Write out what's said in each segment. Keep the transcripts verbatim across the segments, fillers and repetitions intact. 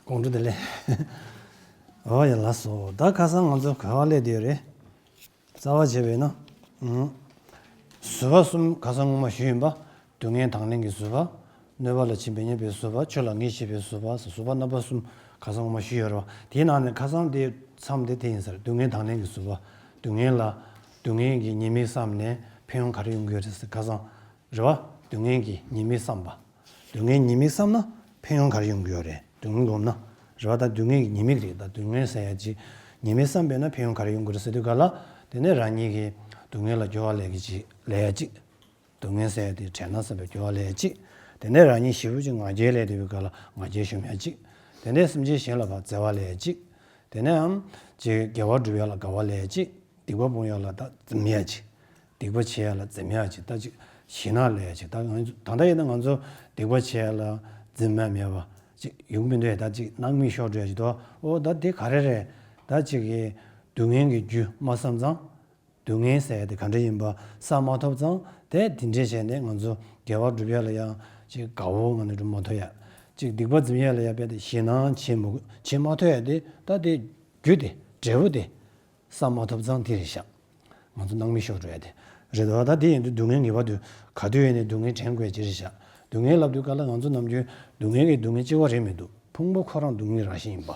དགོང་དྲོ་བདེ་ལེགས། འོ་ཡ་ལགས་སོ། ད་ཁ་སང་ང་ཚོ་ག་བ་སླེབས་བསྡད་ཡོད་རེད། རྩ་བ་བྱས་པས་ན། ཨང་། བཟོད་པ་གསུམ་ཁ་སང་སྔོན་མ་ཞུས་ཡིན་པ། སྡུག་བསྔལ་དང་ལེན་གྱི་བཟོད་པ། གནོད་པ་ལ་ཇི་སྙེད་པའི་བཟོད་པ། ཆོས་ལ་ངེས་ཤེས་པའི་བཟོད་པ། བཟོད་པ་རྣམ་པ་གསུམ་ཁ་སང་སྔོན་མ་ཞུས་ཡོད་རེད་བ། དེའི་ནང་ནས་ཁ་སང་དེ་མཚམས་དེ་དེ་ཡིན་ས་རེད། སྡུག་བསྔལ་དང་ལེན་གྱི་བཟོད་པ། སྡུག་བསྔལ་ལ། སྡུག་བསྔལ་གྱི་ཉེས་དམིགས་བསམས་ནས་ཕན་ཡོན་ག་རེ་ཡོང་གི་ཡོད་རེད་ཟེར། ཁ་སང་རེད་བ། སྡུག་བསྔལ་གྱི་ཉེས་དམིགས་བསམས་པ། སྡུག་བསྔལ་ཉེས་དམིགས་བསམས་ན་ཕན་ཡོན་ག་རེ་ཡོང་གི་ཡོད་རེད། སྡུག་བསྔལ་སྒོམ་ན། རེད་བ། ད་སྡུག་བསྔལ་གྱི་ཉེས་དམིགས་རེད། ད་སྡུག་བསྔལ་ཟེར་ཡ་ཅིག་ཉེས་དམིགས་བསམས་པས་ན་ཕན་ཡོན་ག་རེ་ཡོང་གི་རེད་ཟེར་དུས་ག་ལ། དེ་ནས་རང་ཉིད་ཀྱིས་སྡུག་བསྔལ་ལ་སྦྱོར་བ་ལས་ཀྱི་ཅིག་ལས་ཡ་ཅིག་སྡུག་བསྔལ་ཟེར་ཡ་དེ་དྲན་ན་བསམ་པའི་སྦྱོར་བ་ལས་ཡ་ཅིག་དེ་ནས་རང་ཉིད་ཞེ་པོ་ཅིག་ང་རྒྱལ་ལས་བསྡད་པའི་སྐབས་ལ་ང་རྒྱལ་ཞུམ་ཡ་ཅིག་དེ་ནས་སེམས་ཅན་གཞན་ལ་ཕར་བརྩེ་བ་ལས་ཡ་ཅིག་དེ་ནས་ཨམ་ཅིག་དགེ་བ་སྒྲུབ་ཡ་ལ་དགའ་བ་ལས་ཡ་ཅིག་སྡིག་པ་སྤོང་ཡ་ལ་ད་འཛེམ་ཡ་ཅིག་སྡིག་པ་བྱེད་ཡ་ལ་འཛེམ་ཡ་ཅིག་ད་ཅིག་ཞེད་སྣང་ལས་ཡ་ཅིག་ད་ང་ཚོ་ད་ལྟ་ཡིན་ན་ང་ཚོ་སྡིག་པ་བྱེད་ཡ་ལ་འཛེམ་ཡ་མེད་པ་ཅིག་ཡོང་མི་འདུག་ད་ཅིག་སྣང་མེད་ཤོར་འགྲོ་ཡ་ཅིག་འདུག་འོ་ད་དེ་ག་རེ་རེད། ད་ཅིག་གི་སྡུག་བསྔལ་གྱི་རྒྱུ་མ་བསམ་ཙང་། སྡུག་བསྔལ་ཟེར་ཡ་དེ་ག་འདྲ་ཡིན་པ་བསམ་མ་ཐུབ་ཙང་། དེ་དེ་འདྲས་བྱས་ནས་ང་ཚོ་དགེ་བ་སྒྲུབ་ཡ་ལ་ཡང་ཅིག་དགའ་བོ་ངང་ནས་སྒྲུབ་མ་ཐུབ་ཡ། ཅིག་སྡིག་པ་འཛེམ་ཡ་ལ་ཡང་རྦད་དེ་ཞེད་སྣང་བྱེད་མ་བྱེད་མ་ཐུབ་ཡ་དེ། ད་དེ་རྒྱུ་དེ་འབྲས་བུ་དེ་བསམ་མ་ཐུབ་ཙང་དེ་རེད་ཤག་ང་ཚོ་སྣང་མེད་ཤོར་འགྲོ་ཡ་དེ་རེད་དོ། ད་དེ་ཡིན་དུས་སྡུག་བསྔལ་ངེས་པར་དུ་ག་དུས་ཡིན་ནའི་སྡུག་བསྔལ་དྲན་དགོས་ཅི་རེད་ཤག་སྡུག་བསྔལ་ལབ་དུས་ག་ལ་ང་ཚོ་ནམ་རྒྱུན་སྡུག་བསྔལ་གྱི་སྡུག་བསྔལ་གཅིག་པ་རེད་མི་འདུག་ཕུང་པོ་ཁོ་རང་སྡུག་བསྔལ་རང་བཞིན་ཡིན་པ།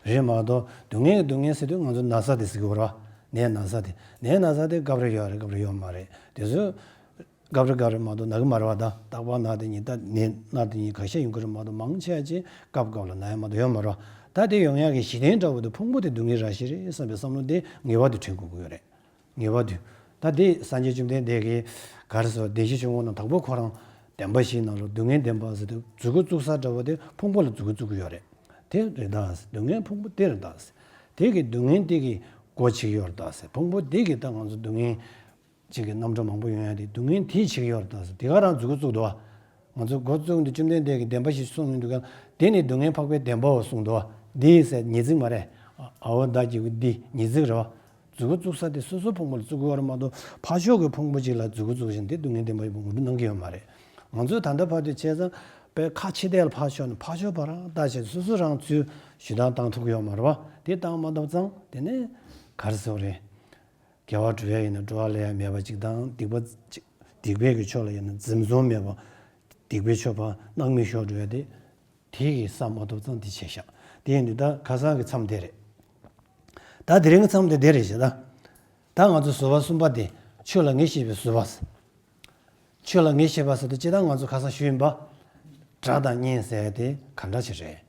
རེད་མ་གཏོགས་སྡུག་བསྔལ་གྱི་སྡུག་བསྔལ་ཟེར་དུས་ང་ཚོ་ན་ཚ་དེ་ཟེར་གྱི་ཡོད་རེད་བ། ནད་ན་ཚ་དེ། ནད་ན་ཚ་དེ་སྐབས་རེ་ཡོད་རེད། སྐབས་རེ་ཡོད་མ་རེད། དེ་ཚོ་སྐབས་རེ་སྐབས་རེ་མ་གཏོགས་ན་གི་མ་རེད་བ། ད་རྟག་པར་ན་དེ་ཉིད། ད་ནད་ན་དེ་ཉིད་ཁ་ཤས་ཡོང་གི་རེད་མ་གཏོགས་མང་ཆེ་བ་ཅིག་སྐབས་སྐབས་ལ་ན་ཡ་མ་གཏོགས་ཡོད་མ་རེད་བ། ད་དེ་ཡོང་ཡག་གི་གཞི་རྟེན་འདྲ་བོ་དེ་ཕུང་པོ་དེ་སྡུག་བསྔལ་རང་བཞིན་རེད་བསམ་པའི་བསམ་བློ་དེ་ངེས་པར་དུ་དྲན་དགོས་ཀྱི་ཡོད་རེད། ངེས་པར་དུ། ད་དེ་སངས་རྒྱས་བཅོམ་ལྡན་འདས་ཀྱིས་ག་རེ་ཟེར། བདེན་བཞི་ཆོས་འཁོར་རྣམས་དྭགས་པོ་ཁོ་རང་བདེན་པ་བཞིའི་ནང་ལ་སྡུག་བསྔལ་བདེན་པ་ཟེར་དུས་མཛུབ་གུ་བཙུགས་ས་འདྲ་བོ་དེ་ཕུང་པོ་ལ་མཛུབ་གུ་བཙུགས་ཀྱི་ཡོད་རེད། དེ་རེད་ད་ཟེར། སྡུག་བསྔལ་ཕུང་པོ་དེ་རེད་ད་ཟེར། དེ་གི་སྡུག་བསྔལ་དེ་གི་སྒོ་ཕྱེ་གི་ཡོད་རེད་ད་ཟེར། ཕུང་པོ་དེ་གི་ད་ང་ཚོ་སྡུག་བསྔལ་ཅིག་གི་རྣམ་གྲངས་མང་པོ་ཡོང་ཡ་དེ་སྡུག་བསྔལ་དེས་བྱེད་ཀྱི་ཡོད་རེད་ད་ཟེར། དེ་ག་རང་མཛུབ་གུ་བཙུགས་འདུག་བ། ང་ཚོ་འགོ་བཙུགས་འདི་བཅོམ་ལྡན་འདས་ཀྱིས་བདེན་པ་བཞི་གསུངས་ཡོང་དུས་ག་དེ་ནི་སྡུག་བསྔལ་འཕགས་པའི་བདེན་པའོ་གསུངས་འདུག་བ། འདི་ཟེར་ཉེ་ཚིག་མ་རེད། ཨ་འོ་ད་ཀྱི་འདི་ཉེ་ཚིག་རེད་བ། མཛུབ་གུ་བཙུགས་ས་དེ་སོ་སོ་ཕུང་པོ་ལ་བཙུགས་དགོས་རེད་མ་གཏོགས་ཕར་ཕྱོགས་ཀྱི་ཕུང་པོ་གཅིག་ལ་མཛུབ་གུ་བཙུགས་བཞིན་དེ་སྡུག་བསྔལ་བདེན་པ་ཡིན་པ་ངོ་སྤྲོད་གནང་གི་ཡོད་མ་རེད། ང་ཚོས་ད་ལྟ་བར་དུ་བྱས་ཙང་དཔེ་ཁ་ཕྱི་བལྟས་ལ་ཕར་ཕྱོགས་ནས་ཕར་ཕྱོགས་བར་ལྟ་བྱས་སོ་སོ་རང་ཚུར་ཞུ་དག་བཏང་ཐུབ་ཀྱི་ཡོད་མ་རེད་བ། དེ་བཏང་མ་ཐུབ་ཙང་དེ་ནས་ག་རེ་ཟེར་དགོས་རེད། དགེ་བ་སྒྲུབ་ཡ་ཡིན་ན་སྒྲུབ་པ་ལས་ཡ་མེད་པ་ཅིག་དང་། སྡིག་པ་ཅིག་སྡིག་པའི་གི་ཕྱོགས་ལ་ཡིན་ན་འཛེམ་བཟུང་མེད་པ། སྡིག་པའི་ཕྱོགས་ཕར་སྣང་མེད་ཤོར་འགྲོ་ཡ་དེ། དེ་གི་བསམ་མ་ཐུབ་ཙང་དེ་བྱས་ཤག་དེ་ཡིན་དུས་ད་ཁ་སང་གི་མཚམས་དེ་རེད། ད་དེ་རིང་གི་མཚམས་དེ་དེ་རེད་ཤག་ད་ད་ང་ཚོ་བཟོད་པ་གསུམ་པ་དེ་ཆོས་ལ་ངེས་ཤེས་པའི་བཟོད་པ། ཆོས་ལ་ངེས་ཤེས་པ་ཟེར་དུས་སྤྱིར་བཏང་ང་ཚོ་ཁ་སང་ཞུས་ཡིན་པ། དགྲ་དང་གཉེན་ཟེར་ཡ་དེ་ག་འདྲ་ཞིག་རེད།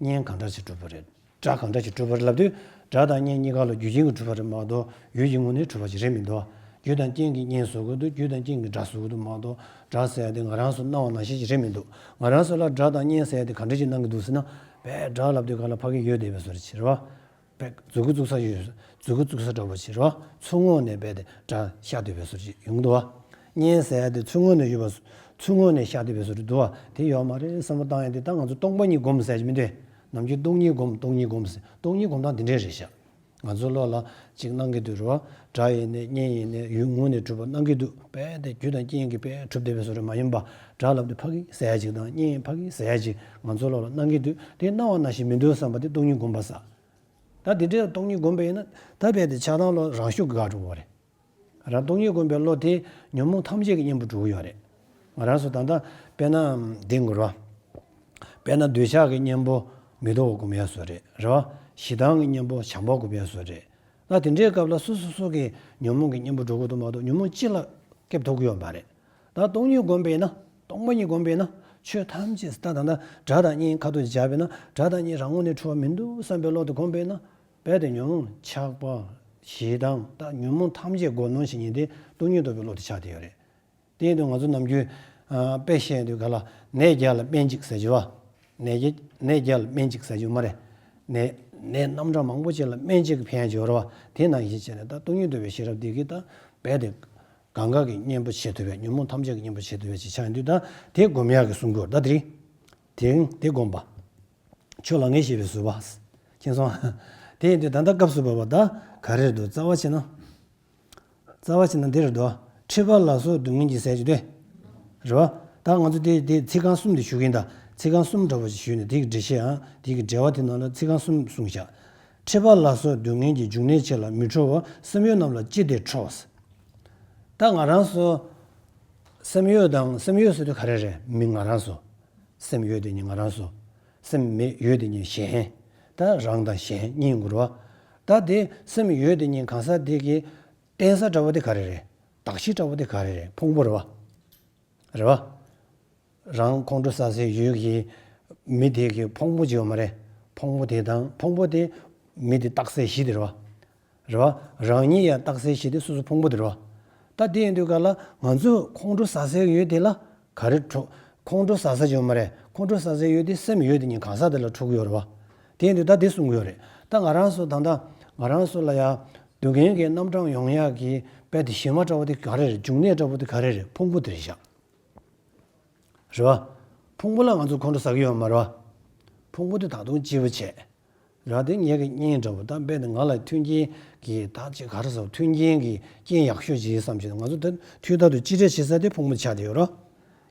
གཉེན་ག་འདྲ་ཞིག་གྲུབ་པ་རེད། དགྲ་ག་འདྲ་ཞིག་གྲུབ་པ་རེད་ལབ་དུས། དགྲ་དང་གཉེན་གཉིས་ཀ་ལ་རྒྱུ་རྐྱེན་གྱིས་གྲུབ་པ་རེད་མ་གཏོགས་ཡུལ་གྱི་ངོས་ནས་གྲུབ་པ་ཞིག་རེད་མི་འདུག་རྒྱུ་དང་རྐྱེན་གྱིས་གཉེན་བཟོ་དགོས་འདུག་རྒྱུ་དང་རྐྱེན་གྱིས་དགྲ་བཟོ་དགོས་འདུག་མ་གཏོགས། དགྲ་ཟེར་ཡ་དེ་ང་རང་ཚོ་སྣང་བ་ནང་བཞིན་ཞིག་རེད་མི་འདུག་ང་རང་ཚོ་ལ་དགྲ་དང་གཉེན་ཟེར་ཡ་དེ་ག་འདྲ་ཞིག་སྣང་གི་འདུག་ཟེར་ན། དཔེ་དགྲ་ལབ་དུས་ག་ལ་ཕ་གི་ཡོད་བསྡད་པའི་བཟོ་འདྲ་ཅིག་རེད་བ། དཔེ་མཛུབ་གུ་བཙུགས་ས་ཡོད། མཛུབ་གུ་བཙུགས་ས་འདྲ་པོ་ཅིག་རེད་བ། ཚུར་ངོས་ནས་རྦད་དེ་དགྲ་ཤར་བསྡད་པའི་བཟོ་འདྲ་ཅིག་ཡོང་གི་འདུག་བ། གཉེན་ཟེར་ཡ་དེ་ཚུར་ངོས་ནས་ཡོད་པ། ཚུར་ངོས་ནས་ཤར་བསྡད་པའི་བཟོ་འདྲ་འདུག་བ། དེ་ཡོད་མ་རེད་བསམ་བློ་བཏང་ཡ་དེ་ད་ང་ཚོ་སྟོང་པ་ཉིད་སྒོམ་ཟེར་གྱི་མི་འདུག་ནམ་རྒྱུན་སྟོང་ཉིད་སྒོམ། སྟོང་ཉིད་སྒོམ་ཟེར། སྟོང་ཉིད་སྒོམ་སྟངས་འདི་འདྲས་རེད་ཤག་ང་ཚོ་བློ་ལ་ཅིག་སྣང་གི་འདུག་རེད་བ། དགྲ་ཡིན་ནའི་གཉེན་ཡིན་ནའི་ཡུལ་ངོས་ནས་གྲུབ་པ་སྣང་གི་འདུག་རྦད་དེ་རྒྱུ་དང་རྐྱེན་གྱིས་རྦད་གྲུབ་བསྡད་པའི་བཟོ་འདྲ་མ་ཡིན་པ། དགྲ་ལབ་དུས་ཕ་གི་ཟེར་ཡ་ཅིག་དང་གཉེན་ཕ་གི་ཟེར་ཡ་ཅིག་ང་ཚོ་བློ་ལ་སྣང་གི་འདུག་དེ་སྣང་བ་ནང་བཞིན་མི་འདུག་བསམ་པ་དེ་སྟོང་ཉིད་སྒོམ་པ་ཟེར། ད་དེ་འདྲའི་སྟོང་ཉིད་སྒོམ་པ་ཡིན་ན། ད་རྦད་དེ་ཆགས་སྡང་བློ་རང་ཤུགས་ཀྱིས་འགག་འགྲོ་གི་རེད། རང་སྟོང་ཉིད་སྒོམ་པའི་བློ་དེ་ཉོན་མོངས་ཐམས་ཅད་ཀྱི་གཉེན་པོར་འགྲོ་གི་ཡོད་རེད། ང་རང་ཚོ་ད་ལྟ་དཔེར་ན་འདི་དགོས་རེད་བ། དཔེར་ན་འདོད་ཆགས་ཀྱི་གཉེན་པོ་མི་རྟག་པ་སྒོམ་ཡ་བཟོ་འདྲ་རེད་བ། ཞེ་སྡང་གི་གཉེན་པོ་བྱམས་པ་སྒོམ་ཡ་བཟོ་འདྲ་རེད། ད་དེ་འདྲའི་སྐབས་ལ་སོ་སོ་སོ་གི་ཉོན་མོངས་ཀྱི་གཉེན་པོར་འགྲོ་དགོས་འདུག་མ་གཏོགས་ཉོན་མོངས་སྤྱི་ལ་སྐྱབས་ཐོབ་ཀྱི་ཡོད་མ་རེད། ད་སྟོང་ཉིད་སྒོམ་པས་ན། སྟོང་པ་ཉིད་སྒོམ་པས་ན། ཆོས་ཐམས་ཅད་ད་ད་ལྟ་དགྲ་དང་གཉེན་ཁ་ཐུག་ཅིག་བཞག་པས་ན་དགྲ་དང་གཉེན་རང་ངོས་ནས་གྲུབ་པ་མི་འདུག་བསམ་པའི་བློ་དེ་སྒོམ་པས་ན། རྦད་དེ་ཉོན་མོངས་ཆགས་པ། ཞེ་སྡང་། ད་ཉོན་མོངས་ཐམས་ཅད་སྒོ་ནོན་བྱེད་མཁན་དེ་སྟོང་ཉིད་རྟོགས་པའི་བློ་དེ་ཆགས་བསྡད་ཡོད་རེད། དེ་ཡིན་དུས་ང་ཚོ་ནམ་རྒྱུན། ཨ། དཔེ་བཤད་དུས་ག་ལ་ནད་བརྒྱ་ལ་སྨན་གཅིག་ཟེར་གྱི་བ། ནད་བརྒྱ་ནད་བརྒྱ་ལ་སྨན་གཅིག་ཟེར་གྱི་ཡོད་མ་རེད། ནད་ནད་རྣམ་གྲངས་མང་པོ་ཅིག་ལ་སྨན་གཅིག་གིས་ཕན་ཡ་ཅིག་ཡོད་རེད་བ། དེ་ནང་བཞིན་བྱས་ནས་ད་སྟོང་ཉིད་རྟོགས་པའི་ཤེས་རབ་འདི་གིས་ད་རྦད་དེ་གང་ག་གི་གཉེན་པོ་བྱེད་ཐུབ་པའི། ཉོན་མོངས་ཐམས་ཅད་ཀྱི་གཉེན་པོ་བྱེད་ཐུབ་པའི་ཅིག་ཆགས་ཡོང་དུས་ད་དེ་སྒོམ་ཡག་གི་གསུང་གི་ཡོད་རེད། ད་དེ་རིང་དེ་རིང་དེ་སྒོམ་པ། ཆོས་ལ་ངེས་ཤེས་པའི་བཟོད་པ། མཁྱེན་སོང་། དེ་ཡིན་དུས་ད་ལྟ་སྐབས་སུ་བབ་པ་ད་ག་རེ་རེད་འདུག་རྩ་བ་བྱས་ན། རྩ་བ་བྱས་ན་འདི་རེད་འདུག་འཁྲིད་པ་ལ་སོགས་སྡུག་བསྔལ་གྱི་ཟས་ཀྱི་དོན། རེད་བ། ད་ང་ཚོ་དེ་དེ་ཚིག་རྐང་གསུམ་དེ་ཞུ་གི་ཡིན་ད། ཚིག་རྐང་གསུམ་འདྲ་བོ་ཞིག་ཞུས་ནས། དེ་གི་འགྲེལ་བཤད་ཡང་དེ་གི་འགྲེལ་བ་དེ་ནང་ལ་ཚིག་རྐང་གསུམ་གསུངས་བཞག་འཁྲིད་པ་ལ་སོགས་སྡུག་བསྔལ་གྱི་འབྱུང་གནས་ཕྱིར་ལ་མི་ཁྲོ་བ་སེམས་ཡུལ་རྣམས་ལ་ཅི་སྟེ་ཁྲོ། ད་ང་རང་ཚོ་སེམས་ཡུལ་དང་། སེམས་ཡུལ་ཟེར་དུས་ག་རེ་རེད། མི་ང་རང་ཚོ། སེམས་ཡོད་དེ་ཉིད་ང་རང་ཚོ། སེམས་མེད་ཡོད་དེ་ཉིད་གཞན། ད་རང་དང་གཞན་གཉིས་ཡོང་གི་རེད་བ། ད་དེ་སེམས་ཡོད་དེ་ཉིད་གང་ཟག་དེ་གི་བརྟེན་ས་འདྲ་བོ་དེ་ག་རེ་རེད། གདགས་གཞི་འདྲ་བོ་དེ་ག་རེ་རེད། ཕུང་པོ་རེད་བ། རེད་བ། རང་ཁོང་ཁྲོ་ཟ་སའི་ཡུལ་གྱི་མི་དེ་གི་ཕུང་པོ་ཅིག་ཡོད་མ་རེད། ཕུང་པོ་དེ་དང་། ཕུང་པོ་དེ་མི་དེ་རྟགས་གསལ་གཞི་དེ་རེད་བ། རེད་བ། རང་ཉིད་ཡང་རྟགས་གསལ་གཞི་དེ་སོ་སོ་ཕུང་པོ་དེ་རེད་བ། ད་དེ་ཡིན་དུས་ག་ལ་ང་ཚོས་ཁོང་ཁྲོ་ཟ་སའི་ཡུལ་དེ་ལ་ག་རེ་ཁྲོ། ཁོང་ཁྲོ་ཟ་ས་ཅིག་ཡོད་མ་རེད། ཁོང་ཁྲོ་ཟ་སའི་ཡུལ་དེ་སེམས་ཡོད་དེ་ཉིད་གང་ཟག་དེ་ལ་ཁྲོ་གི་ཡོད་རེད་བ། དེ་ཡིན་དུས་ད་དེ་གསུང་གི་ཡོད་རེད། ད་ང་རང་ཚོ་ད་ལྟ་ང་རང་ཚོ་ལ་ཡ་སྡུག་བསྔལ་གྱི་རྣམ་གྲངས་ཡོང་ཡག་གི་དཔེ་དེ་གཞི་མ་འདྲ་བོ་དེ་ག་རེ་རེད། འབྱུང་གནས་འདྲ་བོ་དེ་ག་རེ་རེད། ཕུང་པོ་དེ་རེད་བཞག་རེད་བ། ཕུང་པོ་ལ་ང་ཚོ་ཁོང་ཁྲོ་ཟ་གི་ཡོད་མ་རེད་བ། ཕུང་པོ་དེ་ད་དུང་གཅེས་པོ་བྱས། རེད་བ། དེ་ངེད་ཀྱི་གཉེན་འདྲ་བོ། ད་དཔེ་དེ་ང་ལ་མཐུན་རྐྱེན་གྱི་ད་ཅིག་ག་རེ་ཟེར། མཐུན་རྐྱེན་གྱི་རྐྱེན་ཡག་ཤོས་ཅིག་བསམ་བྱས། ང་ཚོ་ད་དུས་རྟག་ཏུ་གཅེས་སྤྲས་བྱེད་ས་དེ་ཕུང་པོ་ཆགས་བསྡད་ཡོད་རེད་བ།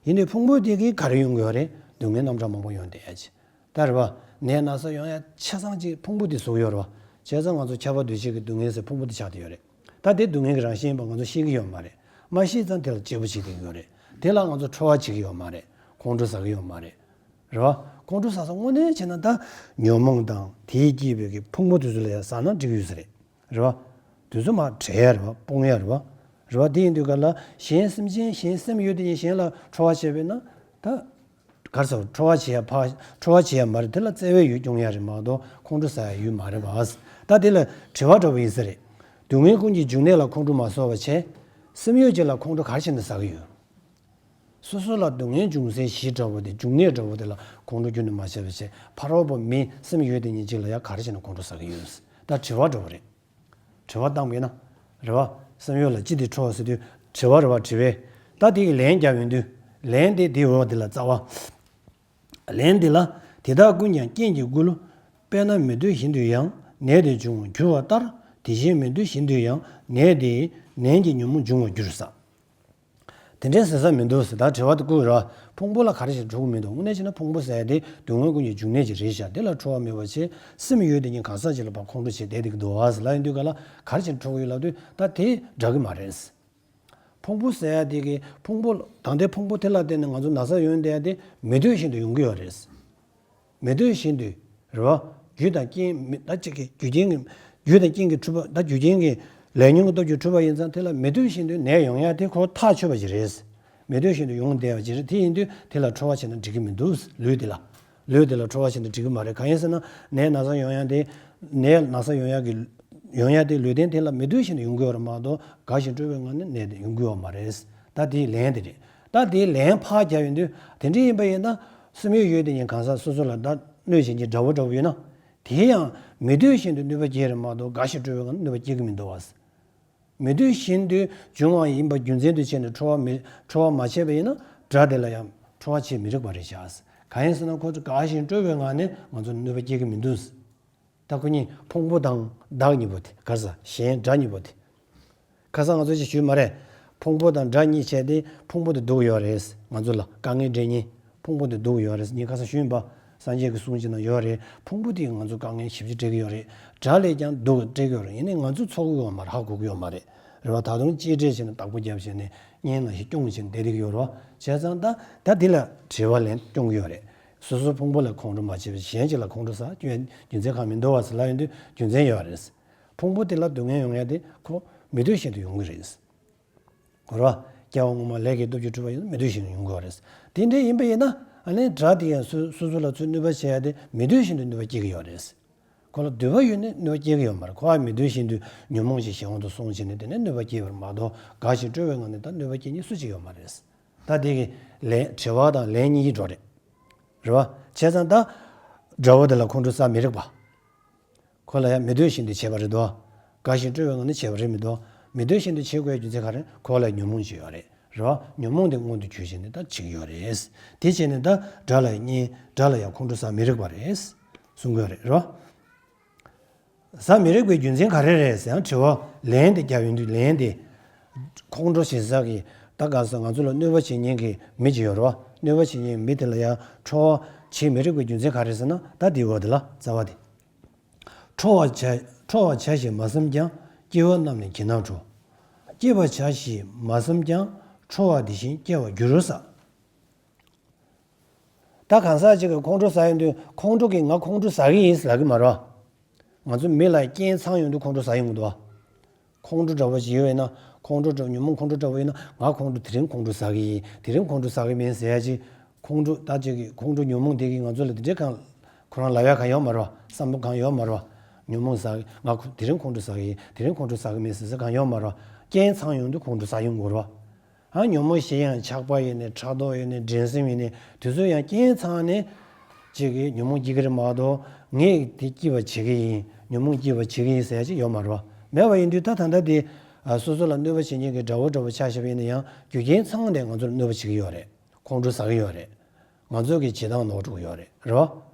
ཡིན་ནའི་ཕུང་པོ་དེ་གིས་ག་རེ་ཡོང་གི་ཡོད་རེད། སྡུག་བསྔལ་རྣམ་གྲངས་མང་པོ་ཡོང་བསྡད་ཡ་ཅིག་ད་རེད་བ། ནད་ན་ཚ་ཡོང་ཡ་ཆ་ཚང་གཅིག་ཕུང་པོ་དེ་བཟོ་གི་ཡོད་རེད་བ། བྱས་ཙང་ང་ཚོ་ཁྱབ་པ་འདུ་བྱེད་ཀྱི་སྡུག་བསྔལ་ཟེར་ཕུང་པོ་དེ་ཆགས་བསྡད་ཡོད་རེད། ད་དེ་སྡུག་བསྔལ་གྱི་རང་བཞིན་ཡིན་པ་ང་ཚོ་ཤེས་ཀྱི་ཡོད་མ་རེད། མ་ཤེས་ཙང་དེ་ལ་གཅེས་པོ་བྱེད་བསྡད་ཀྱི་ཡོད་རེད། དེ་ལ་ང་ཚོ་ཁྲོ་བ་བྱེད་ཀྱི་ཡོད་མ་རེད། ཁོང་ཁྲོ་ཟ་གི་ཡོད་མ་རེད། རེད་བ། ཁོང་ཁྲོ་ཟ་ས་དངོས་གནས་བྱས་ན་ད་ཉོན་མོངས་དང་དེས་བསྐྱེད་པའི་གི་ཕུང་པོ་དེ་ཚོ་ལ་ཡ་ཟ་ན་འགྲིག་གི་ཡོད་ས་རེད། རེད་བ། དེ་ཚོ་མར་བྲལ་ཡ་རེད་བ། སྤོང་ཡ་རེད་བ། རེད་བ། དེ་ཡིན་དུས་ག་ལ་གཞན་སེམས་ཅན་གཞན་སེམས་ཡོད་དེ་ཉིད་གཞན་ལ་ཁྲོ་བ་བྱས་པས་ན་ད། ག་རེ་ཟེར། ཁྲོ་བ་བྱེད་ཡ་ཕ། ཁྲོ་བ་བྱེད་ཡ་མ་རེད། དེ་ལ་བརྩེ་བའི་ཡུལ་སྐྱོང་ཡ་རེད་མ་གཏོགས་ཁོང་ཁྲོ་ཟ་ཡ་ཡུལ་མ་རེད་བ། ད་དེ་ལ་དྲི་བ་འདྲ་བོ་ཡིན་ས་རེད། སྡུག་བསྔལ་ཀུན་གྱི་འབྱུང་གནས་ལ་ཁོང་ཁྲོ་མ་ཟ་བར་བྱས། སེམས་ཡོད་ཅིག་ལ་ཁོང་ཁྲོ་ག་རེ་བྱས་ནས་ཟ་གི་ཡོད། སོ་སོ་ལ་སྡུག་བསྔལ་འབྱུང་སའི་གཞི་འདྲ་བོ་དེ། འབྱུང་གནས་འདྲ་བོ་དེ་ལ་ཁོང་ཁྲོ་ཁྱོན་ནས་མ་བྱས་པ་བྱས། ཕ་རོལ་པོ་མི་སེམས་ཡོད་དེ་ཉིད་ཅིག་ལ་ཡ་ག་རེ་བྱས་ནས་ཁོང་ཁྲོ་ཟ་གི་ཡོད། ད་དྲི་བ་འདྲ་བོ་རེད། དྲི་བ་བཏང་བས་ན། རེད་བ། སེམས་ཡོད་ལ་ཅི་སྟེ་ཁྲོ་ཟེར་དུས་དྲི་བ་རེད་བ། དྲི་བས། ད་དེ་གི་ལན་རྒྱབ་ཡོང་དུས། ལན་དེ་དེའི་འོག་དེ་ལ་རྩ་བ། ལན་དེ་ལ། དེ་དག་ཀུན་ཀྱང་རྐྱེན་གྱིས་བསྒུལ། དཔེར་ན་མི་འདོད་བཞིན་དུ་ཡང་ནད་དེ་འབྱུང་བར་འགྱུར་བ་ལྟར། དེ་བཞིན་མི་འདོད་བཞིན་དུ་ཡང་ནད་དེ་ནད་ཀྱི་ཉོན་མོངས་འབྱུང་བར་འགྱུར་ས། དེ་འདྲའི་ཟེར་ས་མི་འདུག་ཟེར། ད་དྲི་བ་དེ་བཀོད་ར། ཕུང་པོ་ལ་ག་རེ་བྱས་ཁྲོ་གི་མི་འདུག་དངོས་གནས་བྱས་ན་ཕུང་པོ་ཟེར་ཡ་དེ་སྡུག་བསྔལ་ཀུན་གྱི་འབྱུང་གནས་ཅིག་རེད་ཤག་དེ་ལ་ཁྲོ་བ་མེད་པ་བྱས། སེམས་ཡོད་དེ་ཉིད་གང་ཟག་ཅིག་ལ་ཕར་ཁོང་ཁྲོ་བྱས་བསྡད་བསྡད་ཀྱི་འདུག་ཨ་ཟེར་ལབ་ཡོང་དུས་ག་ལ། ག་རེ་བྱས་ཁྲོ་གི་ཡོད་ལབ་དུས། ད་དེ་འདྲ་གི་མ་རེད། ཕུང་པོ་ཟེར་ཡ་དེ་གི་ཕུང་པོ། ད་ལྟའི་ཕུང་པོ་དེ་ལ་བརྟེན་ནས་ང་ཚོ་ན་ཚ་ཡོང་བསྡད་ཡ་དེ་མི་འདོད་བཞིན་དུ་ཡོང་གི་ཡོད་རེད། མི་འདོད་བཞིན་དུ། རེད་བ། རྒྱུ་དང་རྐྱེན་མི། ད་ཅིག་གི་རྒྱུ་རྐྱེན་གྱི། རྒྱུ་དང་རྐྱེན་གྱིས་འཁྲུལ་པ། ད་རྒྱུ་རྐྱེན་གྱི་ལས་ཉོན་གྱི་སྟོབས་ཀྱིས་འཁྲུལ་པ་ཡིན་ཙང་། དེ་ལ་མི་འདོད་བཞིན་དུ་ནད་ཡོང་ཡ་དེ་ཁོ་ཐག་ཆོད་པ་ཞིག་རེད། མི་འདོད་བཞིན་དུ་ཡོང་བསྡད་པ་ཅིག་རེད། དེ་ཡིན་དུས་དེ་ལ་ཁྲོ་བ་བྱས་ན་འགྲིག་གི་མི་འདུག་ལུས་དེ་ལ། ལུས་དེ་ལ་ཁྲོ་བ་བྱས་ན་འགྲིག་གི་མ་རེད། གང་ཡིན་ཟེར་ན། ནད་ན་ཚ་ཡོང་ཡ་དེ། ནད་ན་ཚ་ཡོང་ཡ་གི། ཡོང་ཡ་དེ་ལུས་རྟེན་དེ་ལ་མི་འདོད་བཞིན་དུ་ཡོང་གི་ཡོད་རེད་མ་གཏོགས། དགའ་ཞིང་སྤྲོ་བའི་ངང་ནས་ནད་དེ་ཡོང་གི་ཡོད་མ་རེད། ད་དེའི་ལན་དེ་རེད། ད་དེའི་ལན་ཕར་རྒྱབ་ཡོང་དུས། དེ་འདྲ་ཡིན་པ་ཡིན་ན། སེམས་ཡོད་ཡོད་དེ་ཉིད་གང་ཟག་སོ་སོ་ལ་ད་གནོད་བྱེད་མཁན་དགྲ་བོ་འདྲ་བོ་ཡོད་ན། དེ་ཡང་མི་འདོད་བཞིན་དུ་གནོད་པ་སྐྱེལ་རེད་མ་གཏོགས། དགའ་ཞིང་སྤྲོ་བའི་ངང་ནས་གནོད་པ་སྐྱེལ་གི་མི་འདུག་བ། མི་འདོད་བཞིན་དུ་འབྱུང་བ་ཡིན་པ་རྒྱུ་མཚན་དུ་བྱས་ནས་ཁྲོ་བ་མི། ཁྲོ་བ་མ་བྱས་པ་ཡིན་ན། དགྲ་དེ་ལ་ཡང་ཁྲོ་བ་བྱེད་མི་རིགས་པ་རེད་ཤག་གང་ཡིན་ཟེར་ན། ཁོ་ཚོ་དགའ་ཞིང་སྤྲོ་བའི་ངང་ནས་ང་ཚོ་ལ་གནོད་པ་སྐྱེལ་གི་མི་འདུག་ད་ཁོ་གཉིས་ཕུང་པོ་དང་བདག་གཉིས་པོ་དེ། ག་རེ་ཟེར། གཞན་དགྲ་གཉིས་པོ་དེ། ཁ་སང་ང་ཚོ་ཅིག་ཞུས་མ་རེད། ཕུང་པོ་དང་དགྲ་གཉིས་བྱས་ཏེ་ཕུང་པོ་དེ་སྡུག་ཡོད་རེད། ང་ཚོ་ལ་དཀའ་ངལ་འཕྲད་མཁན་ཕུང་པོ་དེ་སྡུག་ཡོད་རེད། ངས་ཁ་སང་ཞུས་པ། སངས་རྒྱས་ཀྱི་གསུང་ཅིག་ནང་ཡོད་རེད། ཕུང་པོ་དེས་ང་ཚོ་དཀའ་ངལ་ཞེ་པོ་ཅིག་སྤྲད་ཀྱི་ཡོད་རེད། དགྲ་ལས་ཀྱང་སྡུག་སྤྲད་ཀྱི་ཡོད་རེད། ཡིན་ནའི་ང་ཚོ་ཚོར་གྱི་ཡོད་མ་རེད། ཧ་གོ་གི་ཡོད་མ་རེད། རེད་བ། ད་དུང་གཅེས་སྤྲས་བྱས་ནས་བདག་པོ་རྒྱབ་བྱས་ནས་གཉེན་ནང་བཞིན་སྐྱོང་བྱས་ནས་བསྡད་བསྡད་ཀྱི་ཡོད་རེད་བ། བྱས་ཙང་ད་ད་འདི་ལ་དྲི་བ་ལན་སྐྱོང་གི་ཡོད་རེད། སོ་སོའི་ཕུང་པོ་ལ་ཁོང་ཁྲོ་མ་བྱེད་པར་གཞན་ཅིག་ལ་ཁོང་ཁྲོ་ཟ་རྒྱུ་མཚན་གང་མི་འདུག་བ་ཟེར་ལབ་ཡོང་དུས་རྒྱུ་མཚན་ཡོད་རེད། ཕུང་པོ་དེ་ལ་སྡུག་བསྔལ་ཡོང་ཡ་དེ་ཁོ་མི་འདོད་བཞིན་དུ་ཡོང་གི་རེད། གོ་ར། སྐྱེ་བ་སྔོན་མ་ལས་ཀྱི་སྟོབས་ཀྱིས་འཁྲུལ་པ་ཡིན་ན་མི་འདོད་བཞིན་དུ་ཡོང་གི་ཡོད་རེད། དེ་འདྲ་ཡིན་པ་ཡིན་ན། ཨ་ནི་དགྲ་དེ་ཡང་སོ་སོ་སོ་ལ་ཚུར་གནོད་པ་བྱེད་ཡ་དེ་མི་འདོད་བཞིན་དུ་གནོད་པ་སྐྱེལ་གྱི་ཡོད་རེད། ཁོ་ལ་འདོད་པ་ཡོད་ནའི་གནོད་པ་སྐྱེལ་གྱི་ཡོད་མ་རེད། ཁོ་ཨ་མི་འདོད་བཞིན་དུ་ཉོན་མོངས་ཀྱི་གཞན་དབང་དུ་སོང་བྱས་ནས་དེ་ནས་གནོད་པ་སྐྱེལ་བར་མ་གཏོགས། དགའ་ཞིང་སྤྲོ་བའི་ངང་ནས་ད་གནོད་པ་སྐྱེལ་མཁན་སུ་གཅིག་ཡོད་མ་རེད། ད་དེ་གི་ལན། དྲི་བ་དང་ལན་གཉིས་ཀྱི་འགྲོ་རེད། རེད་བ། བྱས་ཙང་ད་དགྲ་བོ་དེ་ལ་ཁོང་ཁྲོ་ཟ་མི་རིགས་པ། ཁོ་ལ་ཡང་མི་འདོད་བཞིན་དུ་བྱས་པ་རེད་དོ། དགའ་ཞིང་སྤྲོ་བའི་ངང་ནས་བྱས་པ་རེད་མི་འདུག་མི་འདོད་བཞིན་དུ་བྱེད་དགོས་རྒྱུ་མཚན་ག་རེ། ཁོ་ལ་ཉོན་མོངས་ཅིག་ཡོད་རེད། རེད་བ། ཉོན་མོངས་དེ་མངོན་དུ་གྱུར་བྱས་ནས་ད་བྱེད་ཀྱི་ཡོད་རེད། དེ་བྱས་ནས་ད་དགྲ་ལ་གཉེན། དགྲ་ལ་ཡང་ཁོང་ཁྲོ་ཟ་མི་རིགས་པ་རེད། གསུང་གི་ཡོད་རེད། རེད་བ། ཟ་མི་རིགས་པའི་རྒྱུ་མཚན་ག་རེ་རེད་ཟེར་ཡང་དྲི་བ་ལན་དེ་རྒྱབ་ཡོང་དུས་ལན་དེ། ཁོང་ཁྲོ་ཞེ་ས་གི་ད་ག་ས་ང་ཚོ་ལ་གནོད་པ་བྱེད་མཁན་གྱི་མི་ཅིག་ཡོད་རེད་བ། གནོད་པ་བྱེད་མཁན་མི་དེ་ལ་ཡང་ཁྲོ་བ་བྱེད་མི་རིགས་པའི་རྒྱུ་མཚན་ག་རེ་ཟེར་ན། ད་འདིའི་འོག་དེ་ལ་རྩ་བ་དེ། ཁྲོ་བར་བྱ་ཁྲོ་བར་བྱ་ཞེས་མ་བསམས་ཀྱང་། སྐྱེ་བོ་རྣམས་ནི་གྱི་ནང་ཁྲོ། སྐྱེ་བར་བྱ་ཞེས་མ་བསམས་ཀྱང་། ཁྲོ་བ་དེ་བཞིན་སྐྱེ་བར་འགྱུར་ཟེར། ད་གང་ཟག་ཅིག་གིས་ཁོང་ཁྲོ་ཟ་ཡོང་དུས་ཁོང་ཁྲོ་གིས་ང་ཁོང་ཁྲོ་ཟ་གི་ཡིན་ཟེར་ལབ་ཀྱི་མ་རེད་བ། ང་ཚོ་མི་ལ་རྐྱེན་ཚང་ཡོང་དུས་ཁོང་ཁྲོ་ཟ་ཡོང་གི་འདུག་བ། ཁོང་ཁྲོ་འདྲ་བོ་ཞིག་ཡོད་ན། ཁོང་ཁྲོ་འདྲ་ཉོན་མོངས་ཁོང་ཁྲོ་འདྲ་བོ་ཡོད་ན། ང་ཁོང་ཁྲོ་དེ་རིང་ཁོང་ཁྲོ་ཟ་གི་ཡིན། དེ་རིང་ཁོང་ཁྲོ་ཟ་གི་མིན་ཟེར་ཡ་ཅིག་ཁོང་ཁྲོ་ད་ཅིག་གི་ཁོང་ཁྲོ་ཉོན་མོངས་དེ་གིས་ང་ཚོ་ལ་དེ་འདྲའི་གང་ཁོ་རང་ལབ་ཡ་གང་ཡོད་མ་རེད་བ། བསམ་བློ་གང་ཡོད་མ་རེད་བ། ཉོན་མོངས་ཟ་གི་ང་ཁོ་དེ་རིང་ཁོང་ཁྲོ་ཟ་གི་ཡིན། དེ་རིང་ཁོང་ཁྲོ་ཟ་གི་མིན་ཟེར་ས་གང་ཡོད་མ་རེད་བ། རྐྱེན་ཚང་ཡོང་དུས་ཁོང་ཁྲོ་ཟ་ཡོང་གི་རེད་བ། ཨ་ཉོན་མོངས་ཞེ་ཡང་ཆགས་པ་ཡོད་ནས། ཕྲག་དོག་ཡོད་ནས། འགྲན་སེམས་ཡོད་ནས། དེ་ཚོ་ཡང་རྐྱེན་ཚང་ནས་ཅིག་གིས་ཉོན་མོངས་སྐྱེ་གི་རེད་མ་གཏོགས། ངས་དེ་སྐྱེ་བ་བྱེད་ཀྱི་ཡིན། ཉོན་མོངས་སྐྱེ་བ་བྱེད་ཀྱི་ཡིན་ཟེར་ཡ་ཅིག་ཡོད་མ་རེད་བ། མེད་པ་ཡིན་དུས་ད་ད་ལྟ་དེ་ཨ་སོ་སོ་ལ་གནོད་པ་བྱེད་མཁན་གྱི་དགྲ་བོ་འདྲ་བོ་ཆ་བཞག་པ་ཡིན་ན་ཡང་རྒྱུ་རྐྱེན་ཚང་ནས་ང་ཚོར་གནོད་པ་བྱེད་ཀྱི་ཡོད་རེད། ཁོང་ཁྲོ་ཟ་གི་ཡོད་རེད། ང་ཚོ་གི་བྱེད་སྟངས་ནོར་འགྲོ་གི་ཡོད་རེད། རེད་བ།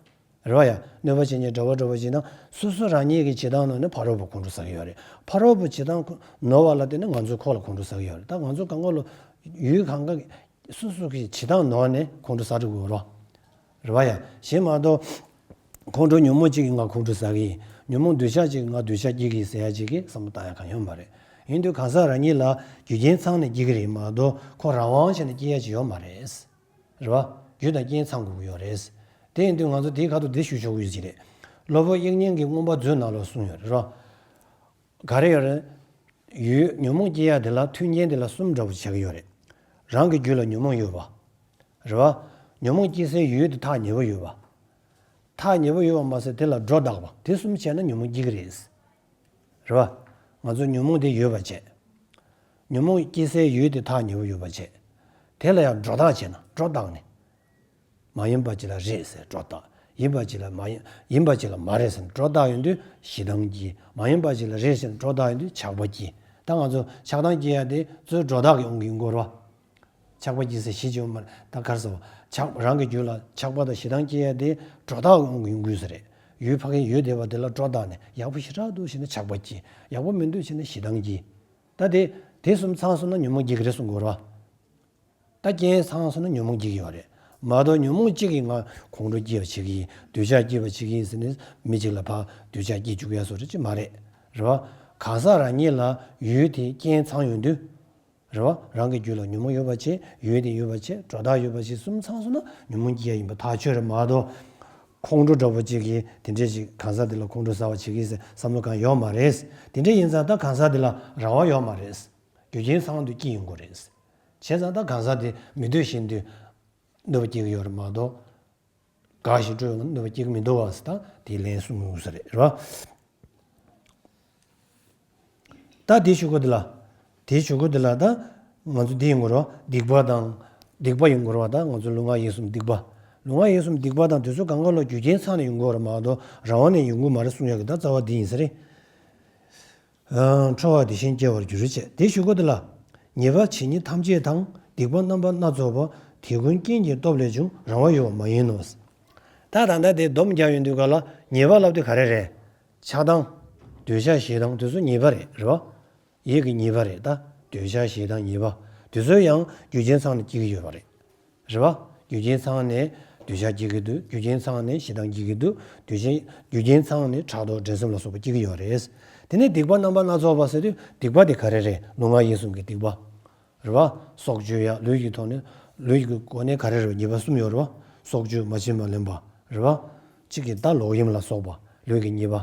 རེད་བ་ཡ། གནོད་པ་བྱེད་མཁན་དགྲ་བོ་འདྲ་བོ་བྱེད་ན་སོ་སོ་རང་ཉིད་ཀྱི་བྱེད་སྟངས་ནོར་ནས་ཕ་རོལ་པོ་ཁོང་ཁྲོ་ཟ་གི་ཡོད་རེད། ཕ་རོལ་པོ་བྱེད་སྟངས་ནོར་བ་ལ་བརྟེན་ནས་ང་ཚོ་ཁོ་ལ་ཁོང་ཁྲོ་ཟ་གི་ཡོད་རེད། ད་ང་ཚོ་གང་ག་ལོ་ཡུལ་གང་ག་སོ་སོ་གི་བྱེད་སྟངས་ནོར་ནས་ཁོང་ཁྲོ་ཟ་འགྲོ་གི་ཡོད་རེད། རེད་བ་ཡ། གཞན་མ་གཏོགས་ཁོང་ཁྲོ་ཉོན་མོངས་གཅིག་གིས་ང་ཁོང་ཁྲོ་ཟ་གི་ཡིན། ཉོན་མོངས་འདོད་ཆགས་གཅིག་གིས་ང་འདོད་ཆགས་སྐྱེ་གི་ཡིན་ཟེར་ཡ་གཅིག་གི་བསམ་བློ་བཏང་ཡ་གང་ཡོད་མ་རེད། ཡིན་དུས་གང་ཟག་རང་ཉིད་ལ་རྒྱུ་རྐྱེན་ཚང་ནས་སྐྱེ་གི་རེད་མ་གཏོགས་ཁོ་རང་དབང་བྱས་ནས་སྐྱེ་ཡ་ཅིག་ཡོད་མ་རེད། རེད་བ། རྒྱུ་དང་རྐྱེན་ཚང་དགོས་ཀྱི་ཡོད་རེད། དེ་ཡིན་དུས་ང་ཚོ་དེའི་ཁ་ཐུག་འདི་ཞུ་ཆོག་གི་ཡོད་ཀྱི་རེད། སློབ་དཔོན་དབྱིག་གཉེན་གྱིས་མངོན་པ་མཛོད་ནང་ལ་གསུངས་ཡོད་རེད་བ། ག་རེ་ཡོད་རེད། ཡུལ་ཉོན་མོངས་སྐྱེ་ཡ་དེ་ལ་མཐུན་རྐྱེན་དེ་ལ་གསུམ་འདྲ་པོ་ཆགས་ཀྱི་ཡོད་རེད། རང་གི་རྒྱུད་ལ་ཉོན་མོངས་ཡོད་པ། རེད་བ། ཉོན་མོངས་སྐྱེ་སའི་ཡུལ་དེ་ཐག་ཉེ་པོ་ཡོད་པ། ཐག་ཉེ་པོ་ཡོད་པ་མ་ཟད་དེ་ལ་སྒྲོ་བཏགས་པ། དེ་གསུམ་བྱས་ན་ཉོན་མོངས་སྐྱེ་གི་རེད། རེད་བ། ང་ཚོ་ཉོན་མོངས་དེ་ཡོད་པ་བྱས། ཉོན་མོངས་སྐྱེ་སའི་ཡུལ་དེ་ཐག་ཉེ་པོ་ཡོད་པ་བྱས། དེ་ལ་ཡང་སྒྲོ་བཏགས་བྱས་ན་སྒྲོ་བཏགས་ནས། མ་ཡིན་པ་ཅིག་ལ་རེད་ཟེར་སྒྲོ་བཏགས། ཡིན་པ་ཅིག་ལ་མ་ཡིན། ཡིན་པ་ཅིག་ལ་མ་རེད་ཟེར་སྒྲོ་བཏགས་ཡོང་དུས་ཞེ་སྡང་སྐྱེ། མ་ཡིན་པ་ཅིག་ལ་རེད་ཟེར་སྒྲོ་བཏགས་ཡོང་དུས་ཆགས་པ་སྐྱེ། ད་ང་ཚོ་ཆགས་སྡང་སྐྱེ་ཡ་དེ་གཙོ་བོ་སྒྲོ་བཏགས་ཀྱི་དབང་གིས་ཡོང་གི་ཡོད་རེད་བ། ཆགས་པ་སྐྱེ་ཟེར་གཞི་ཅིག་ཡོད་མ་རེད། ད་ག་རེ་ཟེར་བ། ཆགས་རང་གི་རྒྱུད་ལ་ཆགས་པ་དང་ཞེ་སྡང་སྐྱེ་ཡ་དེ་སྒྲོ་བཏགས་ཀྱི་དབང་གིས་ཡོང་གི་ཡོད་ས་རེད། ཡུལ་ཕ་གིའི་ཡོད་བསྡད་པ་དེ་ལ་སྒྲོ་བཏགས་ནས་ཡག་པོ་ཞེ་དྲག་འདུག་བྱས་ན་ཆགས་པ་སྐྱེ། ཡག་པོ་མི་འདུག་བྱས་ན་ཞེ་སྡང་སྐྱེ། ད་དེ་དེ་གསུམ་ཚང་སོང་ན་ཉོན་མོངས་སྐྱེ་གི་རེད་གསུང་གི་ཡོད་རེད་བ། ད་རྐྱེན་ཚང་སོང་ན་ཉོན་མོངས་སྐྱེ་གི་ཡོད་རེད། མ་གཏོགས་ཉོན་མོངས་གཅིག་གིས་ང་ཁོང་ཁྲོ་སྐྱེ་བ་བྱེད་ཀྱི་ཡིན། འདོད་ཆགས་སྐྱེ་བ་བྱེད་ཀྱི་ཡིན་ཟེར་ནས་མི་གཅིག་ལ་ཕར་འདོད་ཆགས་སྐྱེ་བཅུག་ཡ་བཟོ་འདྲ་ཅིག་མ་རེད། རེད་བ། གང་ཟག་རང་ཉིད་ལ་ཡུལ་དེ་རྐྱེན་ཚང་ཡོང་དུས། རེད་བ། རང་གི་རྒྱུད་ལ་ཉོན་མོངས་ཡོད་པ་བྱས། ཡུལ་དེ་ཡོད་པ་བྱས། སྒྲོ་བཏགས་ཡོད་པ་བྱས། གསུམ་ཚང་སོང་ན་ཉོན་མོངས་སྐྱེ་ཡ་ཡིན་པ་ཐག་ཆོད་རེད་མ་གཏོགས། ཁོང་ཁྲོ་འདྲ་པོ་གཅིག་གིས་དེ་འདྲས་ཅིག་གང་ཟག་དེ་ལ་ཁོང་ཁྲོ་ཟ་བ་བྱེད་ཀྱི་ཡིན་ཟེར་བསམ་བློ་གང་ཡོད་མ་རེད། དེ་འདྲས་ཡིན་ཙང་ད་གང་ཟག་དེ་ལ་རང་དབང་ཡོད་མ་རེད། རྒྱུ་རྐྱེན་ཚང་དུས་སྐྱེ་ཡོང་གི་རེད། བྱས་ཙང་ད་གང་ཟག་དེ་མི་འདོད་བཞིན་དུ་གནོད་པ་སྐྱེལ་གྱི་ཡོད་རེད་མ་གཏོགས། དགའ་ཞིང་སྤྲོ་བའི་ངང་གནོད་པ་སྐྱེལ་གྱི་མི་འདུག་བ་ཟེར་ད་དེའི་ལན་གསུང་གི་ཡོད་ས་རེད། རེད་བ། ད་དེའི་གཞུག་གུ་དེ་ལ། དེའི་གཞུག་གུ་དེ་ལ་ད་ང་ཚོ་འདི་ཡོང་གི་རེད་བ། སྡིག་པ་དང་། སྡིག་པ་ཡོང་གི་རེད་བ། ད་ང་ཚོ་ལུས་ངག་ཡིད་གསུམ་སྡིག་པ། ལུས་ངག་ཡིད་གསུམ་སྡིག་པ་དང་དེ་ཚོ་གང་ག་ལོ་རྒྱུ་རྐྱེན་ཚང་ནས་ཡོང་གི་ཡོད་རེད་མ་གཏོགས་རང་དབང་ནས་ཡོང་གི་མ་རེད་གསུང་ཡག་གི་ད་རྩ་བ་འདི་ཡིན་ས་རེད། ཁྲོ་བ་དེ་བཞིན་སྐྱེ་བར་འགྱུར་བྱས། དེའི་གཞུག་གུ་དེ་ལ། ཉེས་པ་བྱེད་ཉེས་ཐམས་ཅད་དང་། སྡིག་པ་རྣམ་པ་སྣ་ཚོགས་པ། དེ་ཀུན་རྐྱེན་གྱི་སྟོབས་ལས་བྱུང་། རང་དབང་ཡོད་པ་མ་ཡིན་ནོ། ད་ད་ལྟ་དེ་སྡོམ་རྒྱག་ཡོང་དུས་ག་ལ་ཉེས་པ་ལབ་དུས་ག་རེ་རེད། ཆགས་སྡང་། འདོད་ཆགས་ཞེ་སྡང་དེ་ཚོ་ཉེས་པ་རེད། རེད་བ། ཡིད་ཀྱི་ཉེས་པ་རེད་ད། འདོད་ཆགས་ཞེ་སྡང་ཉེས་པ། དེ་ཚོ་ཡང་རྒྱུ་རྐྱེན་ཚང་ནས་སྐྱེ་གི་ཡོད་པ་རེད། རེད་བ། རྒྱུ་རྐྱེན་ཚང་ནས་འདོད་ཆགས་སྐྱེ་གི་འདུག་རྒྱུ་རྐྱེན་ཚང་ནས་ཞེ་སྡང་སྐྱེ་གི་འདུག་རྒྱུ་རྐྱེན་རྒྱུ་རྐྱེན་ཚང་ནས་ཕྲག་དོག་འགྲན་སེམས་ལ་སོགས་པ་སྐྱེ་གི་ཡོད་རེད། དེ་ནས་སྡིག་པ་རྣམ་པ་སྣ་ཚོགས་པ་ཟེར་དུས་སྡིག་པ་དེ་ག་རེ་རེད། ལུས་ངག་ཡིད་གསུམ་གྱི་སྡིག་པ། རེད་བ། སྲོག་གཅོད་ཡ། ལུས་ཀྱི་ཐོག་ནས། ལུས་ཀྱི་སྒོ་ནས་ག་རེ་རེད། ཉེས་པ་གསུམ་ཡོད་རེད་བ། སྲོག་གཅོད། མ་བྱིན་པར་ལེན་པ། རེད་བ། གཅིག་གིས་ད་ལོག་གཡེམ་ལ་སོགས་པ། ལུས་ཀྱི་ཉེས་པ།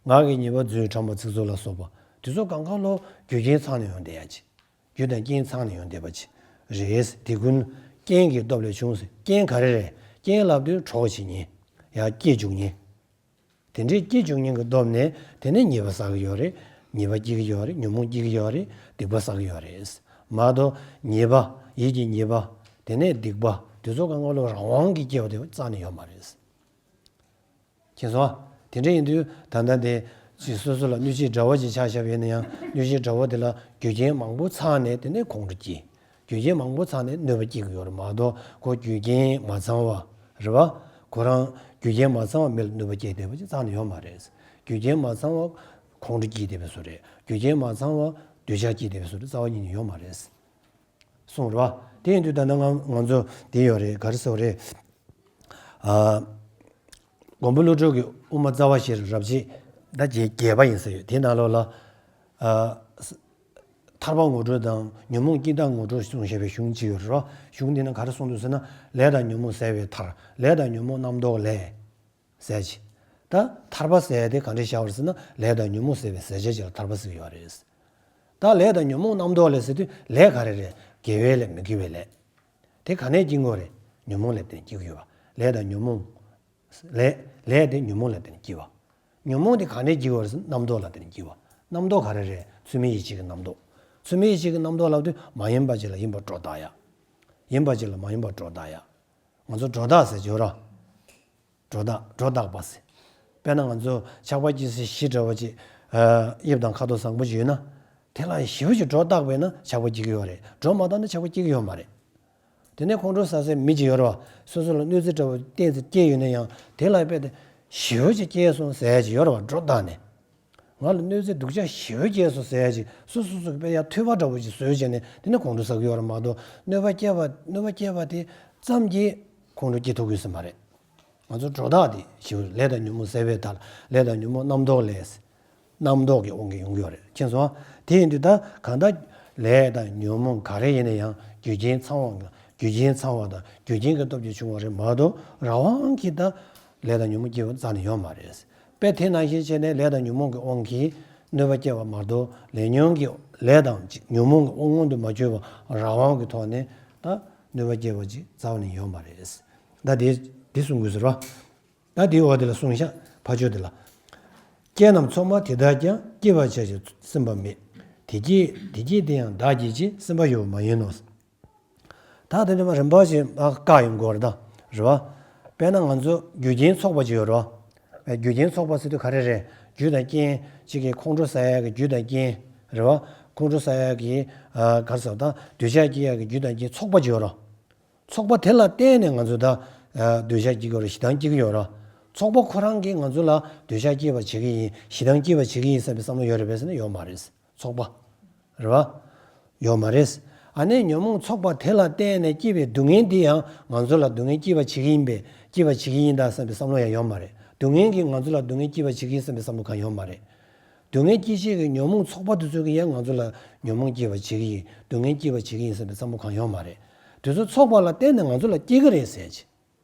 ངག་གི་ཉེས་པ། རྫུན་ཕྲ་མ་ཚིག་རྩུབ་ལ་སོགས་པ། དེ་ཚོ་གང་ག་ལོ་རྒྱུ་རྐྱེན་ཚང་ནས་ཡོང་བསྡད་ཡ་ཅིག་རྒྱུ་དང་རྐྱེན་ཚང་ནས་ཡོང་བསྡད་པ་ཅིག་རེད། དེ་ཀུན་རྐྱེན་གྱི་སྟོབས་ལས་བྱུང་ཟེར། རྐྱེན་ག་རེ་རེད། རྐྱེན་ལབ་དུས་གྲོགས་བྱེད་ཉེན། ཡང་སྐྱེ་འཇུག་ཉེན། དེ་འདྲའི་སྐྱེ་འཇུག་ཉེན་གྱི་སྟོབས་ནས་དེ་ནས་ཉེས་པ་བསགས་ཀྱི་ཡོད་རེད། ཉེས་པ་སྐྱེ་གི་ཡོད་རེད། ཉོན་མོངས་སྐྱེ་གི་ཡོད་རེད། སྡིག་པ་བསགས་ཀྱི་ཡོད་རེད། མ་གཏོགས་ཉེས་པ། ཡིད་ཀྱི་ཉེས་པ། དེ་ནས་སྡིག་པ། དེ་ཚོ་གང་ག་ལོ་རང་དབང་གིས་སྐྱེ་བ་དེ་རྩ་ནས་ཡོད་མ་རེད། མཁྱེན་སོང་ཨ། དེ་འདྲ་ཡིན་དུས་ད་ལྟ་དེ་ཅིག་སོ་སོ་ལ་གནོད་བྱེད་དགྲ་བོ་ཅིག་ཆ་བཞག་པ་ཡིན་ན་ཡང་། གནོད་བྱེད་དགྲ་བོ་དེ་ལ་རྒྱུ་རྐྱེན་མང་པོ་ཚང་ནས་དེ་ནས་ཁོང་ཁྲོ་སྐྱེ། རྒྱུ་རྐྱེན་མང་པོ་ཚང་ནས་གནོད་པ་སྐྱེལ་གྱི་ཡོད་རེད་མ་གཏོགས། ཁོ་རྒྱུ་རྐྱེན་མ་ཚང་བ་རེད་བ། ཁོ་རང་རྒྱུ་རྐྱེན་མ་ཚང་བ་མི་ལ་གནོད་པ་སྐྱེལ་བསྡད་པ་ཅིག་རྩ་ནས་ཡོད་མ་རེད། རྒྱུ་རྐྱེན་མ་ཚང་བ་ཁོང་ཁྲོ་སྐྱེལ་བསྡད་པའི་བཟོ་རེད། རྒྱུ་རྐྱེན་མ་ཚང་བ་འདོད་ཆགས་སྐྱེལ་བསྡད་པའི་བཟོ་རེད། རྩ་བ་ཉིད་ནས་ཡོད་མ་རེད། གསུངས་རེད་བ། དེ་ཡིན་དུས་ད་ལྟ་ང་ང་ཚོ་དེ་ཡོད་རེད། ག་རེ་ཟེར་བ་རེད། ཨ། མགོན་པོ་ཀླུ་སྒྲུབ་ཀྱི་དབུ་མ་རྩ་བ་བཞིར་རབ་བྱེད་ད་བརྒྱད་བརྒྱད་པ་ཡིན་ཟེར་ཡོད། དེའི་ནང་ལོགས་ལ། ཨ། ཐར་པ་ངོ་སྤྲོད་དང་ཉོན་མོངས་སྐྱེ་འཆི་ངོ་སྤྲོད་གསུངས་བཞག་པའི་གཞུང་ཅིག་ཡོད་རེད། གཞུང་འདི་ན་ག་རེ་གསུངས་འདུག་ཟེར་ན། ལས་དང་ཉོན་མོངས་ཟད་པའི་མཐར། ལས་དང་ཉོན་མོངས་རྣམ་རྟོག་ལས། ཟད་ཅིང་། ད་ཐར་པ་ཟེར་ཡ་དེ་ག་འདྲ་བཞག་པ་རེད་ཟེར་ན། ལས་དང་ཉོན་མོངས་ཟད་པའི་ཟད་བྱེད་ཅིག་ལ་ཐར་པ་ཟེར་གྱི་ཡོད་རེད། ད་ལས་དང་ཉོན་མོངས་རྣམ་རྟོག་ལས་ཟེར་དུས་ལས་ག་རེ་རེད། དགེ་བའི་ལས། མི་དགེ་བའི་ལས། དེ་ག་ནས་སྐྱེ་དགོས་རེད། ཉོན་མོངས་ལས་བརྟེན་སྐྱེ་གི་ཡོད་པ། ལས་དང་ཉོན་མོངས། ལས་ལས་དེ་ཉོན་མོངས་ལས་བརྟེན་སྐྱེ་བ། ཉོན་མོངས་དེ་ག་ནས་སྐྱེ་དགོས་རེད་ཟེར་ན་རྣམ་རྟོག་ལ་བརྟེན་སྐྱེ་བ། རྣམ་རྟོག་ག་རེ་རེད། ཚུལ་མིན་ཡིད་བྱེད་ཀྱི་རྣམ་རྟོག་ཚུལ་མིན་ཡིད་བྱེད་ཀྱི་རྣམ་རྟོག་ལབ་དུས་མ་ཡིན་པ་ཅིག་ལ་ཡིན་པར་སྒྲོ་བཏགས་ཡ། ཡིན་པ་ཅིག་ལ་མ་ཡིན་པར་སྒྲོ་བཏགས་ཡ། ང་ཚོ་སྒྲོ་བཏགས་ཟེར་གྱི་ཡོད་རེད། སྒྲོ་བཏགས། སྒྲོ་བཏགས་པ་ཟེར། དཔེར་ན་ང་ཚོ་ཆགས་པ་སྐྱེ་སའི་གཞི་འདྲ་བོ་ཅིག་ཨ། དབྱིབས་དང་ཁ་དོག་བཟང་པོ་ཅིག་ཡོད་ན། དེ་ལ་ཞེ་པོ་ཅིག་སྒྲོ་བཏགས་པས་ན་ཆགས་པ་སྐྱེ་གི་ཡོད་རེད། སྒྲོ་མ་བཏགས་ན་ཆགས་པ་སྐྱེ་གི་ཡོད་མ་རེད། དེ་ནས་ཁོང་ཁྲོ་ཟ་སའི་མི་ཅིག་ཡོད་རེད་པ། སོ་སོ་ལ་གནོད་འཚེ་འདྲ་བོ་གཏན་ཚིགས་སྐྱེས་ཡོད་ན་ཡང་། དེ་ལ་དཔེ་དེ་ཞེ་པོ་ཅིག་སྐྱེས་སོང་ཟེར་ཡ་ཅིག་ཡོད་རེད་པ། སྒྲོ་བཏགས་ནས། ང་ལ་གནོད་འཚེ་སྡུག་ཅག་ཞེ་པོ་སྐྱེས་སོང་ཟེར་ཡ་ཅིག་སོ་སོ་སོ་གི་དཔེ་ཡ་ཐོས་པ་འདྲ་བོ་ཅིག་བཟོས་བྱས་ནས་དེ་ནས་ཁོང་ཁྲོ་ཟ་གི་ཡོད་རེད་མ་གཏོགས། གནོད་པ་སྐྱེལ་བ་གནོད་པ་སྐྱེལ་བ་དེ་ཙམ་གྱིས་ཁོང་ཁྲོ་སྐྱེ་ཐུབ་ཀྱི་ཡོད་ས་མ་རེད། ང་ཚོ་སྒྲོ་བཏགས་དེ་ཞེ་པོ། ལས་དང་ཉོན་མོངས་ཟད་པའི་མཐར། ལས་དང་ཉོན་མོངས་རྣམ་རྟོག་ལས། རྣམ་རྟོག་གི་དབང་གིས་ཡོང་གི་ཡོད་རེད། མཁྱེན་སོང་། དེ་ཡིན་དུས་ད་གང་ལྟར་ལས་དང་ཉོན་མོངས་ག་རེ་ཡིན་ན་ཡང་རྒྱུ་རྐྱེན་ཚང་བ། རྒྱུ་རྐྱེན་ཚང་བ་དང་རྒྱུ་རྐྱེན་གྱི་སྟོབས་ཀྱིས་བྱུང་བ་རེད་མ་གཏོགས། རང་དབང་གིས་ད་ལས་དང་ཉོན་མོངས་སྐྱེ་བ་རྩ་ནས་ཡོད་མ་རེད། དཔེ་དེ་ནང་བཞིན་བྱས་ནས་ལས་དང་ཉོན་མོངས་ཀྱི་དབང་གིས་གནོད་པ་སྐྱེལ་བ་མ་གཏོགས། ལས་ཉོན་གྱི། ལས་དང་ཉོན་མོངས་ཀྱི་དབང་མངོན་དུ་མ་གྱུར་པ་རང་དབང་གི་ཐོག་ནས་ད་གནོད་པ་སྐྱེལ་བ་ཅིག་རྩ་བ་ནས་ཡོད་མ་རེད། ད་དེ་དེ་གསུང་དགོས་ཟེར་བ། ད་དེའི་འོག་དེ་ལ་གསུངས་ཤག་ཕ་ཆོས་དེ་ལ། རྐྱེན་རྣམས་ཚོགས་མ་དེ་དག་ཀྱང་། སྐྱེད་པར་བྱ་ཞིང་སེམས་པ་མེད། དེ་སྐྱེད་དེ་སྐྱེད་དེ་ཡང་བདག་སྐྱེད་ཅིང་། སེམས་པ་ཡོད་པར་མ་ཡིན་ནོ། ད་དེ་འདྲ་མ་རིམ་པ་བཞིན་བཀག་ཡོང་དགོས་རེད་ད། རེད་བ། དཔེར་ན་ང་ཚོ་རྒྱུ་རྐྱེན་ཚོགས་པ་ཅིག་ཡོད་རེད་བ། རྒྱུ་རྐྱེན་ཚོགས་པ་ཟེར་དུས་ག་རེ་རེད། རྒྱུ་དང་རྐྱེན་གཅིག་གིས་ཁོང་ཁྲོ་ཟ་ཡག་གི་རྒྱུ་དང་རྐྱེན། རེད་བ། ཁོང་ཁྲོ་ཟ་ཡག་གི་ཨ། ག་རེ་ཟེར་ད། འདོད་ཆགས་སྐྱེ་ཡག་གི་རྒྱུ་དང་རྐྱེན་ཚོགས་པ་ཅིག་ཡོད་རེད། ཚོགས་པ་དེ་ལ་བརྟེན་ནས་ང་ཚོ་ད་འདོད་ཆགས་སྐྱེ་གི་ཡོད་རེད། ཞེ་སྡང་སྐྱེ་གི་ཡོད་རེད། ཚོགས་པ་ཁོ་རང་གིས་ང་ཚོ་ལ་འདོད་ཆགས་སྐྱེ་བར་བྱེད་ཀྱི་ཡིན། ཞེ་སྡང་སྐྱེ་བར་བྱེད་ཀྱི་ཡིན་བསམ་པའི་བསམ་བློ་ཡོད་རེད་པས་ཟེར་ན་ཡོད་མ་རེད། ཚོགས་པ། རེད་བ། ཡོད་མ་རེད། ཨ་ནི་ཉོན་མོངས་ཚོགས་པ་དེ་ལ་བརྟེན་ནས་སྐྱེས་པའི་སྡུག་བསྔལ་འདི་ཡང་ང་ཚོ་ལ་སྡུག་བསྔལ་སྐྱེ་བར་བྱེད་ཀྱི་ཡིན་པས། སྐྱེ་བར་བྱེད་ཀྱི་ཡིན་ད་བསམ་པའི་བསམ་བློ་ཡང་ཡོད་མ་རེད། སྡུག་བསྔལ་གྱིས་ང་ཚོ་ལ་སྡུག་བསྔལ་སྐྱེ་བར་བྱེད་ཀྱི་ཡིན་བསམ་པའི་བསམ་བློ་གང་ཡོད་མ་རེད། སྡུག་བསྔལ་སྐྱེད་བྱེད་ཀྱི་ཉོན་མོངས་ཚོགས་པ་དེ་ཚོ་གིས་ཡང་ང་ཚོ་ལ་ཉོན་མོངས་སྐྱེ་བར་བྱེད་ཀྱི་ཡིན། སྡུག་བསྔལ་སྐྱེ་བར་བྱེད་ཀྱི་ཡིན་བསམ་པའི་བསམ་བློ་གང་ཡོད་མ་རེད། དེ་ཚོ་ཚོགས་པ་ལ་བརྟེན་ནས་ང་ཚོ་ལ་སྐྱེ་གི་རེད་ཟེར་གྱི།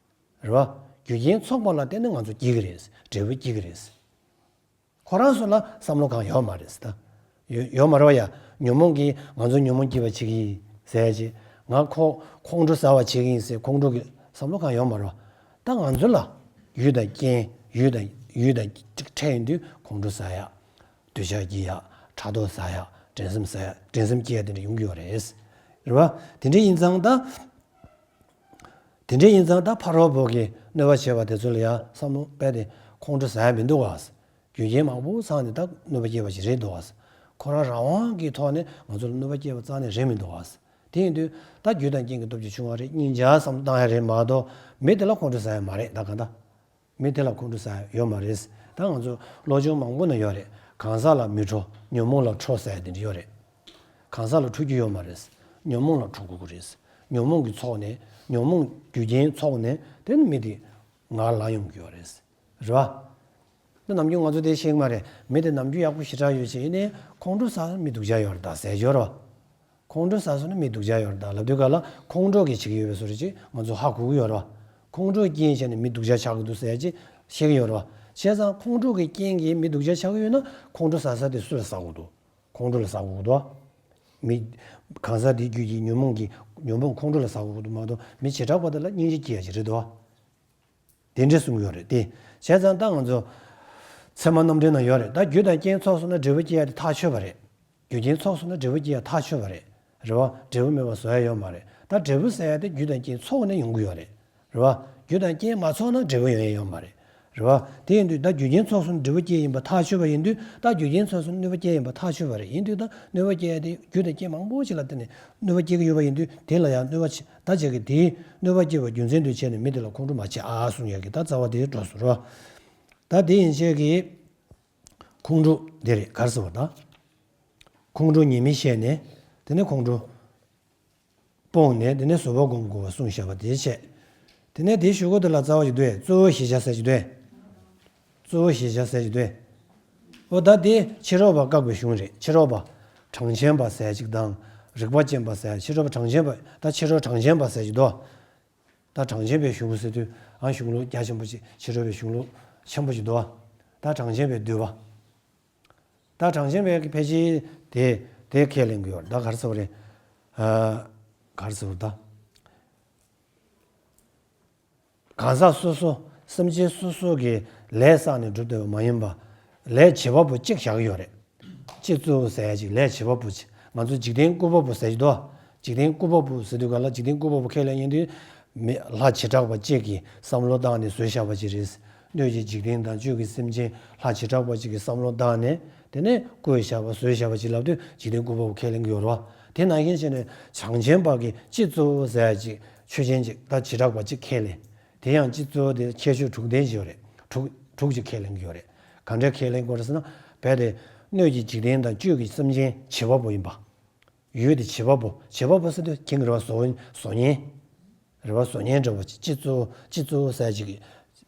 རེད་བ། རྒྱུ་རྐྱེན་ཚོགས་པ་ལ་བརྟེན་ནས་ང་ཚོ་སྐྱེ་གི་རེད། འབྲས་བུ་སྐྱེ་གི་རེད། ཁོ་རང་ཚོ་ལ་བསམ་བློ་གང་ཡོད་མ་རེད་ད། ཡོད་ཡོད་མ་རེད་བ་ཡ། ཉོན་མོངས་ཀྱིས་ང་ཚོ་ཉོན་མོངས་སྐྱེ་བར་བྱེད་ཀྱི་ཡིན་ཟེར་གྱི། ང་ཁོ་ཁོང་ཁྲོ་ཟ་བར་བྱེད་ཀྱི་ཡིན་ཟེར་ཁོང་ཁྲོ་གི་བསམ་བློ་གང་ཡོད་མ་རེད་བ། ད་ང་ཚོ་ལ་ཡུལ་དང་རྐྱེན། ཡུལ་དང་ཡུལ་དང་ཅིག་འཕྲད་ཡོང་དུས་ཁོང་ཁྲོ་ཟ་ཡག་འདོད་ཆགས་སྐྱེ་ཡག་ཕྲག་དོག་ཟ་ཡག་འགྲན་སེམས་ཟ་ཡག་འགྲན་སེམས་སྐྱེ་ཡག་དེ་འདྲ་ཡོང་གི་ཡོད་རེད། རེད་བ། དེ་འདྲ་ཡིན་ཙང་ད། དེ་འདྲ་ཡིན་ཙང་ད་ཕ་རོལ་པོ་གིས་གནོད་པ་བྱས་པ་དེ་ཚོ་ལ་ཡང་བསམ་བློ་དཔེ་དེ་ཁོང་ཁྲོ་ཟ་ཡག་མི་འདུག་ག། རྒྱུ་རྐྱེན་མང་པོ་ཚང་ནས་ད་གནོད་པ་སྐྱེལ་བ་ཞིག་རེད་འདུག་ག། ཁོ་རང་རང་དབང་གི་ཐོག་ནས་ང་ཚོ་ལ་གནོད་པ་སྐྱེལ་བ་རྩ་ནས་རེད་མི་འདུག་ག། དེ་ཡིན་དུས་ད་རྒྱུ་དང་རྐྱེན་གྱི་སྟོབས་ཀྱིས་བྱུང་བ་རེད། སྙིང་རྗེ་བསམ་བློ་བཏང་ཡག་རེད་མ་གཏོགས། མི་དེ་ལ་ཁོང་ཁྲོ་ཟ་ཡག་མ་རེད་ད་གང་ལྟར། མི་དེ་ལ་ཁོང་ཁྲོ་ཟ་ཡག་ཡོད་མ་རེད། ད་ང་ཚོ་བློ་སྦྱོང་མང་པོ་ན་ཡོད་རེད། གང་ཟག་ལ་མི་ཁྲོ། ཉོན་མོངས་ལ་ཁྲོ་ཟེར་ཡག་དེ་འདྲ་ཡོད་རེད། གང་ཟག་ལ་ཁྲོ་རྒྱུ་ཡོད་མ་རེད། ཉོན་མོངས་ལ་ཁྲོ་དགོས་ཀྱི་རེད། ཉོན་མོངས་ཀྱི་ཚོགས་ནས། ཉོན་མོངས་རྒྱུ་རྐྱེན་ཚོགས་ནས་དེ་ནི་མི་དེ་ངར་ལངས་ཡོང་གི་ཡོད་རེད། རེད་བ། ད་ནམ་རྒྱུན་ང་ཚོ་དེ་ཤེས་ཀྱི་མ་རེད། མི་དེ་ནམ་རྒྱུན་ཡག་པོ་ཞེ་དྲག་ཡོད་ཅེས་ཡིན་ནའི་ཁོང་ཁྲོ་ཟ་ན་མི་སྡུག་ཅག་ཡོད་རེད་ད་ཟེར་གྱི་ཡོད་རེད་བ། ཁོང་ཁྲོ་ཟ་སོང་ན་མི་སྡུག་ཅག་ཡོད་རེད་ད་ལབ་དུས་ག་ལ་ཁོང་ཁྲོ་གིས་བྱེད་ཀྱི་ཡོད་པའི་བཟོ་འདྲ་ཅིག་ང་ཚོ་ཧ་གོ་གི་ཡོད་རེད་བ། ཁོང་ཁྲོའི་རྐྱེན་བྱས་ནས་མི་སྡུག་ཅག་ཆགས་ཀྱི་འདུག་ཟེར་ཅིག་བཤད་ཀྱི་ཡོད་རེད་བ། བྱས་ཙང་ཁོང་ཁྲོ་གི་རྐྱེན་གྱིས་མི་སྡུག་ཅག་ཆགས་ཀྱི་ཡོད་ན་ཁོང་ཁྲོ་ཟ་ས་དེ་སུ་ལ་ཟ་དགོས་འདུག་ཁོང་ཁྲོ་ལ་ཟ་དགོས་འདུག་མི། གང་ཟག་དེའི་རྒྱུད་ཀྱི་ཉོན་མོངས་ཀྱི་ཉོན་མོངས་ཁོང་ཁྲོ་ལ་ཟ་དགོས་འདུག་མ་གཏོགས་མི་བྱེ་བྲག་པ་དེ་ལ་སྙིང་རྗེ་སྐྱེ་ཡ་ཅིག་རེད་འདུག་དེ་འདྲ་གསུང་གི་ཡོད་རེད་དེ། བྱས་ཙང་ད་ང་ཚོ་ཚད་མ་རྣམ་འགྲེལ་ན་ཡོད་རེད། ད་རྒྱུ་དང་རྐྱེན་ཚོགས་སོང་ན་འབྲས་བུ་སྐྱེ་ཡ་དེ་ཐག་ཆོད་པ་རེད། རྒྱུ་རྐྱེན་ཚོགས་སོང་ན་འབྲས་བུ་སྐྱེ་ཡ་ཐག་ཆོད་པ་རེད། རེད་བ། འབྲས་བུ་མེད་པ་བཟོ་ཡ་ཡོད་མ་རེད། ད་འབྲས་བུ་ཟེར་ཡ་དེ་རྒྱུ་དང་རྐྱེན་ཚོགས་ནས་ཡོང་གི་ཡོད་རེད། རེད་བ། རྒྱུ་དང་རྐྱེན་མ་ཚོགས་ན་འབྲས་བུ་ཡོང་ཡ་ཡོད་མ་རེད། རེད་བ། དེ་ཡིན་དུས་ད་རྒྱུ་རྐྱེན་ཚོགས་སོང་ན་འབྲས་བུ་སྐྱེ་ཡིན་པ་ཐག་ཆོད་པ་ཡིན་དུས། ད་རྒྱུ་རྐྱེན་ཚོགས་སོང་ན་གནོད་པ་སྐྱེ་ཡིན་པ་ཐག་ཆོད་པ་རེད། ཡིན་དུས་ད་གནོད་པ་སྐྱེ་ཡ་དེ་རྒྱུ་དང་རྐྱེན་མང་པོ་ཞིག་ལ་བརྟེན་ནས་གནོད་པ་སྐྱེ་གི་ཡོད་པ་ཡིན་དུས། དེ་ལ་ཡང་གནོད་པ་ཆེ་ད་བྱེད་ཀྱི་དེའི་གནོད་པ་སྐྱེ་བའི་རྒྱུ་མཚན་དུ་བྱས་ནས་མི་དེ་ལ་ཁོང་ཁྲོ་མ་བྱེད་ཨ་གསུང་ཡ་གི་ད་རྩ་བ་དེ་འགྲོ་སོང་ར། ད་དེ་ཡིན་བྱས་ཀྱི་ཁོང་ཁྲོ་དེ་རེད། ག་རེ་ཟེར་བ་ད། ཁོང་ཁྲོ་ཉེས་དམིགས་བཤད་ནས་དེ་ནས་ཁོང་ཁྲོ། སྤོང་ནས་དེ་ནས་བཟོད་པ་སྒོམ་དགོས་པ་གསུངས་བཞག་པ་དེ་བྱས། དེ་ནས་དེའི་གཞུག་གུ་དེ་ལ་རྩ་བ་ཞིག་འདུག་གཙོ་བོ་གཞིར་བཞག་ཟེར་གྱི་འདུག་གཙོ་བོ་གཞིར་བཞག་ཟེར་གྱི་འདུག་འོ་ད་དེ་ཕྱི་རོལ་པ་བཀག་པའི་གཞུང་རེད། ཕྱི་རོལ་པ་གྲངས་ཅན་པ་ཟེར་ཅིག་དང་། རིགས་པ་ཅན་པ་ཟེར། ཕྱི་རོལ་པ་གྲངས་ཅན་པ། ད་ཕྱི་རོལ་གྲངས་ཅན་པ་ཟེར་གྱི་འདུག་ད་གྲངས་ཅན་པའི་གཞུང་ཟེར་དུས་ཨ་གཞུང་ལུགས་རྒྱ་ཆེན་པོ་ཅིག་ཕྱི་རོལ་པའི་གཞུང་ལུགས་ཆེན་པོ་ཅིག་འདུག་ད་གྲངས་ཅན་པའི་འདུས་པ། ད་གྲངས་ཅན་པའི་ཕལ་ཆེར་དེ་དེ་ཁས་ལེན་གྱི་ཡོད་རེད། ད་ག་རེ་ཟེར་བ་རེད། ཨ། ག་རེ་ཟེར་བ་ད། གང་ཟག་སོ་སོ་སེམས་ཅན་སོ་སོ་གི་ལས་བསགས་ནས་གྲུབ་བསྡད་པ་མ་ཡིན་པ། ལས་བྱེད་པ་པོ་གཅིག་བཞག་གི་ཡོད་རེད། སྤྱི་གཙུག་ཟེར་ཡ་ཅིག་ལས་བྱེད་པ་པོ་ཅིག་ང་ཚོ་འཇིག་རྟེན་བཀོད་པ་པོ་ཟེར་གྱི་འདུག་འཇིག་རྟེན་བཀོད་པ་པོ་ཟེར་དུས་ག་ལ་འཇིག་རྟེན་བཀོད་པ་པོ་ཁས་ལེན་ཡིན་དུས། མི་ལྷ་བྱེ་བྲག་པ་གཅིག་གིས་བསམ་བློ་བཏང་ནས་བཟོས་བཞག་པ་ཅིག་རེད། སྣོད་ཀྱི་འཇིག་རྟེན་དང་བཅུད་ཀྱི་སེམས་ཅན་ལྷ་བྱེ་བྲག་པ་གཅིག་གིས་བསམ་བློ་བཏང་ནས་དེ་ནས་བཀོད་བཞག་པ་བཟོས་བཞག་པ་ཅིག་ལབ་དུས་འཇིག་རྟེན་བཀོད་པ་པོ་ཁས་ལེན་གྱི་ཡོད་རེད་བ། དེ་ནང་བཞིན་བྱས་ནས་གྲངས་ཅན་པ་གི་སྤྱི་གཙུག་ཟེར་ཡ་ཅིག་ཆོས་ཅན་ཅིག་ད་བྱེ་བྲག་པ་གཅིག་ཁས་ལེན། དེ་ཡང་སྤྱི་གཙུག་དེ་ཁྱད་ཆོས་དྲུག་ལྡན་ཅིག་ཡོད་རེད། དྲུག་དྲུག་ཅིག་ཁས་ལེན་གྱི་ཡོད་རེད། ག་འདྲ་ཁས་ལེན་དགོས་རེད་ཟེར་ན། རྦད་དེ་སྣོད་ཀྱི་འཇིག་རྟེན་དང་བཅུད་ཀྱི་སེམས་ཅན་བྱེད་པ་པོ་ཡིན་པ། ཡུལ་དེ་བྱེད་པ་པོ། བྱེད་པ་པོ་ཟེར་དུས་ཁྱེད་ཀྱི་རེ་བ་བཟོ་བཟོ་མཁན། རེ་བ་བཟོ་མཁན་འདྲ་བོ་ཅིག་སྤྱི་གཙུག་སྤྱི་གཙུག་ཟེར་ཅིག་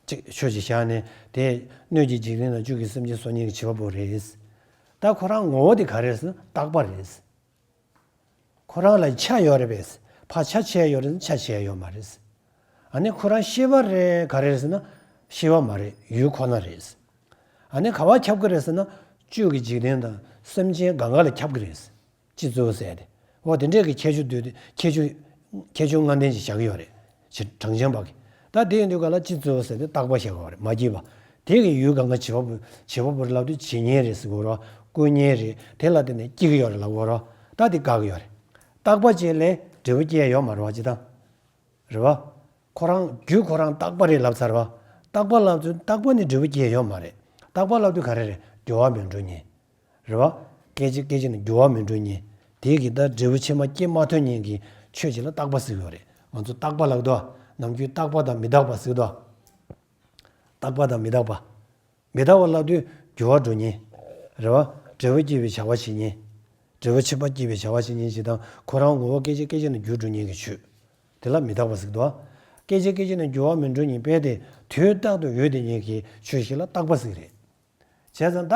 ཅིག་ཆོས་ཅིག་བཞག་ནས་དེ་སྣོད་ཀྱི་འཇིག་རྟེན་དང་བཅུད་ཀྱི་སེམས་ཅན་བཟོ་མཁན་གྱི་བྱེད་པ་པོ་རེད། ད་ཁོ་རང་ངོ་བོ་དེ་ག་རེ་རེད་ཟེར་ན་རྟག་པ་རེད། ཁོ་རང་ལ་ཆ་ཡོད་རེད་པས། ཕར་ཆ་ཆེ་ཡོད་རེད་ཟེར་ན་ཆ་ཆེ་ཡོད་མ་རེད། ཨ་ནི་ཁོ་རང་ཤེས་པ་རེད་ག་རེ་རེད་ཟེར་ན་ཤེས་པ་མ་རེད། ཡུལ་ཁོ་ན་རེད། ཨ་ནི་ག་བ་ཁྱབ་ཀྱི་རེད་ཟེར་ན་བཅུད་ཀྱི་འཇིག་རྟེན་དང་སེམས་ཅན་གང་ག་ལ་ཁྱབ་ཀྱི་རེད། སྤྱི་གཙུག་ཟེར་ཏེ། འོ་དེ་འདྲས་ཀྱི་ཁྱད་ཆོས་འདུས་ཏེ་ཁྱད་ཆོས་ཁྱད་ཆོས་ལྔ་ལྡན་ཞིག་བཞག་གི་ཡོད་རེད། ཅེས་གྲངས་ཅན་པ་གི། ད་དེ་ཡིན་དུས་ག་ལ་སྤྱི་གཙུག་ཟེར་ཏེ་རྟག་པ་བཞག་གི་ཡོད་རེད། མ་སྐྱེས་པ། དེ་གི་ཡུལ་གང་ག་བྱེད་པ་པོ་བྱེད་པ་པོ་རེད་ལབ་དུས་བྱེད་མཁན་རེད་ཟེར་གི་ཡོད་རེད། བཀོལ་མཁན་རེད། དེ་ལ་བརྟེན་ནས་སྐྱེ་གི་ཡོད་རེད་ལབ་གི་ཡོད་རེད། ད་དེ་བཀག་གི་ཡོད་རེད། རྟག་པ་ཅན་ལས་འབྲས་བུ་སྐྱེ་ཡ་ཡོད་མ་རེད་བ་སྤྱིར་བཏང་། རེད་བ། ཁོ་རང་རྒྱུ་ཁོ་རང་རྟག་པ་རེད་ལབ་ཚར་བ། རྟག་པ་ལབ་ཚུལ་རྟག་པ་ནི་འབྲས་བུ་སྐྱེ་ཡོད་མ་རེད། རྟག་པ་ལབ་དུས་ག་རེ་རེད། འགྱུར་བ་མི་འགྲོ་མཁན། རེད་བ། སྐད་ཅིག་སྐད་ཅིག་ནི་འགྱུར་བ་མི་འགྲོ་མཁན། དེ་གི་ད་འབྲས་བུ་ཕྱི་མ་སྐྱེ་མ་ཐུབ་མཁན་གྱི་ཆོས་ཅིག་ལ་རྟག་པ་ཟེར་གྱི་ཡོད་རེད། ང་ཚོ་རྟག་པ་ལབ་དུས་ནམ་རྒྱུན་རྟག་པ་དང་མི་རྟག་པ་ཟེར་དུས། རྟག་པ་དང་མི་རྟག་པ། མི་རྟག་པ་ལབ་དུས་འགྱུར་བ་འགྲོ་མཁན། རེད་བ། འབྲས་བུ་སྐྱེ་བའི་བྱ་བ་བྱེད་མཁན། འབྲས་བུ་ཕྱི་མ་སྐྱེ་བའི་བྱ་བ་བྱེད་མཁན་ཞིག་དང་ཁོ་རང་ངོ་བོ་སྐད་ཅིག་སྐད་ཅིག་ནི་འགྱུར་འགྲོ་མཁན་གྱི་ཆོས། དེ་ལ་མི་རྟག་པ་ཟེར་གྱི་འདུག་སྐད་ཅིག་སྐད་ཅིག་ནི་འགྱུར་བ་མི་འགྲོ་མཁན་དཔེ་དེ་དུས་རྟག་ཏུ་ཡོད་བསྡད་མཁན་གྱི་ཆོས་ཤིག་ལ་རྟག་པ་ཟེར་གྱི་རེད། བྱས་ཙང་ད་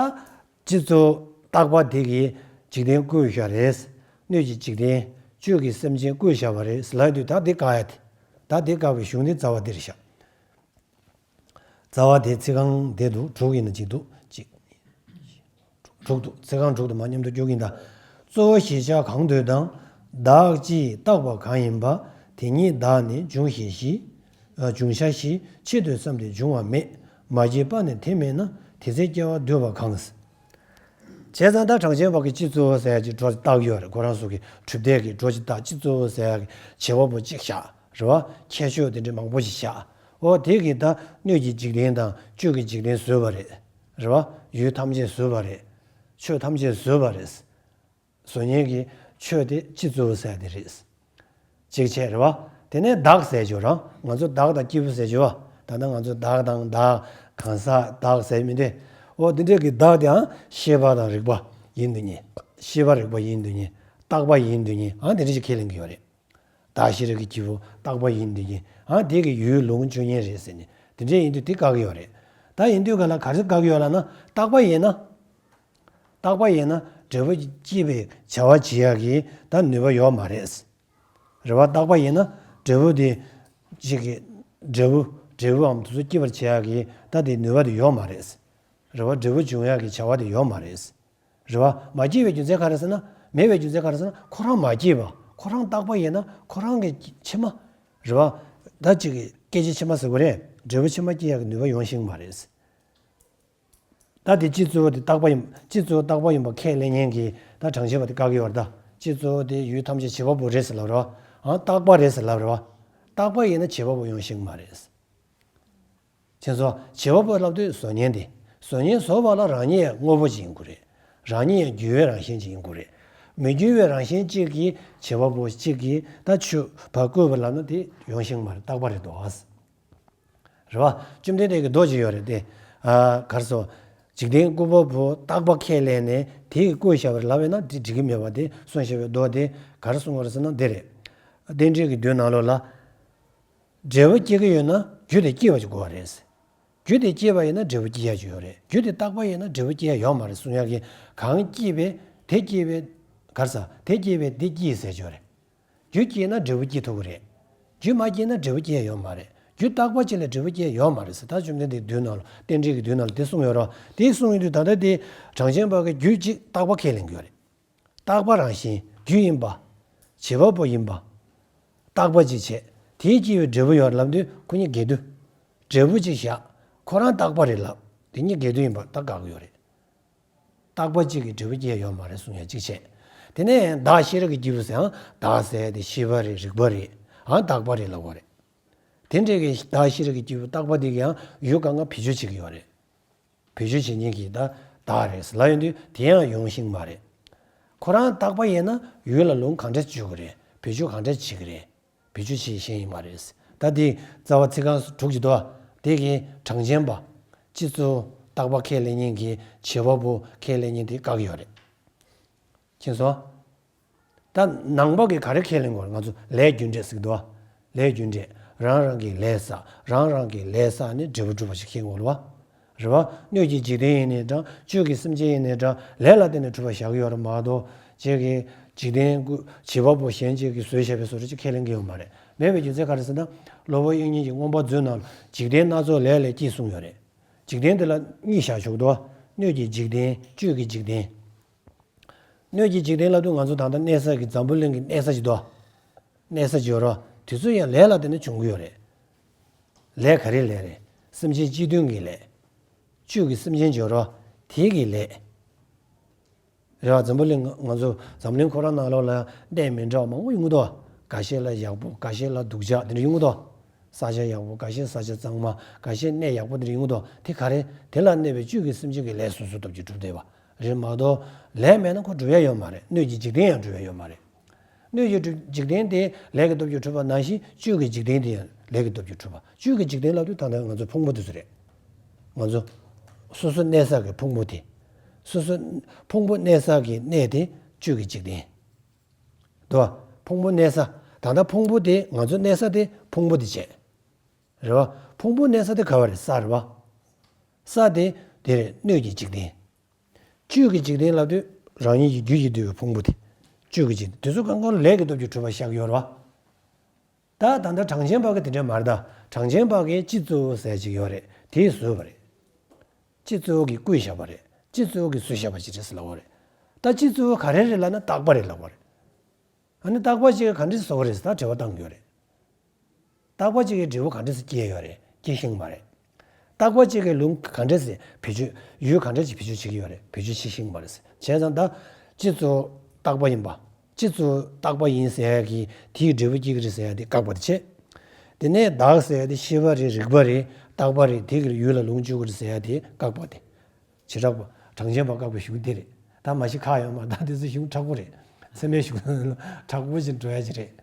སྤྱི་གཙུག་རྟག་པ་དེ་གིས་འཇིག་རྟེན་བཀོད་བཞག་རེད། སྣོད་ཀྱི་འཇིག་རྟེན་བཅུད་ཀྱི་སེམས་ཅན་བཀོད་བཞག་པ་རེད་ལབ་དུས་ད་དེ་བཀག་ཡ་དེ། ད་དེ་བཀག་པའི་གཞུང་དེ་རྩ་བ་འདིར་བཞག་རྩ་བ་དེ་ཚིག་རྐང་དེ་འདུག་དྲུག་ཡིན་ན་གཅིག་འདུག་གཅིག་དྲུག་འདུག་ཚིག་རྐང་དྲུག་དུ་མ་མཉམ་དུ་སྐྱོར་གྱིན་གདའ། གཙོ་བོ་གཞིར་བཞག་གང་འདོད་དང་། བདག་ཅེས་བཏགས་པ་གང་ཡིན་པ། དེ་ཉིད་བདག་ནི་འབྱུང་ཞེས་བཞི། ཨ། འབྱུང་བྱ་བཞི་ཕྱིར་འདོད་བསམས་ཏེ་འབྱུང་བ་མེད། མ་སྐྱེས་པ་ནི་དེ་མེད་ན། དེ་ཚེ་སྐྱེ་བ་འདོད་པ་གང་། བྱས་ཙང་ད་གྲངས་ཅན་པ་གི་སྤྱི་གཙོ་བོ་ཟེར་ཡ་ཅིག་སྒྲོ་བཏགས་ཡོད་རེད། ཁོ་རང་ཚོ་གི་གྲུབ་མཐའ་གི་སྒྲོ་ཅིག་བཏགས། སྤྱི་གཙོ་བོ་ཟེར་ཡ་གི་བྱེད་པ་པོ་གཅིག་བཞག་རེད་བ། ཁྱད་ཆོས་དེ་འདྲ་མང་པོ་ཞིག་བཞག་འོ་དེ་གི་ད་སྣོད་ཀྱི་འཇིག་རྟེན་དང་བཅུད་ཀྱི་འཇིག་རྟེན་བཟོས་པ་རེད། རེད་བ། ཡུལ་ཐམས་ཅད་བཟོས་པ་རེད། ཆོས་ཐམས་ཅད་བཟོས་པ་རེད། བཟོ་མཁན་གྱི་ཆོས་དེ་སྤྱི་གཙོ་བོ་ཟེར་དེ་རེད། གཅིག་བྱས་རེད་བ། དེ་ནས་བདག་ཟེར་རྒྱུ་རང་ང་ཚོ་བདག་དང་སྐྱེས་བུ་ཟེར་རྒྱུ་བ། ད་ལྟ་ང་ཚོ་བདག་དང་བདག་གང་ཟག་བདག་ཟེར་མི་འདི། འོ་དེ་འདྲས་ཀྱི་བདག་དེའང་ཤེས་པ་དང་རིག་པ་ཡིན་དུ་ཉེ། ཤེས་པ་རིག་པ་ཡིན་དུ་ཉེ། རྟག་པ་ཡིན་དུ་ཉེ། ཨང་དེ་འདྲས་ཅིག་ཁས་ལེན་གྱི་ཡོད་རེད། བདག་ཤེས་རིག་གི་སྐྱེས་བུ་རྟག་པ་ཡིན་དུ་ཉེ། ཨང་དེ་གི་ཡུལ་ལུང་བཅུ་གཉིས་རེད་ཟེར་ནས་དེ་འདྲས་ཡིན་དུས་དེ་བཀག་གི་ཡོད་རེད། ད་ཡིན་དུས་ག་ལ་ག་རེ་བཀག་གི་ཡོད་ལབ་ན་རྟག་པ་ཡིན་ན། རྟག་པ་ཡིན་ན་འབྲས་བུ་སྐྱེད་པའི་བྱ་བ་བྱེད་ཡག་གི་ད་ནུས་པ་ཡོད་མ་རེད། རེད་བ། རྟག་པ་ཡིན་ན་འབྲས་བུ་དེ་ཅིག་གི་འབྲས་བུ་འབྲས་བུའམ་དེ་ཚོ་སྐྱེད་པར་བྱེད་ཡག་གི་ད་དེ་ནུས་པ་དེ་ཡོད་མ་རེད། རེད་བ། འབྲས་བུ་འབྱུང་ཡག་གི་བྱ་བ་དེ་ཡོད་མ་རེད། རེད་བ། མ་སྐྱེས་པའི་རྒྱུ་མཚན་ག་རེ་ཟེར་ན། མེད་པའི་རྒྱུ་མཚན་ག་རེ་ཟེར་ན་ཁོ་རང་མ་སྐྱེས་པ། ཁོ་རང་རྟག་པ་ཡིན་ན་ཁོ་རང་གི་ཕྱི་མ། རེད་བ། ད་ཅིག་གི་སྐད་ཅིག་ཕྱི་མ་ཟེར་དགོས་རེད། འབྲས་བུ་ཕྱི་མ་སྐྱེ་ཡག་གི་ནུས་པ་ཡོང་ཤེས་མ་རེད། ད་དེ་སྤྱི་གཙོ་བོ་དེ་རྟག་པ་ཡིན། སྤྱི་གཙོ་བོ་རྟག་པ་ཡིན་པ་ཁས་ལེན་མཁན་གྱི་ད་གྲངས་ཅན་པ་དེ་བཀག་གི་ཡོད་རེད་ད། སྤྱི་གཙོ་བོ་དེ་ཡུལ་ཐམས་ཅད་བྱེད་པ་པོ་རེད་ཟེར་ལབ་རེད་བ། ཨང་རྟག་པ་རེད་ཟེར་ལབ་རེད་བ། རྟག་པ་ཡིན་ན་བྱེད་པ་པོ་ཡོང་ཤེས་མ་རེད། དེ་ཚོ་བྱེད་པ་པོ་ལབ་དུས་བཟོ་མཁན་དེ། བཟོ་མཁན་བཟོ་བ་ལ་རང་ཉིད་དངོས་པོ་ཅིག་ཡིན་དགོས་རེད། རང་ཉིད་འགྱུར་བའི་རང་བཞིན་ཅིག་ཡིན་དགོས་རེད། མི་འགྱུར་བའི་རང་བཞིན་གཅིག་གིས་བྱེད་པ་པོ་གཅིག་གིས་ད་ཆོས་པ་བཀོད་པ་ལབ་ན་དེ་ཡོང་ཤེས་མ་རེད། རྟག་པ་རེད་དོ། རེད་བ། བཅོམ་ལྡན་འདས་ཀྱི་མདོ་ཅིག་ཡོད་རེད་དེ། ཨ་ག་རེ་ཟེར། འཇིག་རྟེན་བཀོད་པ་པོ་རྟག་པ་ཁས་ལེན་ནས་དེ་ཡི་བཀོད་བཞག་པ་རེད་ལབ་ཡོད་ན་དེ་འགྲིག་གི་མེད་པ་དེ་གསུངས་བཞག་པའི་མདོ་དེ་ག་རེ་གསུངས་པ་རེད་ཟེར་ན་འདི་རེད། རྟེན་འབྲེལ་གྱི་མདོའི་ནང་ལོགས་ལ། འབྲས་བུ་སྐྱེ་གི་ཡོད་ན་རྒྱུ་དེ་སྐྱེ་བ་ཞིག་དགོས་པ་རེད། རྒྱུ་དེ་སྐྱེས་པ་ཡིན་ན་འབྲས་བུ་སྐྱེ་ཡ་ཅིག་ཡོད་རེད། རྒྱུ་དེ་རྟག་པ་ཡིན་ན་འབྲས་བུ་སྐྱེ་ཡ་ཡོད་མ་རེད་གསུང་ཡ་གི། གང་སྐྱེས་པས་དེ་སྐྱེས་པས། ག་རེ་ཟ། དེ་སྐྱེས་པས་འདི་སྐྱེས་ཟེར་ཅིག་ཡོད་རེད། རྒྱུ་སྐྱེས་ན་འབྲས་བུ་སྐྱེ་ཐུབ་ཀྱི་རེད། རྒྱུ་མ་སྐྱེས་ན་འབྲས་བུ་སྐྱེ་ཡ་ཡོད་མ་རེད། རྒྱུ་རྟག་པ་ཅིག་ལས་འབྲས་བུ་སྐྱེ་ཡ་ཡོད་མ་རེད་ཟེར། ད་བཅོམ་ལྡན་འདས་མདོའི་ནང་ལ། རྟེན་འབྲེལ་གྱི་མདོའི་ནང་ལ་དེ་གསུངས་ཡོད་རེད། དེ་གསུངས་ཡོང་དུས་ད་ལྟ་དེ་གྲངས་ཅན་པ་གི་རྒྱུད་གཅིག་རྟག་པ་ཁས་ལེན་གྱི་ཡོད་རེད། རྟག་པ་རང་བཞིན་རྒྱུ་ཡིན་པ། བྱེད་པ་པོ་ཡིན་པ། རྟག་པ་གཅིག་བྱས། དེའི་སྐྱེ་བའི་འབྲས་བུ་ཡོད་ལབ་དུས་ཁོ་གཉིས་འགལ་འདུ། འབྲས་བུ་གཅིག་བཞག་ཁོ་རང་རྟག་པ་རེད་ལབ། དེ་གཉིས་འགལ་འདུ་ཡིན་པ་ད་དགག་གི་ཡོད་རེད། རྟག་པ་གཅིག་གིས་འབྲས་བུ་སྐྱེ་ཡ་ཡོད་མ་རེད་གསུང་ཡ་གཅིག་བྱས། དེ་ནས་བདག་ཤེས་རབ་ཀྱི་སྐྱེས་བུ་ཟེར་ཡང་བདག་ཟེར་ཡ་དེ་ཤེས་པ་རེད། རིག་པ་རེད། ཨང་རྟག་པ་རེད་ལབ་པ་རེད། དེ་འདྲའི་གི་བདག་ཤེས་རབ་ཀྱི་སྐྱེས་བུ་རྟག་པ་དེ་གི་ཡང་ཡུལ་གང་ག་བེད་སྤྱོད་བྱེད་ཀྱི་ཡོད་རེད། བེད་སྤྱོད་བྱེད་མཁན་གྱི་ད་བདག་རེད་ལབ་ཡོང་དུས་དེ་ཡང་ཡོང་ཤེས་མ་རེད། ཁོ་རང་རྟག་པ་ཡིན་ན་ཡུལ་ལ་ལུང་གང་འདྲ་སྤྱོད་ཀྱི་རེད། བེད་སྤྱོད་གང་འདྲ་བྱེད་ཀྱི་རེད། བེད་སྤྱོད་བྱེད་ཤེས་ཡིན་མ་རེད། ད་དེ་རྩ་བ་ཚིག་རྐང་དྲུག་ཅིག་འདུག་དེ་གི་གྲངས་ཅན་པ། སྤྱི་གཙུག་རྟག་པ་ཁས་ལེན་མཁན་གྱི་བྱེད་པ་པོ་ཁས་ལེན་མཁན་དེ་བཀག་གི་ཡོད་རེད། མཁྱེན་སོང་། ད་ནང་པ་གི་ག་རེ་ཁས་ལེན་དགོས་རེད། ང་ཚོ་ལས་རྒྱུ་འབྲས་ཟེར་གི་འདུག་ལས་རྒྱུ་འབྲས། རང་རང་གི་ལས་བསགས། རང་རང་གི་ལས་བསགས་ནས་འབྲས་བུ་སྒྲུབ་པ་ཞིག་ཤེས་དགོས་རེད་བ། རེད་བ། སྣོད་ཀྱི་འཇིག་རྟེན་ཡིན་ནའི་འདྲ། བཅུད་ཀྱི་སེམས་ཅན་ཡིན་ནའི་འདྲ། ལས་ལ་བརྟེན་ནས་གྲུབ་པ་བཞག་གི་ཡོད་རེད་མ་གཏོགས། ཅིག་གི་འཇིག་རྟེན་ཀུན་བྱེད་པ་པོ་གཞན་གཅིག་གིས་བཟོས་བཞག་པའི་བཟོ་འདྲ་ཅིག་ཁས་ལེན་གྱི་ཡོད་མ་རེད། མེད་པའི་རྒྱུ་མཚན་ག་རེ་ཟེར་ན། སློབ་དཔོན་དབྱིག་གཉེན་གྱི་མངོན་པ་མཛོད་ནང་ལ་འཇིག་རྟེན་སྣ་ཚོགས་ལས་ལས་སྐྱེས་གསུངས་ཡོད་རེད། འཇིག་རྟེན་དེ་ལ་གཉིས་བཞག་ཆོག་འདུག་སྣོད་ཀྱི་འཇིག་རྟེན། བཅུད་ཀྱི་འཇིག་རྟེན། སྣོད་ཀྱི་འཇིག་རྟེན་ལབ་དུས་ང་ཚོ་ད་ལྟ་གནས་ས་གི་འཛམ་བུ་གླིང་གི་གནས་ས་ཅིག་འདུག་གནས་ས་ཅིག་ཡོད་རེད། དེ་ཚོ་ཡང་ལས་ལ་བརྟེན་ནས་བྱུང་གི་ཡོད་རེད། ལས་ག་རེ་ལས་རེད། སེམས་ཅན་སྤྱི་མཐུན་གྱི་ལས། བཅུད་ཀྱི་སེམས་ཅན་ཅིག་ཡོད་རེད། དེ་གི་ལས། རེད་བ། འཛམ་བུ་གླིང་ང་ཚོ་འཛམ་གླིང་ཁོ་རང་ནང་ལོགས་ལ་གནས་མི་འདྲ་བ་མང་པོ་ཡོང་གི་འདུག་འགའ་ཤས་ལ་ཡག་པོ། འགའ་ཤས་ལ་སྡུག་ཅག་དེ་འདྲ་ཡོང་གི་འདུག་ས་ཆ་ཡག་པོ། འགའ་ཤས་ས་ཆ་གཙང་མ། འགའ་ཤས་གནས་ཡག་པོ་དེ་འདྲ་ཡོང་གི་འདུག་དེ་ག་རེ། དེ་ལ་གནས་པའི་བཅུད་ཀྱི་སེམས་ཅན་གྱི་ལས་སོ་སོའི་སྟོབས་ཀྱིས་གྲུབ་བསྡད་པ་རེད་མ་གཏོགས། ལས་མེད་ན་ཁོ་གྲུབ་ཡ་ཡོད་མ་རེད། སྣོད་ཀྱི་འཇིག་རྟེན་ཡང་གྲུབ་ཡ་ཡོད་མ་རེད། སྣོད་ཀྱི་གྲུབ་འཇིག་རྟེན་དེ་ལས་ཀྱི་སྟོབས་ཀྱིས་གྲུབ་པ་ནང་བཞིན་བཅུད་ཀྱི་འཇིག་རྟེན་དེ་ཡང་ལས་ཀྱི་སྟོབས་ཀྱིས་གྲུབ་པ། བཅུད་ཀྱི་འཇིག་རྟེན་ལབ་དུས་ད་ལྟ་ང་ཚོ་ཕུང་པོ་དེ་ཚོ་རེད། ང་ཚོ་སོ་སོ་གནས་ས་གི་ཕུང་པོ་དེ། སོ་སོ་ཕུང་པོ་གནས་ས་གི་གནས་དེ་བཅུད་ཀྱི་འཇིག་རྟེན་འདུག་ཕུང་པོ་གནས་ས། ད་ལྟ་ཕུང་པོ་དེ་ང་ཚོ་གནས་ས་དེ་ཕུང་པོ་དེ་བྱས། རེད་བ། ཕུང་པོ་གནས་ས་དེ་ག་བ་རེད། ས་རེད་བ། ས་དེ་དེ་རེད། སྣོད་ཀྱི་འཇིག་རྟེན། བཅུད་ཀྱི་འཇིག་རྟེན་ལབ་དུས་རང་ཉིད་ཀྱི་རྒྱུད་ཀྱིས་བསྡུས་པའི་ཕུང་པོ་དེ། བཅུད་ཀྱི་འཇིག་རྟེན་དེ་ཚོ་གང་གང་ལས་ཀྱི་སྟོབས་ཀྱིས་གྲུབ་པ་བཞག་ཡོད་རེད་བ། ད་ད་ལྟ་གྲངས་ཅན་པ་གི་དེ་འདྲ་མ་རེད་ད། གྲངས་ཅན་པ་གི་སྤྱི་གཙུག་ཟེར་ཅིག་ཡོད་རེད། དེས་བཟོས་པ་རེད། སྤྱི་གཙུག་གིས་བསྐུས་བཞག་པ་རེད། སྤྱི་གཙུག་གིས་བཟོས་བཞག་པ་ཅིག་རེད་ཟེར་ལབ་པ་རེད། ད་སྤྱི་གཙུག་ག་རེ་རེད་ལབ་ན་རྟག་པ་རེད་ལབ་པ་རེད། ཨ་ནི་རྟག་པ་ཅིག་ག་འདྲས་བཟོ་གི་རེད་ཟེར་ད་དྲི་བ་བཏང་གི་ཡོད་རེད། རྟག་པ་གཅིག་གིས་འབྲས་བུ་ག་འདྲ་སེ་སྐྱེ་ཡོད་རེད། སྐྱེ་ཤེས་མ་རེད། རྟག་པ་གཅིག་གིས་ལུང་ག་འདྲ་སེ་བེད་སྤྱོད། ཡུལ་ག་འདྲ་ཅིག་བེད་སྤྱོད་བྱེད་ཀྱི་ཡོད་རེད། བེད་སྤྱོད་བྱེད་ཤེས་མ་རེད། བྱས་ཙང་ད་སྤྱི་གཙུག་རྟག་པ་ཡིན་པ། སྤྱི་གཙུག་རྟག་པ་ཡིན་ཟེར་ཡ་གི་དེའི་འབྲས་བུ་སྐྱེ་གི་རེད་ཟེར་ཡ་དེ་བཀག་པ་དེ་བྱས། དེ་ནས་བདག་ཟེར་ཡ་དེ་ཤེས་པ་རེད། རིག་པ་རེད། རྟག་པ་རེད། དེ་གི་ཡུལ་ལ་ལུང་སྤྱོད་ཀྱི་རེད་ཟེར་ཡ་དེ་བཀག་པ་དེ། བྱེ་བྲག་པ། གྲངས་ཅན་པ་བཀག་པའི་གཞུང་དེ་རེད། ད་མ་གཞི་ཁག་ཡོད་མ་རེད། ད་དེ་ཚོ་གཞུང་མཁྲེགས་པོ་རེད། ཚད་མའི་གཞུང་མཁྲེགས་པོ་ཅིག་འགྲོ་ཡ་ཅིག་རེད།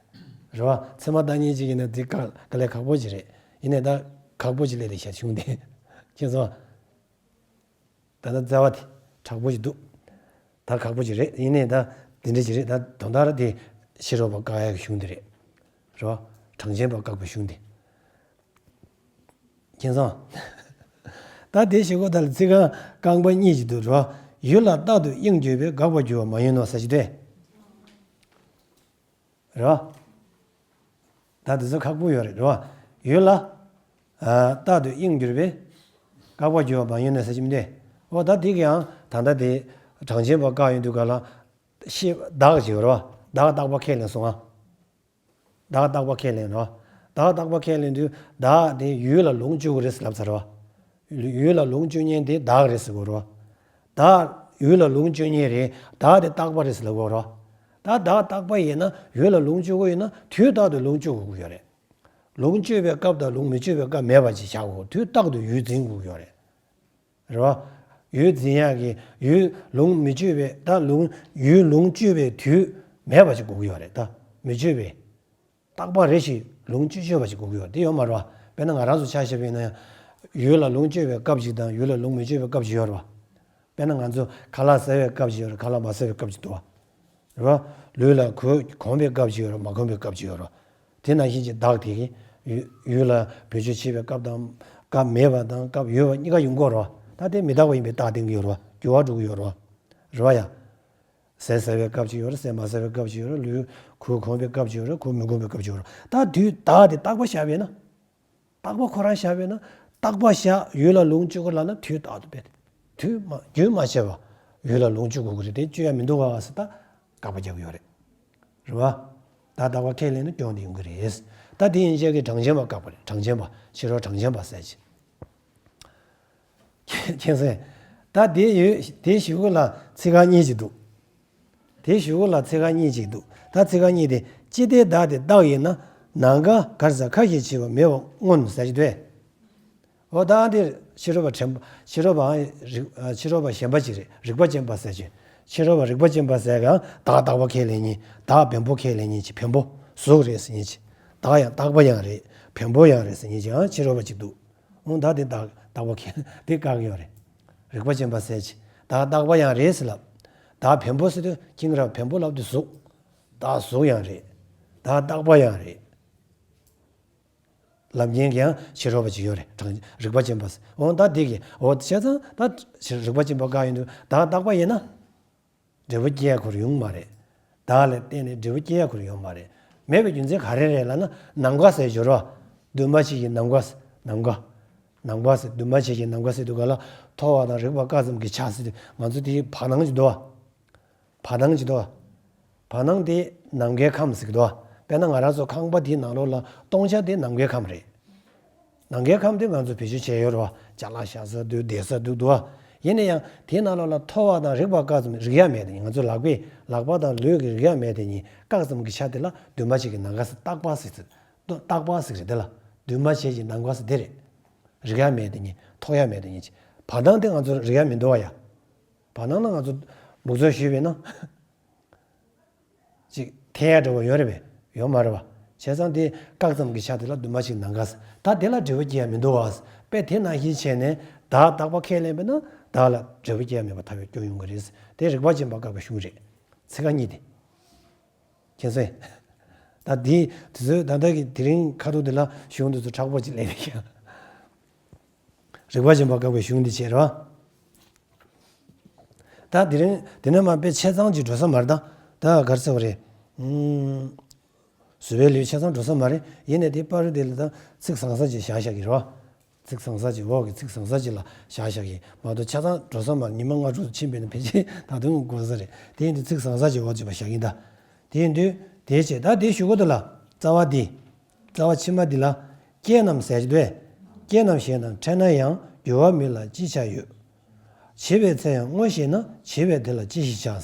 རེད་བ། ཚད་མ་བརྟག་གཉིས་ཅིག་ཡིན་ན་དེ་དཀའ་དཀའ་ལས་ཁག་པོ་ཅིག་རེད། ཡིན་ནའི་ད་ཁག་པོ་ཅིག་སླེབས་རེད་ཤག་གཞུང་དེ། མཁྱེན་སོང་། ད་ལྟ་རྩ་བ་དེ་མཁྲེགས་པོ་ཅིག་འདུག་ད་ཁག་པོ་ཅིག་རེད། ཡིན་ནའི་ད་དེ་འདྲ་ཅིག་རེད། ད་དོན་དག་ར་དེ་ཤེས་རབ་པ་བཀག་ཡ་གི་གཞུང་དེ་རེད། རེད་བ། གྲངས་ཅན་པ་བཀག་པའི་གཞུང་དེ། མཁྱེན་སོང་། ད་དེ་ཞིག་གོ། ད་ལ་ཚིག་རྐང་རྐང་པ་གཉིས་ཀྱི་འདུག་རོ། ཡུལ་ལ་རྟག་ཏུ་དབྱིངས་གྱུར་པས། དགག་པར་འགྱུར་བ་མ་ཡིན་ནོ་ཟེར་གྱི་སྟེ། རོ། ད་དེ་ཚོ་ཁག་པོ་ཡོད་རེད་རོ། ཡུལ་ལ་ཨ་རྟག་ཏུ་དབྱིངས་གྱུར་པས། དགག་པར་འགྱུར་བ་མ་ཡིན་ནོ་ཟེར་གྱི་མི་འདུག་འོ་ད་དེ་གི་ཡང་ད་ལྟ་དེ་གྲངས་ཅན་པ་བཀག་ཡོང་དུས་ག་ལ་ཤེས་བདག་ཅིག་ཡོད་རོ། བདག་རྟག་པ་ཁས་ལེན་སོང་ང་། བདག་རྟག་པ་ཁས་ལེན་རོ། བདག་རྟག་པ་ཁས་ལེན་དུས་བདག་དེ་ཡུལ་ལ་ལུང་སྤྱོད་ཀྱི་རེད་ཟེར་ལབ་ཚར་རོ། ཡུལ་ལ་ལུང་སྤྱོད་མཁན་དེ་བདག་རེད་ཟེར་གོ་རོ། བདག་ཡུལ་ལ་ལུང་སྤྱོད་མཁན་རེད། བདག་དེ་རྟག་པ་རེད་ཟེར་ལབ་གོ་རོ། ད་བདག་རྟག་པ་ཡིན་ན་ཡུལ་ལ་ལུང་སྤྱོད་གོ་ཡིན་ན་དུས་རྟག་ཏུ་ལུང་སྤྱོད་དགོས་ཀྱི་ཡོད་རེད། ལུང་སྤྱོད་པའི་སྐབས་དང་ལུང་མི་སྤྱོད་པའི་སྐབས་མེད་པ་ཅིག་བཞག་དགོས། དུས་རྟག་ཏུ་ཡུལ་འཛིན་དགོས་ཀྱི་ཡོད་རེད། རེད་བ། ཡུལ་འཛིན་ཡག་གི་ཡུལ་ལུང་མི་སྤྱོད་པའི་ད་ལུང་ཡུལ་ལུང་སྤྱོད་པའི་དུས་མེད་པ་ཞིག་དགོས་ཀྱི་ཡོད་རེད། ད་མི་སྤྱོད་པའི་རྟག་པ་རེ་ཞིག་ལུང་སྤྱོད་སྤྱོད་པ་ཞིག་དགོས་ཀྱི་ཡོད་རེད། དེ་ཡོད་མ་རེད་བ། དཔེར་ན་ང་རང་ཚོ་ཆ་བཞག་པ་ཡིན་ན་ཡང་ཡུལ་ལ་ལུང་སྤྱོད་པའི་སྐབས་ཤིག་དང་ཡུལ་ལ་ལུང་མི་སྤྱོད་པའི་སྐབས་ཤིག་ཡོད་རེད་བ། དཔེར་ན་ང་ཚོ་ཁ་ལག་ཟ་བའི་སྐབས་ཤིག་ཡོད་རེད། ཁ་ལག་མ་ཟ་བའི་སྐབས་ཤིག་འདུག་བ། རེད་བ། ལུས་ལ་གོས་གོན་པའི་སྐབས་ཅིག་ཡོད་རེད། མ་གོན་པའི་སྐབས་ཅིག་ཡོད་རེད། དེ་ནང་བཞིན་གྱི་བདག་དེ་གི་ཡུལ་ཡུལ་ལ་བེད་སྤྱོད་བྱེད་པའི་སྐབས་དང་། སྐབས་མེད་པ་དང་སྐབས་ཡོད་པ་གཉིས་ཀ་ཡོང་གི་ཡོད་རེད་བ། ད་དེ་མི་རྟག་པ་ཡིན་པའི་རྟགས་བསྟན་གྱི་ཡོད་རེད་བ། འགྱུར་བ་འགྲོ་གི་ཡོད་རེད་བ། རེད་བ་ཡ། ཟས་ཟ་བའི་སྐབས་ཅིག་ཡོད་རེད། ཟས་མ་ཟ་བའི་སྐབས་ཅིག་ཡོད་རེད། ལུས་གོས་གོན་པའི་སྐབས་ཅིག་ཡོད་རེད། གོས་མི་གོན་པའི་སྐབས་ཅིག་ཡོད་རེད། ད་དུས་བདག་དེ་རྟག་པ་བཞག་པས་ན། རྟག་པ་ཁོ་རང་བཞག་པས་ན། རྟག་པ་བཞག་ཡུལ་ལ་ལོངས་སྤྱོད་དགོས་ལབ་ན་དུས་རྟག་ཏུ་སྤེལ་ཏེ། དུས་མ་རྒྱུན་མ་ཆད་པ་ཡུལ་ལ་ལོངས་སྤྱོད་དགོས་ཀྱི་རེད། དེ་སྤྱོད་ཡ་མི་འདུག་ག་ཟེར། ད་དགག་པ་རྒྱག་གི་ཡོད་རེད། རེད་བ། ད་རྟག་པ་ཁས་ལེན་ན་སྐྱོན་དེ་ཡོང་གི་རེད། ད་དེ་ཡན་ཆད་ཀྱི་གྲངས་ཅན་པ་བཀག་པ་རེད། གྲངས་ཅན་པ། ཕྱི་རོལ་གྲངས་ཅན་པ་ཟེར་གྱི། མཁྱེན་སོང་། ད་དེ་ཡོད་དེ་གཞུག་གུ་ལ་ཚིག་རྐང་གཉིས་ཅིག་འདུག་དེ་གཞུག་གུ་ལ་ཚིག་རྐང་གཉིས་ཅིག་འདུག་ད་ཚིག་རྐང་གཉིས་དེ། ཅི་སྟེ་བདག་དེ་རྟག་ཡིན་ན། ནམ་མཁའ་གར་ས་ཁ་ཞེས་བྱ་བ་མེད་པར་མངོན་ཟེར་གྱི་འདུག་འོ་ད་འདིར་ཕྱི་རོལ་པ་ཕྲན་ཕྱི་རོལ་པའང་རིག་ཕྱི་རོལ་པ་གཞན་པ་ཅིག་རེད། རིག་པ་ཅན་པ་ཟེར་གྱི། ཕྱི་རོལ་པ་རིག་པ་ཅན་པ་ཟེར་གང་བདག་རྟག་པ་ཁས་ལེན་མཁན། བདག་བེམ་པོ་ཁས་ལེན་མཁན་ཅིག་བེམ་པོ་གཟུགས་རེད་ཟེར་མཁན་ཅིག་བདག་ཡང་རྟག་པ་ཡང་རེད། བེམ་པོ་ཡང་རེད་ཟེར་མཁན་ཅིག་ཡང་ཕྱི་རོལ་པ་ཅིག་འདུག་འོ་ད་དེ་བདག་རྟག་པ་ཁས་དེ་བཀག་གི་ཡོད་རེད། རིག་པ་ཅན་པ་ཟེར་ཅིག་བདག་རྟག་པ་ཡང་རེད་ཟེར་ལབ། བདག་བེམ་པོ་ཟེར་དུས་ཁྱེད་རང་བེམ་པོ་ལབ་དུས་གཟུགས། བདག་གཟུགས་ཡང་རེད། བདག་རྟག་པ་ཡང་རེད། ལབ་མཁན་གྱི་ཡང་ཕྱི་རོལ་པ་ཅིག་ཡོད་རེད། གྲངས་རིག་པ་ཅན་པ་ཟེར། འོ་ད་དེ་གི་འོ་བྱས་ཙང་ད་རིག་པ་ཅན་པ་བཀག་ཡོང་དུས་བདག་རྟག་པ་ཡིན་ན། འབྲས་བུ་སྐྱེ་ཡ་ཁོ་རང་ཡོང་མ་རེད། བདག་ལ་བརྟེན་ནས་འབྲས་བུ་སྐྱེ་ཡ་ཁོ་རང་ཡོང་མ་རེད། མེད་པའི་རྒྱུ་མཚན་ག་རེ་རེད་ལབ་ན། ནམ་མཁའ་ཟེར་སྦྱོར་བ། འདུས་མ་བྱས་ཀྱི་ནམ་མཁའ་ཟེར། ནམ་མཁའ། ནམ་མཁའ་ཟེར། འདུས་མ་བྱས་ཀྱི་ནམ་མཁའ་ཟེར་དུས་ག་ལ། མཐོ་བ་དང་རིག་པ་བཀག་ཙམ་གྱི་ཆ་ཟེར་དུས་ང་ཚོ་དེའི་བར་སྣང་ཅིག་འདུག་བ། བར་སྣང་ཅིག་འདུག་བ། བར་སྣང་དེ་ནམ་མཁའི་ཁམས་ཟེར་གྱི་འདུག་བ། དཔེར་ན་ང་རང་ཚོ་ཁང་པ་དེའི་ནང་ལོགས་ལ་སྟོང་ཆ་དེ་ནམ་མཁའི་ཁམས་རེད། ནམ་མཁའི་ཁམས་དེ་ང་ཚོ་བེད་སྤྱོད་བྱས་ཡོད་རེད་བ། ཅ་ལག་བཞག་ས་འདུག་བསྡད་ས་འདུག་འདུག་བ། ཡིན་ན་ཡང་དེའི་ནང་ལོགས་ལ་མཐོ་བ་དང་རིག་པ་བཀག་ཙམ་རིག་ཡ་མེད་དེ། ང་ཚོ་ལག་པས་ལག་པ་དང་ལུས་ཀྱིས་རིག་ཡ་མེད་དེ་ཉིད་བཀག་ཙམ་གྱི་ཆ་དེ་ལ་འདུས་མ་བྱས་ཀྱི་ནམ་མཁའ་ཟེར། རྟག་པ་ཟེར་ཚུལ། རྟག་པ་ཟེར་རེད་དེ་ལ། འདུས་མ་བྱས་ཀྱི་ནམ་མཁའ་ཟེར་དེ་རེད། རིག་ཡ་མེད་དེ་ཉིད་མཐོང་ཡ་མེད་དེ་ཉིད་ཅེས། བར་སྣང་དེ་ང་ཚོར་རིག་ཡ་མི་འདུག་བ་ཡ། བར་སྣང་ལ་ང་ཚོ་འབུག་ཚོད་ཞུས་པས་ན། ཅིག་འཐེན་ཡ་འདྲ་བོ་ཡོད་རེད་པས། ཡོད་མ་རེད་བ། བྱས་ཙང་དེ་བཀག་ཙམ་གྱི་ཆ་དེ་ལ་འདུས་མ་བྱས་ནམ་མཁའ་ཟེར། ད་དེ་ལ་འབྲས་བུ་སྐྱེ་ཡ་མི་འདུག་བ། དཔེ་དེ་ནང་བཞིན་བྱས་ནས་བདག་རྟག་པ་ཁས་ལེན་པས་ན་བདག་ལ་འབྲས་བུ་སྐྱེ་ཡ་མེད་པར་ཐལ་བའི་སྐྱོན་ཡོང་གི་རེད། དེ་རིག་པ་ཅན་པ་བཀག་པའི་གཞུང་རེད། ཚིག་རྐང་གཉིས་དེ། མཁྱེན་སོང་། ད་དེ་དུས་ཚོད་ད་ལྟ་གི་དེ་རིང་ཁ་ཐུག་དེ་ལ་གཞུང་དེ་ཚོ་མཁྲེགས་པོ་ཅིག་ལས་མི་ཤེས། རིག་པ་ཅན་པ་བཀག་པའི་གཞུང་འདི་བྱས་རོ། ད་དེ་རིང་དེ་ནས་མ་དཔེ་ཆ་ཚང་ཅིག་འགྲོ་ས་མ་རེད་ད། ད་ག་རེ་ཟེར་བ་རེད། ཨུམ། བཟོ་པའི་ལུས་ཆ་ཚང་འགྲོ་ས་མ་རེད། ཡིན་ནའི་དེ་པར་དེ་ལ་ད་ཚིག་ཟང་ཟ་ཅིག་བཞག་བཞག་གི་རོ། ཚིག་ཟང་ཟ་ཅིག་འོག་གི་ཚིག་ཟང་ཟ་ཅིག་ལ་བཞག་བཞག་གི་མ་གཏོགས་ཆ་ཚང་འགྲོ་ས་མ་རེད། ཉི་མ་ལྔ་དྲུག་ཕྱིན་པས་ན་ཕལ་ཆེར་ད་དུང་དགོས་ས་རེད། དེ་ཡིན་དུས་ཚིག་ཟང་ཟ་ཅིག་འོག་ཅིག་པ་བཞག་གིན་ད། དེ་ཡིན་དུས་དེ་བྱས། ད་དེ་གཞུག་གུ་དེ་ལ་རྩ་བ་འདི། རྩ་བ་ཕྱི་མ་འདི་ལ། རྐྱེན་རྣམས་ཟད་དོ། རྐྱེན་རྣམས་གཞན་དང་ཕྲད་ན་ཡང་། འགྱུར་བ་མེད་ལ་ཅི་བྱ་ཡོད། བྱེད་པའི་ཚེ་ཡང་སྔོ་ཞེ་ན། བྱེད་པས་དེ་ལ་ཅི་ཞིག་བྱ།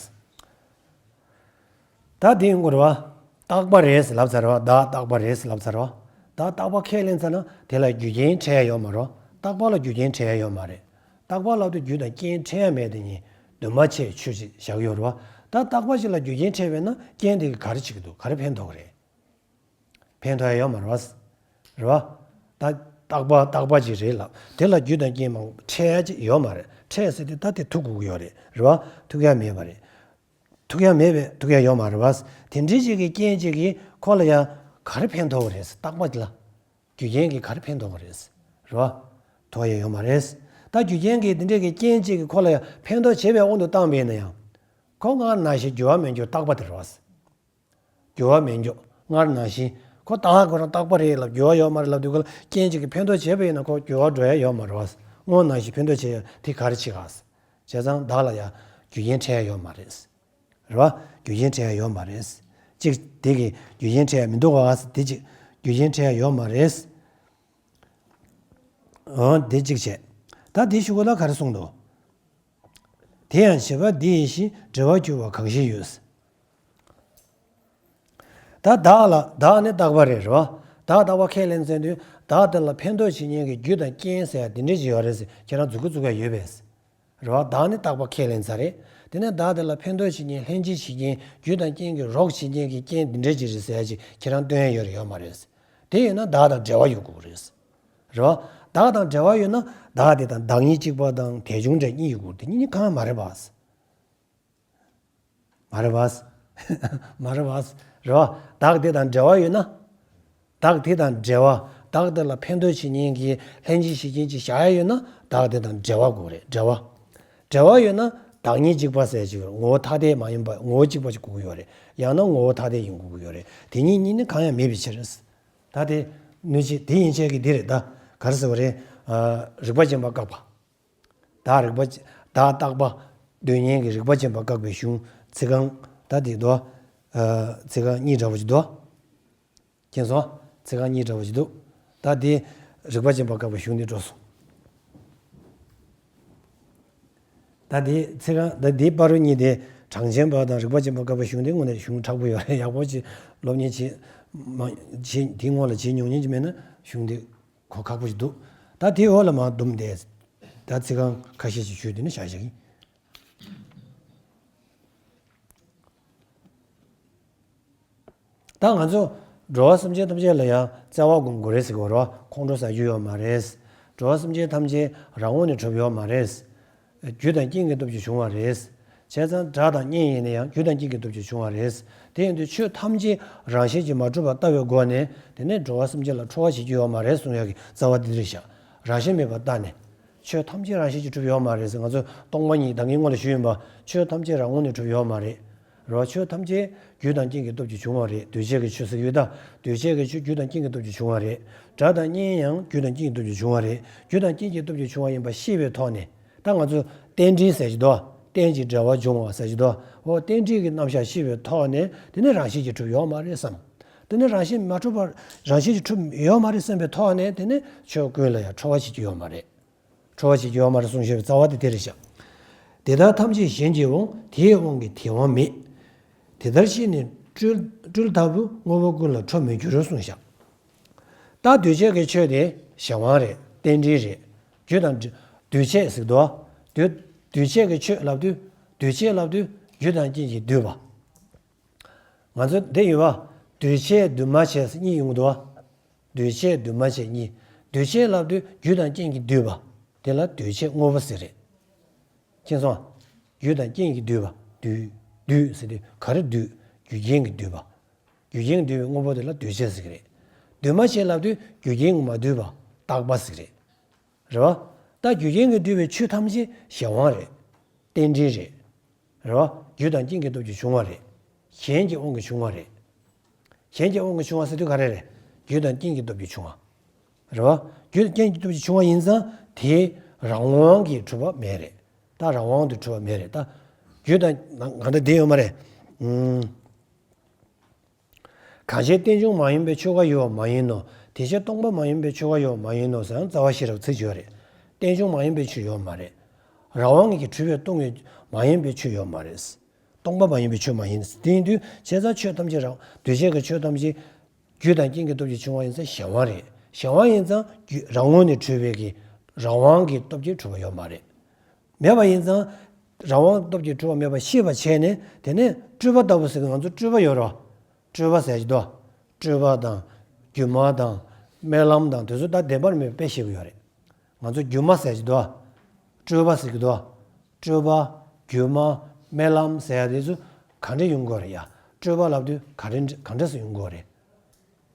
ད་དེ་ཡིན་དགོས་རེད་བ། རྟག་པ་རེད་ཟེར་ལབ་ཚར་བ། བདག་རྟག་པ་རེད་ཟེར་ལབ་ཚར་བ། ད་རྟག་པ་ཁས་ལེན་ཚར་ན་དེ་ལ་རྒྱུ་རྐྱེན་འཕྲད་ཡ་ཡོད་མ་རེད། རྟག་པ་ལ་རྒྱུ་རྐྱེན་འཕྲད་ཡ་ཡོད་མ་རེད། རྟག་པ་ལབ་དུས་རྒྱུ་དང་རྐྱེན་འཕྲད་ཡ་མེད་དེ་ཉིད་འདུས་མ་བྱས་ཆོས་ཅིག་བཞག་ཡོད་རེད་བ། ད་རྟག་པ་ཞིག་ལ་རྒྱུ་རྐྱེན་འཕྲད་པས་ན་རྐྱེན་དེ་གིས་ག་རེ་བྱེད་ཀྱི་འདུག་ག་རེ་ཕན་ཐོགས་ཀྱི་རེད། ཕན་ཐོགས་ཡ་ཡོད་མ་རེད་བ། རེད་བ། ད་རྟག་པ་རྟག་པ་ཅིག་རེད་ལབ། དེ་ལ་རྒྱུ་དང་རྐྱེན་མང་པོ་འཕྲད་ཡ་ཅིག་ཡོད་མ་རེད། འཕྲད་ཟེར་དུས་ད་དེ་ཐུག་དགོས་ཀྱི་ཡོད་རེད། རེད་བ། ཐུག་ཡ་མེད་པ་རེད། ཐུག་ཡ་མེད་པས་ཐུག་ཡ་ཡོད་མ་རེད་བ། དེ་འདྲའི་ཅིག་གི་རྐྱེན་ཅིག་གིས་ཁོ་ལ་ཡ་ག་རེ་ཕན་ཐོགས་རེད། རྟག་པ་ལ་རྒྱུ་རྐྱེན་གྱིས་ག་རེ་ཕན་ཐོགས་རེད། རེད་བ། ཐོགས་ཡ་ཡོད་མ་རེད། ད་རྒྱུ་རྐྱེན་གྱིས་དེ་འདྲའི་གི་རྐྱེན་ཅིག་གིས་ཁོ་ལ་ཡ་ཕན་ཐོགས་བྱེད་པའི་དབང་དུ་བཏང་བས་ན་ཡང་། ཁོ་སྔར་ནང་བཞིན་འགྱུར་བ་མེད་འགྱུར་རྟག་པ་དེ་རེད་བ། འགྱུར་བ་མེད་འགྱུར་སྔར་ནང་བཞིན། ཁོ་ད་ཁོ་རང་རྟག་པ་རེད་ལབ་འགྱུར་བ་ཡོད་མ་རེད་ལབ་དུས་ཁོ་ལ་རྐྱེན་ཅིག་གིས་ཕན་ཐོགས་བྱས་པ་ཡིན་ན་ཁོ་འགྱུར་བ་འགྲོ་ཡ་ཡོད་མ་རེད་བ། སྔོ་ནང་བཞིན་ཕན་ཐོགས་བྱེད་ཡ་དེ་ག་རེ་བྱེད་ག། བྱས་ཙང་བདག་ལ་ཡ་རྒྱུ་རྐྱེན་འཕྲད་ཡ་ཡོད་མ་རེད། རེད་བ། རྒྱུ་རྐྱེན་འཕྲད་ཡ་ཡོད་མ་རེད། གཅིག་དེ་གི་རྒྱུ་རྐྱེན་འཕྲད་ཡ་མི་འདུག་ག། དེ་གཅིག་རྒྱུ་རྐྱེན་འཕྲད་ཡ་ཡོད་མ་རེད། འོ་དེ་གཅིག་བྱས། ད་དེ་གཞུག་གུ་ལ་ག་རེ་གསུངས་འདུག་དེ་ཡང་བྱེད་པ་འདི་ཡིན་ཞེས་འབྲེལ་བར་འགྱུར་བ་གང་ཞིག་ཡོད། ད་བདག་ལ་བདག་ནི་རྟག་པ་རེད། རེད་བ། བདག་རྟག་པ་ཁས་ལེན་ཚར་དུས་བདག་དེ་ལ་ཕན་ཐོགས་བྱེད་མཁན་གྱི་རྒྱུ་དང་རྐྱེན་ཟེར་ཡ་དེ་འདྲ་ཅིག་ཡོད་རེད་ཟེར་ཁྱེད་རང་མཛུབ་གུ་བཙུགས་ཡ་ཡོད་པས། རེད་བ། བདག་ནི་རྟག་པ་ཁས་ལེན་ཚར་རེད། དེ་ནས་བདག་དེ་ལ་ཕན་ཐོགས་བྱེད་མཁན་ལྷན་སྐྱེས་བྱེད་མཁན་རྒྱུ་དང་རྐྱེན་གྱིས་རོགས་བྱེད་མཁན་གྱི་རྐྱེན་འདི་འདྲ་ཅིག་རེད་ཟེར་ཡ་ཅིག་ཁྱེད་རང་སྟོན་ཡ་ཡོད་རེད་ཡོད་མ་རེད། དེ་ཡིན་ན་བདག་དང་འབྲེལ་བ་ཡོད་དགོས་རེད། རེད་བ། བདག་དང་འབྲེལ་བ་ཡོད་ན་བདག་དེ་དང་བདག་ཉིད་གཅིག་པ་དང་དལ་འབྱུང་འདྲ་གཉིས་ཡོད་དགོས་རེད། དེ་གཉིས་གང་ཡང་མ་རེད་པ། མ་རེད་པ། མ་རེད་བ། རེད་བ། བདག་དེ་དང་འབྲེལ་བ་ཡོད་ན། བདག་དེ་དང་འབྲེལ་བ། བདག་དེ་ལ་ཕན་ཐོགས་བྱེད་མཁན་གྱི་ལྷན་ཅིག་བྱེད་མཁན་ཅིག་བཞག་ཡ་ཡོད་ན། བདག་དེ་དང་འབྲེལ་བ་དགོས་རེད། འབྲེལ་བ། འབྲེལ་བ་ཡོད་ན་བདག་ཉིད་གཅིག་པ་ཟེར་ཅིག་ཡོད་རེད། ངོ་བོ་ཐ་དད་མ་ཡིན་པ། ངོ་བོ་གཅིག་པ་ཅིག་དགོས་ཀྱི་ཡོད་རེད། ཡང་ན་ངོ་བོ་ཐ་དད་ཡིན་དགོས་ཀྱི་ཡོད་རེད། དེ་གཉིས་གཉིས་ནི་གང་ཡང་མེད་པའི་ཕྱིར། ད་དེ་ནུས་ཆེ་དེ་ཡན་ཆད་ཀྱི་འདི་རེད། ད་ག་རེ་ཟེར་བ་རེད། ཨ། རིགས་པ་ཅན་པ་བཀག་པ། བདག་རིགས་པ་ཅན། བདག་རྟག་པ་འདོད་མཁན་གྱི་རིགས་པ་ཅན་པ་བཀག་པའི་གཞུང་ཚིག་རྐང་ད་འདི་འདུག་ཨ། ཚིག་རྐང་གཉིས་འདྲ་པོ་ཅིག་འདུག་མཁྱེན་སོང་། ཚིག་རྐང་གཉིས་འདྲ་པོ་ཅིག་འདུག་ད་འདི་རིགས་པ་ཅན་པ་བཀག་པའི་གཞུང་འདི་འགྲོ་སོང་། ད་འདི་ཚིག་རྐང་། ད་འདི་བར་དུ་གཉིས་དེ་གྲངས་ཅན་པ་དང་རིགས་པ་ཅན་པ་བཀག་པའི་གཞུང་དེ་དངོས་གནས་གཞུང་དྲག་པོ་ཡོད་རེད། ཡག་པོ་ཅིག་སློབ་གཉེར་བྱེད་མ་བྱེད། དེའི་སྔོན་ལ་བྱེད་མྱོང་མཁན་ཅིག་མེད་ན་གཞུང་དེ་གོ་ཁག་པོ་ཞིག་འདུག་ད་དེའི་འོག་ལ་མར་བསྡོམས་ཏེ། ད་ཚིག་རྐང་ཁ་ཤས་ཤིག་ཞུས་དེ་ནས་བཞག་བཞག་ཡིན། ད་ང་ཚོ་འགྲོ་བ་སེམས་ཅན་ཐམས་ཅད་ལ་ཡང་བརྩེ་བ་སྒོམ་དགོས་རེད་ཟེར་གྱི་ཡོད་རེད་བ། ཁོང་ཁྲོ་ཟ་རྒྱུ་ཡོད་མ་རེད། འགྲོ་བ་སེམས་ཅན་ཐམས་ཅད་རང་ངོས་ནས་གྲུབ་ཡོད་མ་རེད། རྒྱུ་དང་རྐྱེན་གྱི་སྟོབས་ཀྱིས་བྱུང་བ་རེད། བྱས་ཙང་སྒྲ་དང་བརྙན་ཡིན་ན་ཡང་རྒྱུ་དང་རྐྱེན་གྱི་སྟོབས་ཀྱིས་བྱུང་བ་རེད། དེ་ཡིན་དུས་ཆོས་ཐམས་ཅད་རང་བཞིན་གྱིས་མ་གྲུབ་པར་ལྟ་བའི་སྒོ་ནས། དེ་ནས་འགྲོ་བ་སེམས་ཅན་ལ་ཁྲོ་བ་བྱེད་ཀྱི་ཡོད་མ་རེད་གསུང་ཡག་གི་རྩ་བ་འདི་འདྲ་ཤག་རང་བཞིན་མེད་པར་ལྟ་ནས། ཆོས་ཐམས་ཅད་རང་བཞིན་གྱིས་གྲུབ་ཡོད་མ་རེད་ཟེར། ང་ཚོས་སྟོང་པ་ཉིད་ད་གིན་སྔོན་ལ་ཞུས་ཡིན་པ། ཆོས་ཐམས་ཅད་རང་ངོས་ནས་གྲུབ་ཡོད་མ་རེད། རེད་བ། ཆོས་ཐམས་ཅད་རྒྱུ་དང་རྐྱེན་གྱི་སྟོབས་ཀྱིས་བྱུང་བ་རེད། འདུས་བྱས་ཀྱི་ཆོས་ཟེར་གྱི་ཡོད་ད། འདུས་བྱས་ཀྱི་ཆོས་རྒྱུ་དང་རྐྱེན་གྱི་སྟོབས་ཀྱིས་བྱུང་བ་རེད། སྒྲ་དང་བརྙན་ཡང་རྒྱུ་དང་རྐྱེན་གྱི་སྟོབས་ཀྱིས་བྱུང་བ་རེད། རྒྱུ་དང་རྐྱེན་གྱི་སྟོབས་ཀྱིས་བྱུང་བ་ཡིན་པ་ཤེས་པའི་ཐོག་ནས། ད་ང་ཚོ་རྟེན་འབྲེལ་ཟེར་གྱི་འདུག་རྟེན་གྱི་འབྲེལ་བར་འབྱུང་བ་ཟེར་གྱི་འདུག་འོ་རྟེན་འབྲེལ་གྱི་རྣམ་གཞག་ཤེས་པའི་ཐོག་ནས། དེ་ནི་རང་བཞིན་གྱིས་གྲུབ་ཡོད་མ་རེད་བསམ། དེ་ནི་རང་བཞིན་མ་གྲུབ་པར། རང་བཞིན་གྱིས་གྲུབ་ཡོད་མ་རེད་བསམ་པའི་ཐོག་ནས། དེ་ནི་ཆོས་ཀུན་ལ་ཡང་ཁྲོ་བ་བྱེད་ཀྱི་ཡོད་མ་རེད། ཁྲོ་བ་བྱེད་ཀྱི་ཡོད་མ་རེད་གསུངས་བཞག་པའི་རྩ་བ་དེ་དེ་རེད་ཤག་དེ་ལྟར་ཐམས་ཅད་གཞན་གྱི་དབང་། དེའི་དབང་གིས་དེ་དབང་མེད། དེ་ལྟར་ཤེས་ནས་སྤྲུལ་སྤྲུལ་ལྟ་བུ། དངོས་པོ་ཀུན་ལ་ཁྲོ་མི་འགྱུར་གསུངས་ཤག་ད་འདུས་བྱས་ཀྱི་ཆོས་དེ་གཞན་དབང་རེད། རྟེན་འབྲེལ་རེད། རྒྱུ་དང་འབྲེལ། འདུས་བྱས་ཟེར་གྱི་འདུག་འདུས་འདུས་བྱས་ཀྱི་ཆོས་ལབ་དུས། འདུས་བྱས་ལབ་དུས་རྒྱུ་དང་རྐྱེན་གྱིས་བསྡུས་པ། ང་ཚོ་འདི་ཡོད་པ། འདུས་བྱས་འདུས་མ་བྱས་ཟེར་གཉིས་ཡོང་གི་འདུག་བ། འདུས་བྱས་འདུས་མ་བྱས་གཉིས། འདུས་བྱས་ལབ་དུས་རྒྱུ་དང་རྐྱེན་གྱིས་བསྡུས་པ། དེ་ལ་འདུས་བྱས་དངོས་པོ་ཟེར་རེད། མཁྱེན་སོང་ང་། རྒྱུ་དང་རྐྱེན་གྱིས་བསྡུས་པ། བསྡུས། བསྡུས་ཟེར་དུས་ག་རེ་བསྡུས། རྒྱུ་རྐྱེན་གྱིས་བསྡུས་པ། རྒྱུ་རྐྱེན་གྱིས་བསྡུས་པའི་དངོས་པོ་དེ་ལ་འདུས་བྱས་ཟེར་གྱི་རེད། འདུས་མ་བྱས་ལབ་དུས་རྒྱུ་རྐྱེན་གྱིས་མ་བསྡུས་པ། རྟག་པ་ཟེར་གྱི་རེད། རེད་བ། ད་རྒྱུ་རྐྱེན་གྱིས་བསྡུས་པའི་ཆོས་ཐམས་ཅད་གཞན་དབང་རེད། རྟེན་འབྲེལ་རེད། རེད་བ། རྒྱུ་དང་རྐྱེན་གྱི་སྟོབས་ཀྱིས་བྱུང་བ་རེད། གཞན་གྱི་དབང་གིས་བྱུང་བ་རེད། གཞན་གྱི་དབང་གིས་བྱུང་བ་ཟེར་དུས་ག་རེ་རེད། རྒྱུ་དང་རྐྱེན་གྱི་སྟོབས་ཀྱིས་བྱུང་བ། རེད་བ། རྒྱུ་དང་རྐྱེན་གྱི་སྟོབས་ཀྱིས་བྱུང་བ་ཡིན་ཙང་། དེ་རང་དབང་གིས་གྲུབ་པ་མེད་རེད། ད་རང་དབང་དུ་གྲུབ་པ་མེད་རེད། ད་རྒྱུ་དང་། ང་ད་འདི་ཡོད་མ་རེད། ཨུམ། གང་ཕྱིར་རྟེན་འབྱུང་མ་ཡིན་པའི་ཆོས་འགའ་ཡོད་པ་མ་ཡིན་ནོ། དེ་ཕྱིར་སྟོང་པ་མ་ཡིན་པའི་ཆོས་འགའ་ཡོད་པ་མ་ཡིན་ནོ་ཟེར་ཡང་རྩ་བ་ཤེས་རབ་ཚིག་ཡོད་རེད། རྟེན་འབྱུང་མ་ཡིན་པའི་ཆོས་ཡོད་མ་རེད། རང་དབང་གིས་གྲུབ་པས་སྟོང་པའི་མ་ཡིན་པའི་ཆོས་ཡོད་མ་རེད། སྟོང་པ་མ་ཡིན་པའི་ཆོས་མ་ཡིན། དེ་ཡིན་དུས་བྱས་ཙང་ཆོས་ཐམས་ཅད་རང་། འདུས་བྱས་ཀྱི་ཆོས་ཐམས་ཅད་རྒྱུ་དང་རྐྱེན་གྱི་སྟོབས་ཀྱིས་བྱུང་བ་ཡིན་ཙང་གཞན་དབང་རེད། གཞན་དབང་ཡིན་ཙང་རྒྱུ་རང་ངོས་ནས་གྲུབ་པའི་གི་རང་དབང་གི་སྟོབས་ཀྱིས་གྲུབ་པ་ཡོད་མ་རེད། མེད་པ་ཡིན་ཙང་། རང་དབང་སྟོབས་ཀྱིས་གྲུབ་པ་མེད་པ་ཤེས་པ་བྱས་ནས། དེ་ནས་སྤྲོས་པ་ལྟ་བུ་ཟེར་གི། ང་ཚོ་སྤྲོས་པ་ཡོད་རེད་བ། སྤྲོས་པ་ཟེར་གྱི་འདུག་སྤྲོས་པ་དང་། སྒྱུ་མ་དང་། རྨི་ལམ་དང་། དེ་ཚོ་ད་བདེན་པར་མེད་པ་དཔེ་བཤད་གི་ཡོད་རེད། ང་ཚོ་སྒྱུ་མ་ཟེར་གྱི་འདུག་སྤྲོས་པ་ཟེར་གྱི་འདུག་སྤྲོས་པ། སྒྱུ་མ། རྨི་ལམ་ཟེར་ཡ་དེ་ཚོ་ག་འདྲ་ཡོང་གི་ཡོད་རེད་ཡ། སྤྲོས་པ་ལབ་དུས་ག་རེ་ག་འདྲ་སེ་ཡོང་གི་ཡོད་རེད།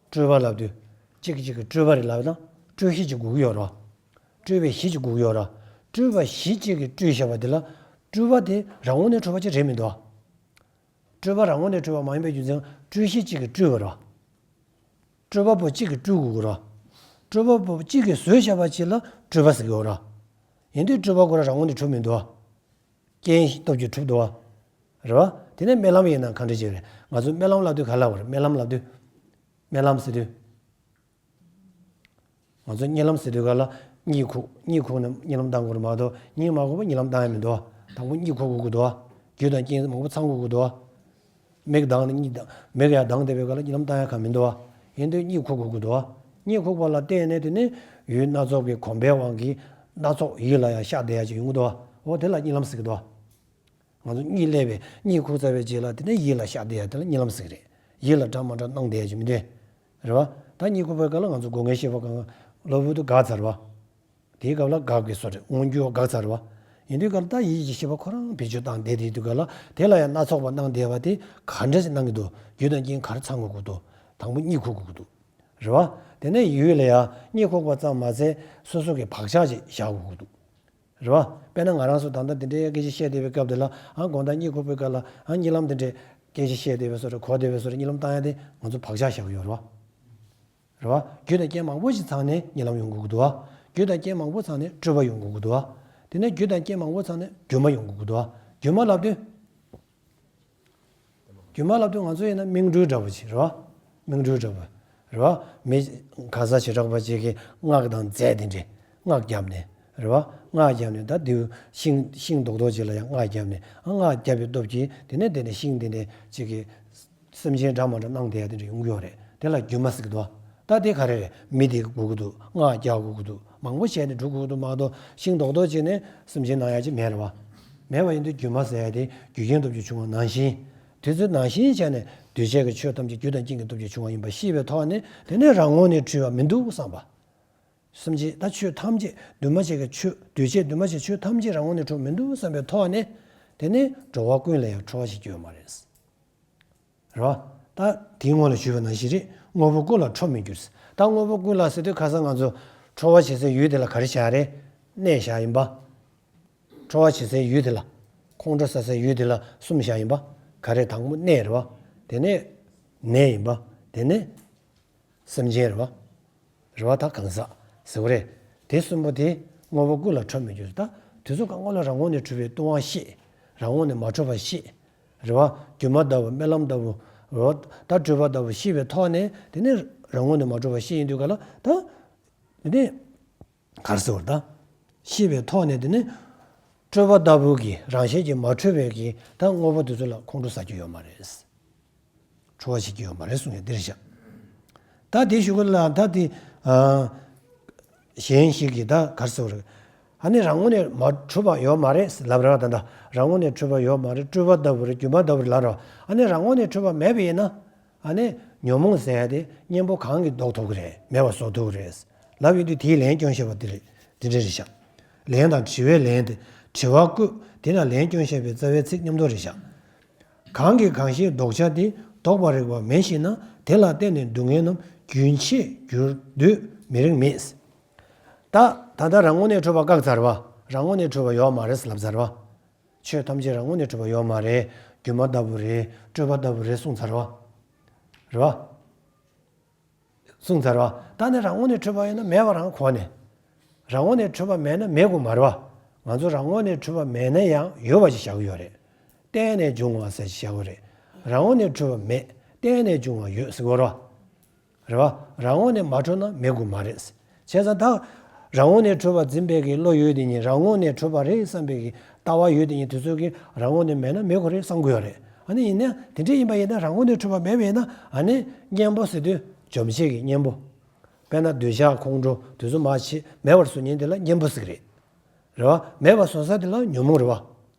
སྤྲོས་པ་ལབ་དུས། གཅིག་གིས་གཅིག་གི་སྤྲོས་པ་རེད་ལབ་ན་སྤྲོས་གཞི་གཅིག་དགོས་ཀྱི་ཡོད་རེད། སྤྲོས་པའི་གཞི་གཅིག་དགོས་ཀྱི་ཡོད་རེད། སྤྲོས་པ་གཞི་གཅིག་གིས་སྤྲོས་བཞག་པ་དེ་ལ། སྤྲོས་པ་དེ་རང་ངོས་ནས་གྲུབ་པ་ཅིག་རེད་མི་འདུག་སྤྲོས་པ་རང་ངོས་ནས་གྲུབ་པ་མ་ཡིན་པའི་རྒྱུ་མཚན། སྤྲོས་གཞི་གཅིག་གིས་སྤྲོས་པ་རེད། སྤྲོས་པ་པོ་གཅིག་གིས་སྤྲོས་དགོས་ཀྱི་རེད། སྤྲོས་པ་པོ་གཅིག་གིས་བཟོས་བཞག་པ་ཅིག་ལ་སྤྲོས་པ་ཟེར་གྱི་ཡོད་རེད། ཡིན་དུས་སྤྲོས་པ་ཁོ་རང་རང་ངོས་ནས་གྲུབ་མི་འདུག་རྐྱེན་སྟོབས་ཀྱིས་གྲུབ་འདུག་རེད་བ། དེ་ནས་རྨི་ལམ་ཡིན་ན་ག་འདྲ་ཅིག་རེད། ང་ཚོ་རྨི་ལམ་ལབ་དུས་ག་ལབ་པ་རེད། རྨི་ལམ་ལབ་དུས། རྨི་ལམ་ཟེར་དུས། ང་ཚོ་གཉིད་ལམ་ཟེར་དུས་ག་ལ། གཉིད་ཁུག་གཉིད་ཁུག་ནས་གཉིད་ལམ་བཏང་དགོས་རེད་མ་གཏོགས། གཉིད་མ་ཁུག་པ་གཉིད་ལམ་བཏང་ཡ་མི་འདུག་དང་པོ་གཉིད་ཁུག་དགོས་ཀྱི་འདུག་རྒྱུ་དང་རྐྱེན་མང་པོ་ཚང་དགོས་ཀྱི་འདུག་མིག་གདངས་ནས་གཉིད་གདངས། མིག་ཡར་གདངས་བསྡད་པའི་སྐབས་ལ་གཉིད་ལམ་བཏང་ཡ་གང་མི་འདུག་བ། ཡིན་དུས་གཉིད་ཁུག་དགོས་ཀྱི་འདུག་བ། གཉིད་ཁུག་པ་ལ་བརྟེན་ནས་དེ་ནས་ཡུལ་སྣ་ཚོགས་ཀྱི་གོམས་པའི་དབང་གིས་སྣ་ཚོགས་ཡིད་ལ་ཡང་ཤར་བསྡད་ཡ་ཅིག་ཡོང་གི་འདུག་བ། འོ་དེ་ལ་གཉིད་ལམ་ཟེར་གྱི་འདུག་བ། ང་ཚོ་གཉིད་སླེབས་པའི་གཉིད་ཁུག་ཚར་བའི་རྗེས་ལ་དེ་ནས་ཡིད་ལ་ཤར་བསྡད་ཡ་དེ་ལ་གཉིད་ལམ་ཟེར་གྱི་རེད། ཡིད་ལ་འདྲ་མི་འདྲ་སྣང་བསྡད་ཡ་ཅིག་མི་འདུག་རེད་བ། ད་གཉིད་ཁུག་པའི་སྐབས་ལ་ང་ཚོ་སྒོ་ལྔའི་ཤེས་པ་གང་ག་གློ་བུར་དུ་འགག་ཚར་བ། དེའི་སྐབས་ལ་འགག་པའི་བཟོ་རེད། མངོན་གྱུར་འགག་ཚར་བ། ཡིན་དུས་ག་ལ་ད་ཡིད་ཀྱི་ཤེས་པ་ཁོ་རང་བེད་སྤྱོད་བཏང་བསྡད་དེ་ཡིན་དུས་ག་ལ་དེ་ལ་ཡང་སྣ་ཚོགས་པ་སྣང་བསྡད་པ་དེ་ག་འདྲ་ཞིག་སྣང་གི་འདུག་རྒྱུ་དང་རྐྱེན་ག་རེ་ཚང་དགོས་ཀྱི་འདུག་དང་པོ་གཉིད་ཁུག་དགོས་ཀྱི་འདུག་རེད་བ། དེ་ནས་ཡུལ་ལ་ཡང་གཉིད་ཁུག་པ་ཙམ་མ་ཟད་སོ་སོ་གི་བག་ཆགས་ཅིག་བཞག་དགོས་ཀྱི་འདུག་རེད་བ། དཔེར་ན་ང་རང་ཚོ་ད་ལྟ་འདི་འདྲའི་སྐད་ཆ་བཤད་བསྡད་པའི་སྐབས་དེ་ལ་ཨ་དགོང་དག་གཉིད་ཁུག་པའི་སྐབས་ལ་ཨ་གཉིད་ལམ་འདི་འདྲའི་སྐད་ཆ་བཤད་བསྡད་པའི་བཟོ་འདྲ་གོ་བསྡད་པའི་བཟོ་འདྲ་གཉིད་ལམ་བཏང་ཡ་དེ་ང་ཚོ་བག་ཆགས་བཞག་གི་ཡོད་རེད་བ། རེད་བ། རྒྱུ་དང་རྐྱེན་མང་པོ་ཞིག་ཚང་ནས་གཉིད་ལམ་ཡོང་དགོས་ཀྱི་འདུག་བ། རྒྱུ་དང་རྐྱེན་མང་པོ་ཚང་ནས་སྤྲོས་པ་ཡོང་དགོས་ཀྱི་འདུག་བ། དེ་ནས་རྒྱུ་དང་རྐྱེན་མང་པོ་ཚང་ནས་སྒྱུ་མ་ཡོང་དགོས་ཀྱི་འདུག་བ། སྒྱུ་མ་ལབ་དུས། སྒྱུ་མ་ལབ་དུས་ང་ཚོ་ཡིན་ན་མིག་འཕྲུལ་འདྲ་པོ་ཅིག་རེད་བ། མིག་འཕྲུལ་འདྲ་པོ། རེད་བ། མི་ག་ས་ཞེ་དྲག་པ་ཅིག་གིས་སྔགས་དང་རྫས་དེ་འདྲས་སྔགས་བརྒྱབ་ནས་རེད་བ། སྔགས་བརྒྱབ་ནས་ད་དེའུ་ཤིང་ཤིང་རྡོག་རྡོག་ཅིག་ལ་ཡང་སྔགས་བརྒྱབ་ནས་ཨ་སྔགས་བརྒྱབ་པའི་སྟོབས་ཀྱིས་དེ་ནས་དེ་ནས་ཤིང་དེ་འདྲས་ཅིག་གིས། སེམས་ཅན་འདྲ་མ་འདྲ་སྣང་བསྡད་ཡ་དེ་འདྲ་ཡོང་གི་ཡོད་རེད། དེ་ལ་སྒྱུ་མ་ཟེར་གི་འདུག་ད་དེ་ག་རེ་རེད། མི་དེ་དགོས་ཀྱི་འདུག་སྔགས་རྒྱག་དགོས་ཀྱི་འདུག་མང་པོ་བྱས་ནས་འགྲོ་དགོས་ཀྱི་འདུག་མ་གཏོགས་ཤིང་རྡོག་རྡོག་བྱས་ནས་སེམས་ཅན་སྣང་ཡ་ཅིག་མེད་རེད་བ། མེད་པ་ཡིན་དུས་སྒྱུ་མ་ཟེར་ཡ་དེ་རྒྱུ་རྐྱེན་སྟོབས་ཀྱིས་བྱུང་བ་ནང་བཞིན། དེ་ཚོའི་ནང་བཞིན་བྱས་ནས་འདུས་བྱས་ཀྱི་ཆོས་ཐམས་ཅད་རྒྱུ་དང་རྐྱེན་གྱི་སྟོབས་ཀྱིས་བྱུང་བ་ཡིན་པ་ཤེས་པའི་ཐོག་ནས་དེ་ནས་རང་ངོས་ནས་འཁྲུལ་བ་མི་འདུག་བསམ་པ། སེམས་ཅན་ད་ཆོས་ཐམས་ཅད་འདུས་མ་བྱས་ཀྱི་ཆོས་འདུས་བྱས་འདུས་མ་བྱས་ཆོས་ཐམས་ཅད་རང་ངོས་ནས་འཁྲུལ་བ་མི་འདུག་བསམ་པའི་ཐོག་ནས་དེ་ནས་འགྲོ་བ་ཀུན་ལ་ཡང་འཁྲུལ་བ་ཞིག་སྐྱེ་ཡོད་མ་རེད། རེད་བ། ད་དེའི་སྔོན་ལ་ཞུས་པ་ནང་བཞིན་རེད། དངོས་པོ་ཀུན་ལ་འཁྲུལ་མི་འགྱུར། ད་དངོས་པོ་ཀུན་ལ་ཟེར་དུས་ཁ་སང་ང་ཚོ་འཁྲུལ་བ་བྱེད་སའི་ཡུལ་དེ་ལ་ག་རེ་བཞག་རེད། གནས་བཞག་ཡིན་པ། འཁྲུལ་བ་བྱེད་སའི་ཡུལ་དེ་ལ། ཁོང་ཁྲོ་ཟ་སའི་ཡུལ་དེ་ལ་གསུམ་བཞག་ཡིན་པ། ག་རེ་དང་པོ་གནས་རེད་བ། དེ་ནས་ནད་ཡིན་པ། དེ་ནས་སེམས་ཅན་རེད་བ། རེད་བ། ད་གང་ཟག་ཟེར་བ་རེད། དེ་གསུམ་པོ་དེ་དངོས་པོ་ཀུན་ལ་འཁྲུལ་མི་འགྱུར། ད་དེ་ཚོ་གང་སྔོན་ལ་རང་ངོས་ནས་གྲུབ་པའི་ལྟུང་བ་ཤེས། རང་ངོས་ནས་མ་གྲུབ་པ་ཤེས། རེད་བ། སྒྱུ་མ་ལྟ་བུ་རྨི་ལམ་ལྟ་བུ། རེད་བ། ད་སྤྲོས་པ་ལྟ་བུ་ཤེས་པའི་ཐོག་ནས་དེ་ནི་རང་ངོས་ནས་མ་གྲུབ་པ་ཤེས་ཡིན་དུས་ག་ལ་ད། དེ་ནི། ག་རེ་ཟེར་བ་ད། ཤེས་པའི་ཐོག་ནས་དེ་ནི། སྤྲོས་པ་ལྟ་བུ་གི་རང་བཞིན་གྱིས་མ་གྲུབ་པའི་གི་ད་དངོས་པོ་དེ་ཚོ་ལ་ཁོང་ཁྲོ་ཟ་རྒྱུ་ཡོད་མ་རེད། འཁྲུལ་བ་བྱེད་ཀྱི་ཡོད་མ་རེད་གསུངས་ཡོད་འདིར་བཞག་ད་དེ་ཞུ་གི་ལ་ད་དེ། གཞན་ཞིག་གིས་ད་ག་རེ་ཟེར་བ་རེད། ཨ་ནི་རང་ངོས་ནས་མ་གྲུབ་པ་ཡོད་མ་རེད་ལབ་ར་ད་ད་རང་ངོས་ནས་གྲུབ་པ་ཡོད་མ་རེད། སྤྲོས་པ་ལྟ་བུ་རེད། སྒྱུ་མ་ལྟ་བུ་རེད་ལབ་ར། ཨ་ནི་རང་ངོས་ནས་གྲུབ་པ་མེད་པ་ཡིན་ན། ཨ་ནི་ཉོན་མོངས་ཟེར་ཡ་དེ་གཉེན་པོ་གང་གིས་ལྡོག་ཐུབ་ཀྱི་རེད། མེད་པ་བཟོ་ཐུབ་ཀྱི་རེད་ལབ་ཡོད་དུས་དེའི་ལན་སྐྱོན་བཤད་པ་དེ་རེད། དེ་འདྲ་རེད་ཤག་ལན་དང་དྲི་བའི་ལན་དེ་དྲི་བ་བཀོད་དེ་ལ་ལན་སྐྱོན་བཤད་པའི་རྩ་བའི་ཚིག་མཉམ་དུ་རེད་ཤག་གང་གིས་གང་ཞིག་ལྡོག་བྱ་དེ་ལྡོག་པར་རིག་པ་མེད་ཞེ་ན་དེ་ལ་བརྟེན་ནས་སྡུག་བསྔལ་རྣམས་རྒྱུན་ཆད་འགྱུར་དུ་མི་རིགས་མེད། ད་ད་ལྟ་རང་ངོས་ནས་གྲུབ་པ་བཀག་ཚར་བ། རང་ངོས་ནས་གྲུབ་པ་ཡོད་མ་རེད་ལབ་ཚར་བ། ཆོས་ཐམས་ཅད་རང་ངོས་ནས་གྲུབ་པ་ཡོད་མ་རེད། སྒྱུ་མ་ལྟ་བུ་རེད། སྤྲོས་པ་ལྟ་བུ་རེད་གསུངས་ཚར་བ། རེད་བ། གསུངས་ཚར་བ། ད་ནི་རང་ངོས་ནས་གྲུབ་པ་ཡིན་ན་མེད་པ་རང་གོ་ནས། རང་ངོས་ནས་གྲུབ་པ་མེད་ན་མེད་དགོས་མ་རེད་བ། ང་ཚོ་རང་ངོས་ནས་གྲུབ་པ་མེད་ན་ཡང་ཡོད་པ་ཞིག་བཞག་གི་ཡོད་རེད། བརྟེན་ནས་འབྱུང་བ་ཟེར་ཞིག་བཞག་གི་རེད། རང་ངོས་ནས་གྲུབ་པ་མེད། བརྟེན་ནས་འབྱུང་བ་ཡོད་ཟེར་གི་རེད་བ། རེད་བ། རང་ངོས་ནས་མ་གྲུབ་ན་མེད་དགོས་མ་རེད། བྱས་ཙང་ད། རང་ངོས་ནས་གྲུབ་པ་འཛིན་པའི་གི་བློ་ཡོད་དེ་ཉིད་རང་ངོས་ནས་གྲུབ་པ་རེད་བསམ་པའི་གི་ལྟ་བ་ཡོད་དེ་ཉིད་དེ་ཚོ་གི་རང་ངོས་ནས་མེད་ན་མེད་དགོས་རེད་བསམ་གི་ཡོད་རེད། ཨ་ནི་ཡིན་ན་དེ་འདྲ་ཡིན་པ་ཡིན་ན་རང་ངོས་ནས་གྲུབ་པ་མེད་པ་ཡིན་ན་ཨ་ནི་གཉེན་པོ་ཟེར་དུས་འཇོམས་བྱེད་ཀྱི་གཉེན་པོ། དཔེར་ན་འདོད་ཆགས་ཁོང་ཁྲོ་དེ་ཚོ་མ་བྱེད་མེད་པར་བཟོ་མཁན་དེ་ལ་གཉེན་པོ་ཟེར་གི་རེད། རེད་བ། མེད་པར་བཟོ་ས་དེ་ལ་ཉོན་མོངས་རེད་བ།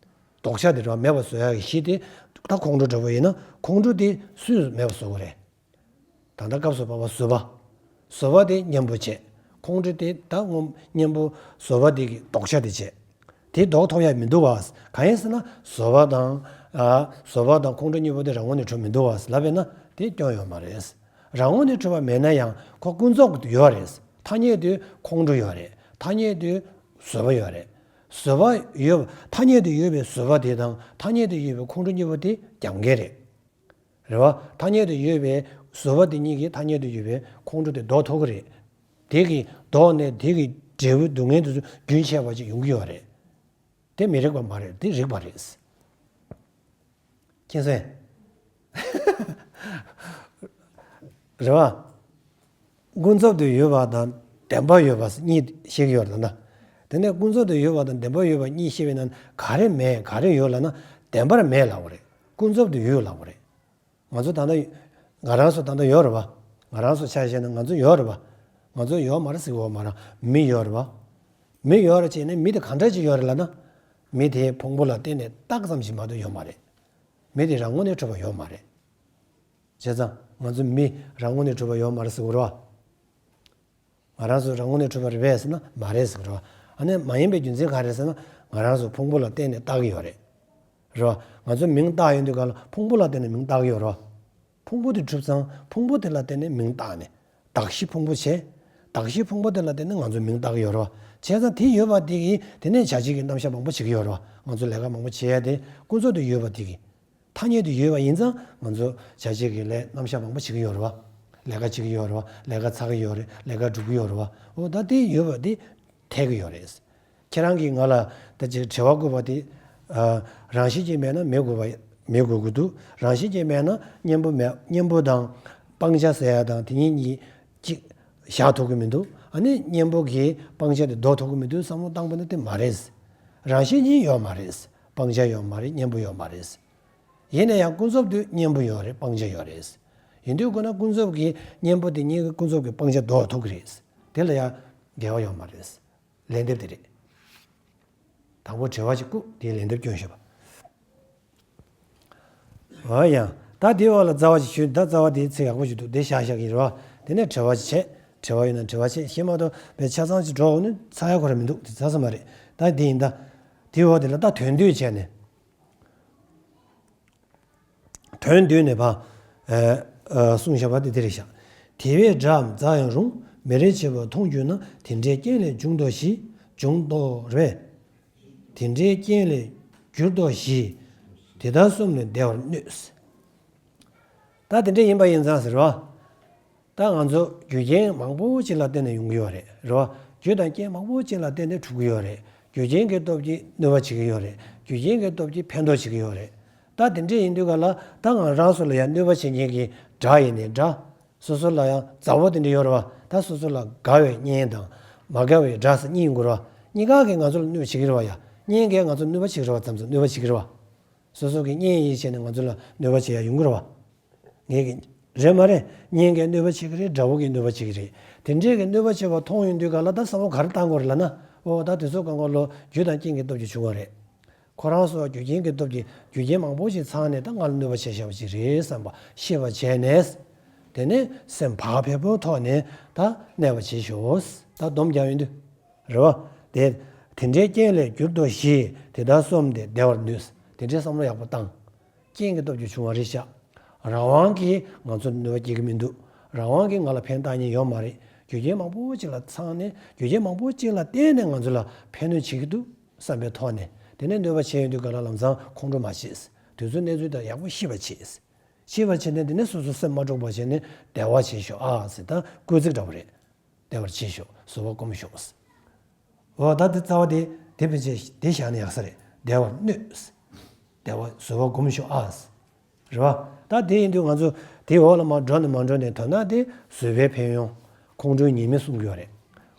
ལྡོག་ཆ་དེ་རེད་བ། མེད་པར་བཟོ་ཡག་གི་གཞི་དེ་ད་ཁོང་ཁྲོ་འདྲ་པོ་ཡིན་ན་ཁོང་ཁྲོ་དེ་སུས་མེད་པར་བཟོ་དགོས་རེད། ད་ལྟ་སྐབས་སུ་བབ་པ་བཟོད་པ། བཟོད་པ་དེ་གཉེན་པོ་བྱས། ཁོང་ཁྲོ་དེ་ད་ངོ་གཉེན་པོ་བཟོད་པ་དེ་གི་ལྡོག་ཆ་དེ་བྱས། དེ་ལྡོག་ཐུབ་ཡ་མི་འདུག་བ། གང་ཡིན་ཟེར་ན་བཟོད་པ་དང་། ཨ། བཟོད་པ་དང་ཁོང་ཁྲོ་གཉིས་པོ་དེ་རང་ངོས་ནས་གྲུབ་མི་འདུག་བ་ལབ་པས་ན་དེ་སྐྱོན་ཡོད་མ་རེད། རང་ངོས་ནས་གྲུབ་པ་མེད་ན་ཡང་ཁོ་ཀུན་རྫོབ་ཏུ་ཡོད་རེད། ཐ་སྙད་དུ་ཁོང་ཁྲོ་ཡོད་རེད། ཐ་སྙད་དུ་བཟོད་པ་ཡོད་རེད། བཟོད་པ་ཡོད། ཐ་སྙད་དུ་ཡོད་པའི་བཟོད་པ་དེ་དང་ཐ་སྙད་དུ་ཡོད་པའི་ཁོང་ཁྲོ་གཉིས་པོ་དེ་རྒྱབ་འགལ་རེད། རེད་བ། ཐ་སྙད་དུ་ཡོད་པའི་བཟོད་པ་དེ་གཉིས་ཀྱིས་ཐ་སྙད་དུ་ཡོད་པའི་ཁོང་ཁྲོ་དེ་ལྡོག་ཐུབ་ཀྱི་རེད། དེ་གིས་ལྡོག་ནས་དེ་གི་འབྲས་བུ་སྡུག་བསྔལ་དེ་ཚོ་རྒྱུན་ཆད་པ་ཅིག་ཡོང་གི་ཡོད་རེད། དེ་མི་རིགས་པ་མ་རེད། དེ་རིགས་པ་རེད། མཁྱེན་སོང་། རེད་བ། ཀུན་རྫོབ་ཏུ་ཡོད་པ་དང་བདེན་པར་ཡོད་པ་གཉིས་བཤད་ཀྱི་ཡོད་རེད་ད། དེ་ནས་ཀུན་རྫོབ་ཏུ་ཡོད་པ་དང་བདེན་པར་ཡོད་པ་གཉིས་བཤད་པའི་ནང་ག་རེ་མེད་ག་རེ་ཡོད་ལབ་ན་བདེན་པར་མེད་ལབ་པ་རེད། ཀུན་རྫོབ་ཏུ་ཡོད་ལབ་པ་རེད། ང་ཚོ་ད་ལྟ་ང་རང་ཚོ་ད་ལྟ་ཡོད་རེད་བ། ང་རང་ཚོ་ཆ་བཞག་ན་ང་ཚོ་ཡོད་རེད་བ། ང་ཚོ་ཡོད་མ་རེད་ཟེར་གི་ཡོད་མ་རེད། མི་ཡོད་རེད་བ། མི་ཡོད་རེད་བྱས་ནས་མི་དེ་གང་འདྲ་ཅིག་ཡོད་རེད་ལབ་ན། མི་དེ་ཕུང་པོ་ལ་བརྟེན་ནས་རྟགས་ཙམ་ཞིག་མ་གཏོགས་ཡོད་མ་རེད། མི་དེ་རང་ངོས་ནས་གྲུབ་པ་ཡོད་མ་རེད། བྱས་ཙང་ང་ཚོ་མི་རང་ངོས་ནས་གྲུབ་པ་ཡོད་མ་རེད་ཟེར་གི་རེད་བ། ང་རང་ཚོ་རང་ངོས་ནས་གྲུབ་པ་རེད་པས་ཟེར་ན་མ་རེད་ཟེར་གི་རེད་བ། ཨ་ནི་མ་ཡིན་པའི་རྒྱུ་མཚན་ག་རེ་ཟེར་ན། ང་རང་ཚོ་ཕུང་པོ་ལ་བརྟེན་ནས་བཏགས་ཀྱི་ཡོད་རེད། རེད་བ། ང་ཚོ་མིང་བཏགས་ཡོང་དུས་ག་ལ་ཕུང་པོ་ལ་བརྟེན་ནས་མིང་བཏགས་ཀྱི་ཡོད་རེད་བ། ཕུང་པོ་དེ་གྲུབ་ཙང་ཕུང་པོ་དེ་ལ་བརྟེན་ནས་མིང་བཏགས་ནས། གདགས་གཞི་ཕུང་པོ་བྱས། གདགས་གཞི་ཕུང་པོ་དེ་ལ་བརྟེན་ནས་ང་ཚོ་མིང་བཏགས་ཀྱི་ཡོད་རེད་བ། བྱས་ཙང་དེ་ཡོད་པ་དེ་གིས་དེ་ནས་བྱ་བྱེད་ཀྱི་རྣམ་གཞག་མང་པོ་བྱེད་ཀྱི་ཡོད་རེད་བ། ང་ཚོ་ལས་ཀ་མང་པོ་བྱེད་ཡ་དེ་ཀུན་རྫོབ་ཏུ་ཡོད་པ་དེ་གིས། ཐ་སྙད་དུ་ཡོད་པ་ཡིན་ཙང་ང་ཚོ་བྱ་བྱེད་ཀྱི་ལས་རྣམ་གཞག་མང་པོ་བྱེད་ཀྱི་ཡོད་རེད་བ། ལས་ཀ་བྱེད་ཀྱི་ཡོད་རེད་བ། ལས་ཀ་ཚགས་ཀྱི་ཡོད་རེད། ལས་ཀ་སྒྲུབ་ཀྱི་ཡོད་རེད་བ། འོ་ད་དེ་ཡོད་པ་དེ་འཐད་ཀྱི་ཡོད་རེད། ཁྱེད་རང་གིས་ང་ལ་ད་ཅིག་དྲི་བ་བཀོད་པ་དེ། ཨ། རང་བཞིན་གྱིས་མེད་ན་མེད་དགོས་པ། མེད་དགོས་ཀྱི་འདུག་རང་བཞིན་གྱིས་མེད་ན་གཉེན་པོ་མེད། གཉེན་པོ་དང་སྤང་བྱ་ཟེར་ཡ་དང་དེ་གཉིས་གཉིས་གཅིག་བཞག་ཐུབ་ཀྱི་མི་འདུག་ཨ་ནི་གཉེན་པོ་གིས་སྤང་བྱ་དེ་ལྡོག་ཐུབ་ཀྱི་མི་འདུག་བསམ་བློ་བཏང་པ་ན་དེ་མ་རེད། རང་བཞིན་གྱིས་ཡོད་མ་རེད། སྤང་བྱ་ཡོད་མ་རེད། གཉེན་པོ་ཡོད་མ་རེད། ཡིན་ན་ཡང་ཀུན་རྫོབ་ཏུ་གཉེན་པོ་ཡོད་རེད། སྤང་བྱ་ཡོད་རེད། ཡིན་དུས་ཁོ་ན་ཀུན་རྫོབ་ཀྱི་གཉེན་པོ་དེ་གཉིས་ཀྱི་ཀུན་རྫོབ་ཀྱི་སྤང་བྱ་ལྡོག་ཐུབ་ཀྱི་རེད། དེ་ལ་ཡང་འགལ་བ་ཡོད་མ་རེད། ལན་འདེབས་དེ་རེད། དང་པོ་དྲི་བ་ཞིག་བཀོད། དེའི་ལན་འདེབས་སྐྱོན་ཞུས་པ། འོ་ཡ། ད་དེའི་འོག་ལ་རྩ་བ་ཞིག་ཞུས། ད་རྩ་བ་དེའི་ཚིག་ཡག་པོ་ཞིག་འདུག་དེ་བཞག་བཞག་གི་རེད་བ། དེ་ནས་དྲི་བ་ཞིག་བྱས། དྲི་བ་ཡོད་ན་དྲི་བ་བྱས། ཤེས་མ་གཏོགས་པའི་ཆ་ཚང་ཞིག་འགྲོ་འོང་ནི་ཚ་ཡ་ཁོ་ར་མི་འདུག་དེ་ཚ་ས་མ་རེད། ད་དེ་ཡིན་ད། དེའི་འོག་དེ་ལ་ད་དོན་བསྡུས་བྱས་ནས། དོན་བསྡུས་ནས་ཕར། ཨ། ཨ། གསུངས་བཞག་པ་དེ་འདི་རེད་ཤག་དེ་བས་སྒྲའམ་རྩ་ཡང་རུང་། མི་རིགས་ཕྱེ་བ་མཐོང་གྱུར་ན། དེ་འདྲའི་རྐྱེན་ལས་བྱུང་དོ་ཞེས། བྱུང་དོ་རེད། དེ་འདྲའི་རྐྱེན་ལས་གྱུར་ཏོ་ཞེས། དེ་ལྟར་སོམས་ནས་བདེ་བར་གནོད། ད་དེ་འདྲ་ཡིན་པ་ཡིན་ཙང་ཟེར་བ། ད་ང་ཚོ་རྒྱུ་རྐྱེན་མང་པོ་ཅིག་ལ་བརྟེན་ནས་ཡོང་གི་ཡོད་རེད། རེད་བ། རྒྱུ་དང་རྐྱེན་མང་པོ་ཅིག་ལ་བརྟེན་ནས་གྲུབ་ཀྱི་ཡོད་རེད། རྒྱུ་རྐྱེན་གྱི་སྟོབས་ཀྱིས་གནོད་པ་བྱེད་ཀྱི་ཡོད་རེད། རྒྱུ་རྐྱེན་གྱི་སྟོབས་ཀྱིས་ཕན་ཐོགས་བྱེད་ཀྱི་ཡོད་རེད། ད་དེ་འདྲ་ཡིན་དུས་ག་ལ་ད་ང་རང་ཚོ་ལ་ཡང་གནོད་པ་བྱེད་མཁན་གྱི་སྒྲ་ཡིན་ནའི་འདྲ། སོ་སོ་ལ་ཡང་མཛའ་བོ་དེ་འདྲ་ཡོད་རེད་བ། ད་སོ་སོ་ལ་དགའ་བའི་གཉེན་དང་མ་དགའ་བའི་དགྲ་ཟེར་གཉིས་ཡོང་གི་རེད་བ། གཉིས་ཀ་གིས་ང་ཚོ་ལ་གནོད་བྱེད་ཀྱི་རེད་བ། ཡ། གཉེན་གྱིས་ང་ཚོ་ལ་གནོད་པ་བྱེད་ཀྱི་རེད་བ། མཚམས་མཚམས་གནོད་པ་བྱེད་ཀྱི་རེད་བ། སོ་སོ་གི་གཉེན་ཡིན་བྱས་ནས་ང་ཚོ་ལ་གནོད་པ་བྱེད་ཡ་ཡོང་གི་རེད་བ། ངས་ཀྱི་རེད་མ་རེད། གཉེན་གྱིས་གནོད་པ་བྱེད་ཀྱི་རེད། དགྲ་བོ་གིས་གནོད་པ་བྱེད་ཀྱི་རེད། དེ་འདྲས་ཀྱི་གནོད་པ་བྱེད་པ་མཐོང་ཡོང་དུས་ག་ལ་ད་བསམ་བློ་ག་རེ་བཏང་དགོས་རེད་ལབ་ན། ཨོ་ད་དེ་ཚོ་གང་ག་ལོ་རྒྱུ་དང་རྐྱེན་གྱི་སྟོབས་ཀྱིས་བྱུང་བ་རེད། ཁོ་རང་ཚོ་རྒྱུ་རྐྱེན་གྱི་སྟོབས་ཀྱིས་རྒྱུ་རྐྱེན་མང་པོ་ཞིག་ཚང་ནས་ད་ང་ལ་གནོད་པ་བྱས་བཞག་པ་ཅིག་རེད་བསམ་པ་ཤེས་པ་བྱས་ནས། དེ་ནས་སེམས་བག་ཕེབས་པོའི་ཐོག་ནས་ད་གནས་པ་བྱེད་ཤོག་ད་སྡོམ་རྒྱག་ཡོང་དུས། རེད་བ། དེ། དེ་འདྲའི་རྐྱེན་ལས་གྱུར་ཏོ་ཞེས། དེ་ལྟར་སོམས་ཏེ་བདེ་བར་གནོད། དེ་འདྲའི་བསམ་བློ་ཡག་པོ་བཏང་། རྐྱེན་གྱི་སྟོབས་ཀྱིས་བྱུང་བ་རེད་ཤག་རང་དབང་གིས་ང་ཚོར་གནོད་པ་སྐྱེལ་གྱི་མི་འདུག་རང་དབང་གིས་ང་ལ་ཕན་བཏགས་མཁན་ཡོད་མ་རེད། རྒྱུ་རྐྱེན་མང་པོ་ཅིག་ལ་ཚང་ནས་རྒྱུ་རྐྱེན་མང་པོ་ཅིག་ལ་བརྟེན་ནས་ང་ཚོ་ལ་ཕན་གནོད་བྱེད་ཀྱི་འདུག་བསམ་པའི་ཐོག་ནས། དེ་ནས་གནོད་པ་བྱས་ཡོང་དུས་ག་ལ་ལམ་སང་ཁོང་ཁྲོ་མ་བྱེད། དུས་ཚོད་གནས་ཚུལ་དང་ཡག་པོ་ཤེས་པ་བྱེད། ཤེས་པ་བྱས་ནས་དེ་ནས་སོ་སོ་སེམས་མ་འཁྲུགས་པ་བྱས་ནས་བདེ་བ་བྱེད་ཤོག་ཨ་ཟེར་ད་སྐུལ་ཚིག་འདྲ་པོ་རེད། བདེ་བར་གྱིས་ཤོག་བཟོད་པ་སྒོམས་ཤོག་འོ་ད་དེ་རྩ་བ་དེ་དེ་ཕན་ཆད་དེ་བཞག་ན་ཡག་ས་རེད། བདེ་བར་གནོད། བདེ་བ་བཟོད་པ་སྒོམས་ཤོག་ཨ། རེད་བ། ད་དེ་ཡིན་དུས་ང་ཚོ་དེའི་འོག་ལ་མར་འགྲོ་ནས་མར་འགྲོ་ནས་དོན་དག་དེ་བཟོད་པའི་ཕན་ཡོན། ཁོང་ཁྲོའི་ཉེས་དམིགས་གསུང་གི་ཡོད་རེད།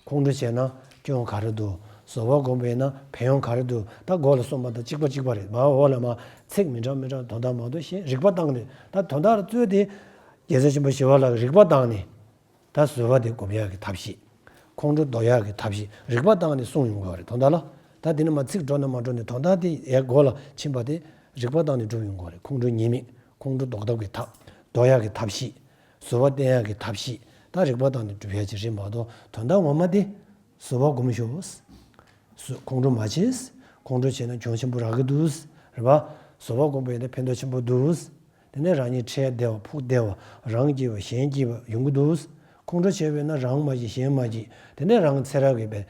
ཁོང་ཁྲོ་བྱས་ན་སྐྱོན་ག་རེ་འདུག་བཟོད་པ་སྒོམ་པས་ན་ཕན་ཡོན་ག་རེ་འདུག་ད་འགོ་ལ་གསུངས་པ་དང་གཅིག་པ་གཅིག་པ་རེད། མར་འོག་ལ་མར་ཚིག་མི་འདྲ་མི་འདྲ་དོན་དག་མང་དུ་ཞེས་རིགས་པ་བཏང་ནས། ད་དོན་དག་ལ་རྩོད་དེ་རྒྱལ་སྲས་ཆེན་པོ་ཞི་བ་ལྷ་གིས་རིགས་པ་བཏང་ནས། ད་བཟོད་པ་དེ་སྒོམ་ཡག་གི་ཐབས་ཤེས། ཁོང་ཁྲོ་ཟློག་ཡག་གི་ཐབས་ཤེས་རིགས་པ་བཏང་ནས་གསུངས་ཡོང་གི་ཡོད་རེད། དོན་དག་ལ། ད་དེ་ནས་མར་ཚིག་འགྲོ་ནས་མར་འགྲོ་ནས་དོན་དག་དེ་ཡའི་མགོ་ལ་ཕྱིན་པ་དེ་རིགས་པ་བཏང་ནས་སྒྲུབ་ཡོང་གི་ཡོད་རེད། ཁོང་ཁྲོའི་ཉེས་དམིགས། ཁོང་ཁྲོ་ཟློག་ཐབས་ཀྱི་ཐབས། ཟློག་ཡག་གི་ཐབས་ཤེས། བཟོད་པ་བསྟེན་ཡག་གི་ཐབས་ཤེས། ད་རིགས་པ་བཏང་ནས་སྒྲུབ་ཡག་ཅིག་རེད་མ་གཏོགས་དོན་དག་ངོ་མ་དེ། བཟོད་པ་སྒོམ་ཤོག་བཟོད། ཁོང་ཁྲོ་མ་བྱེད། ཁོང་ཁྲོ་བྱས་ན་གྱོང་ཆེན་པོ་རག་གི་འདུག་རེད་པ། བཟོད་པ་སྒོམ་པ་ཡིན་ན་ཕན་ཐོགས་ཆེན་པོ་འདུག་དེ་ནས་རང་ཉིད་འཕྲད་བདེ་བ་ཕུགས་བདེ་བ་རང་སྐྱིད་པ་གཞན་སྐྱིད་པ་ཡོང་གི་འདུག་ཁོང་ཁྲོ་བྱས་པས་ན་རང་མ་སྐྱིད་གཞན་མ་སྐྱིད། དེ་ནས་རང་ཚེ་རབས་ཀྱི་བེ་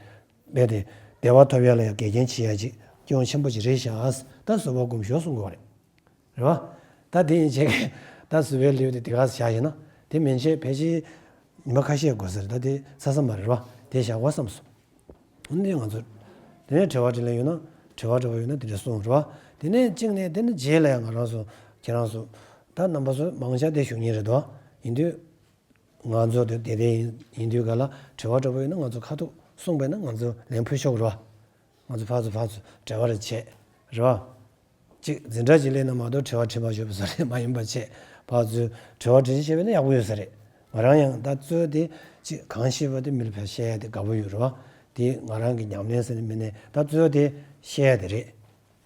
བེ་དེ་བདེ་བ་ཐོབ་ཡ་ལ་ཡང་འགལ་རྐྱེན་བྱེད་ཡ་ཅིག་གྱོང་ཆེན་པོ་ཅིག་རེད་ཤག་ད་བཟོད་པ་སྒོམ་ཤོག་གསུང་གི་ཡོད་རེད། རེད་བ། ད་དེ་ཡིན་བྱས་ཀྱི་ད་བཟོད་པའི་ལེའུ་དེ་དེ་ག་ས་བཞག་ཡིན་ན་དེ་མན་ཆད་ཕལ་ཆེར་ཉི་མ་ཁ་ཤས་དགོས་ས་རེད། ད་དེ་ཚར་ས་མ་རེད་བ། དེ་བཞག་གོ་བསམ་སོང་། འདི་ང་ཚོ། དེ་ནས་དྲི་བ་དྲིས་ལན་ཡོད་ན། དྲི་བ་དྲི་བ་ཡོད་ན་དེ་འདྲ་གསུངས་རེད་བ། དེ་ནས་གཅིག་ནས་དེ་ནས་རྗེས་ལ་ཡང་ང་རང་ཚོ་ཁྱེད་རང་ཚོ། ད་རྣམ་པ་ཚོ་མང་ཆེ་དེ་ཞུ་མཁན་རེད་དོ། ཡིན་དུས། ང་ཚོ་དེ་དེ་དེ་ཡིན་ཡིན་དུས་ག་ལ་དྲི་བ་དྲི་བ་ཡོད་ན་ང་ཚོ་ཁ་ཐུག་གསུངས་པས་ན་ང་ཚོ་ལན་ཕུལ་ཆོག་རེད་བ། ང་ཚོ་ཕར་ཚུར་ཕར་ཚུར་འབྲེལ་བ་རེ་བྱས། རེད་བ། གཅིག་འཛིན་གྲྭ་གཅིག་སླེབས་ན་མ་གཏོགས་དྲི་བ་དྲི་མ་ཞུ་བ་བཟོ་རེད་མ་ཡིན་པ་བྱས། ཕར་ཚུར་དྲི་བ་དྲི་ཞིབ་བྱས་པས་ན་ཡག་པོ་ཡོད་ས་རེད། ང་རང་ཡང་ད་གཙོས་དེ་གཅིག་གང་ཤེས་པ་དེ་མི་ལ་ཕར་བཤད་ཡ་དེ་དགའ་པོ་ཡོད་རེད་བ། དེ་ང་རང་གི་ཉམས་ལེན་ཟེར་ནས་མི་ནས་ད་གཙོས་དེ་བཤད་ཡ་དེ་རེད།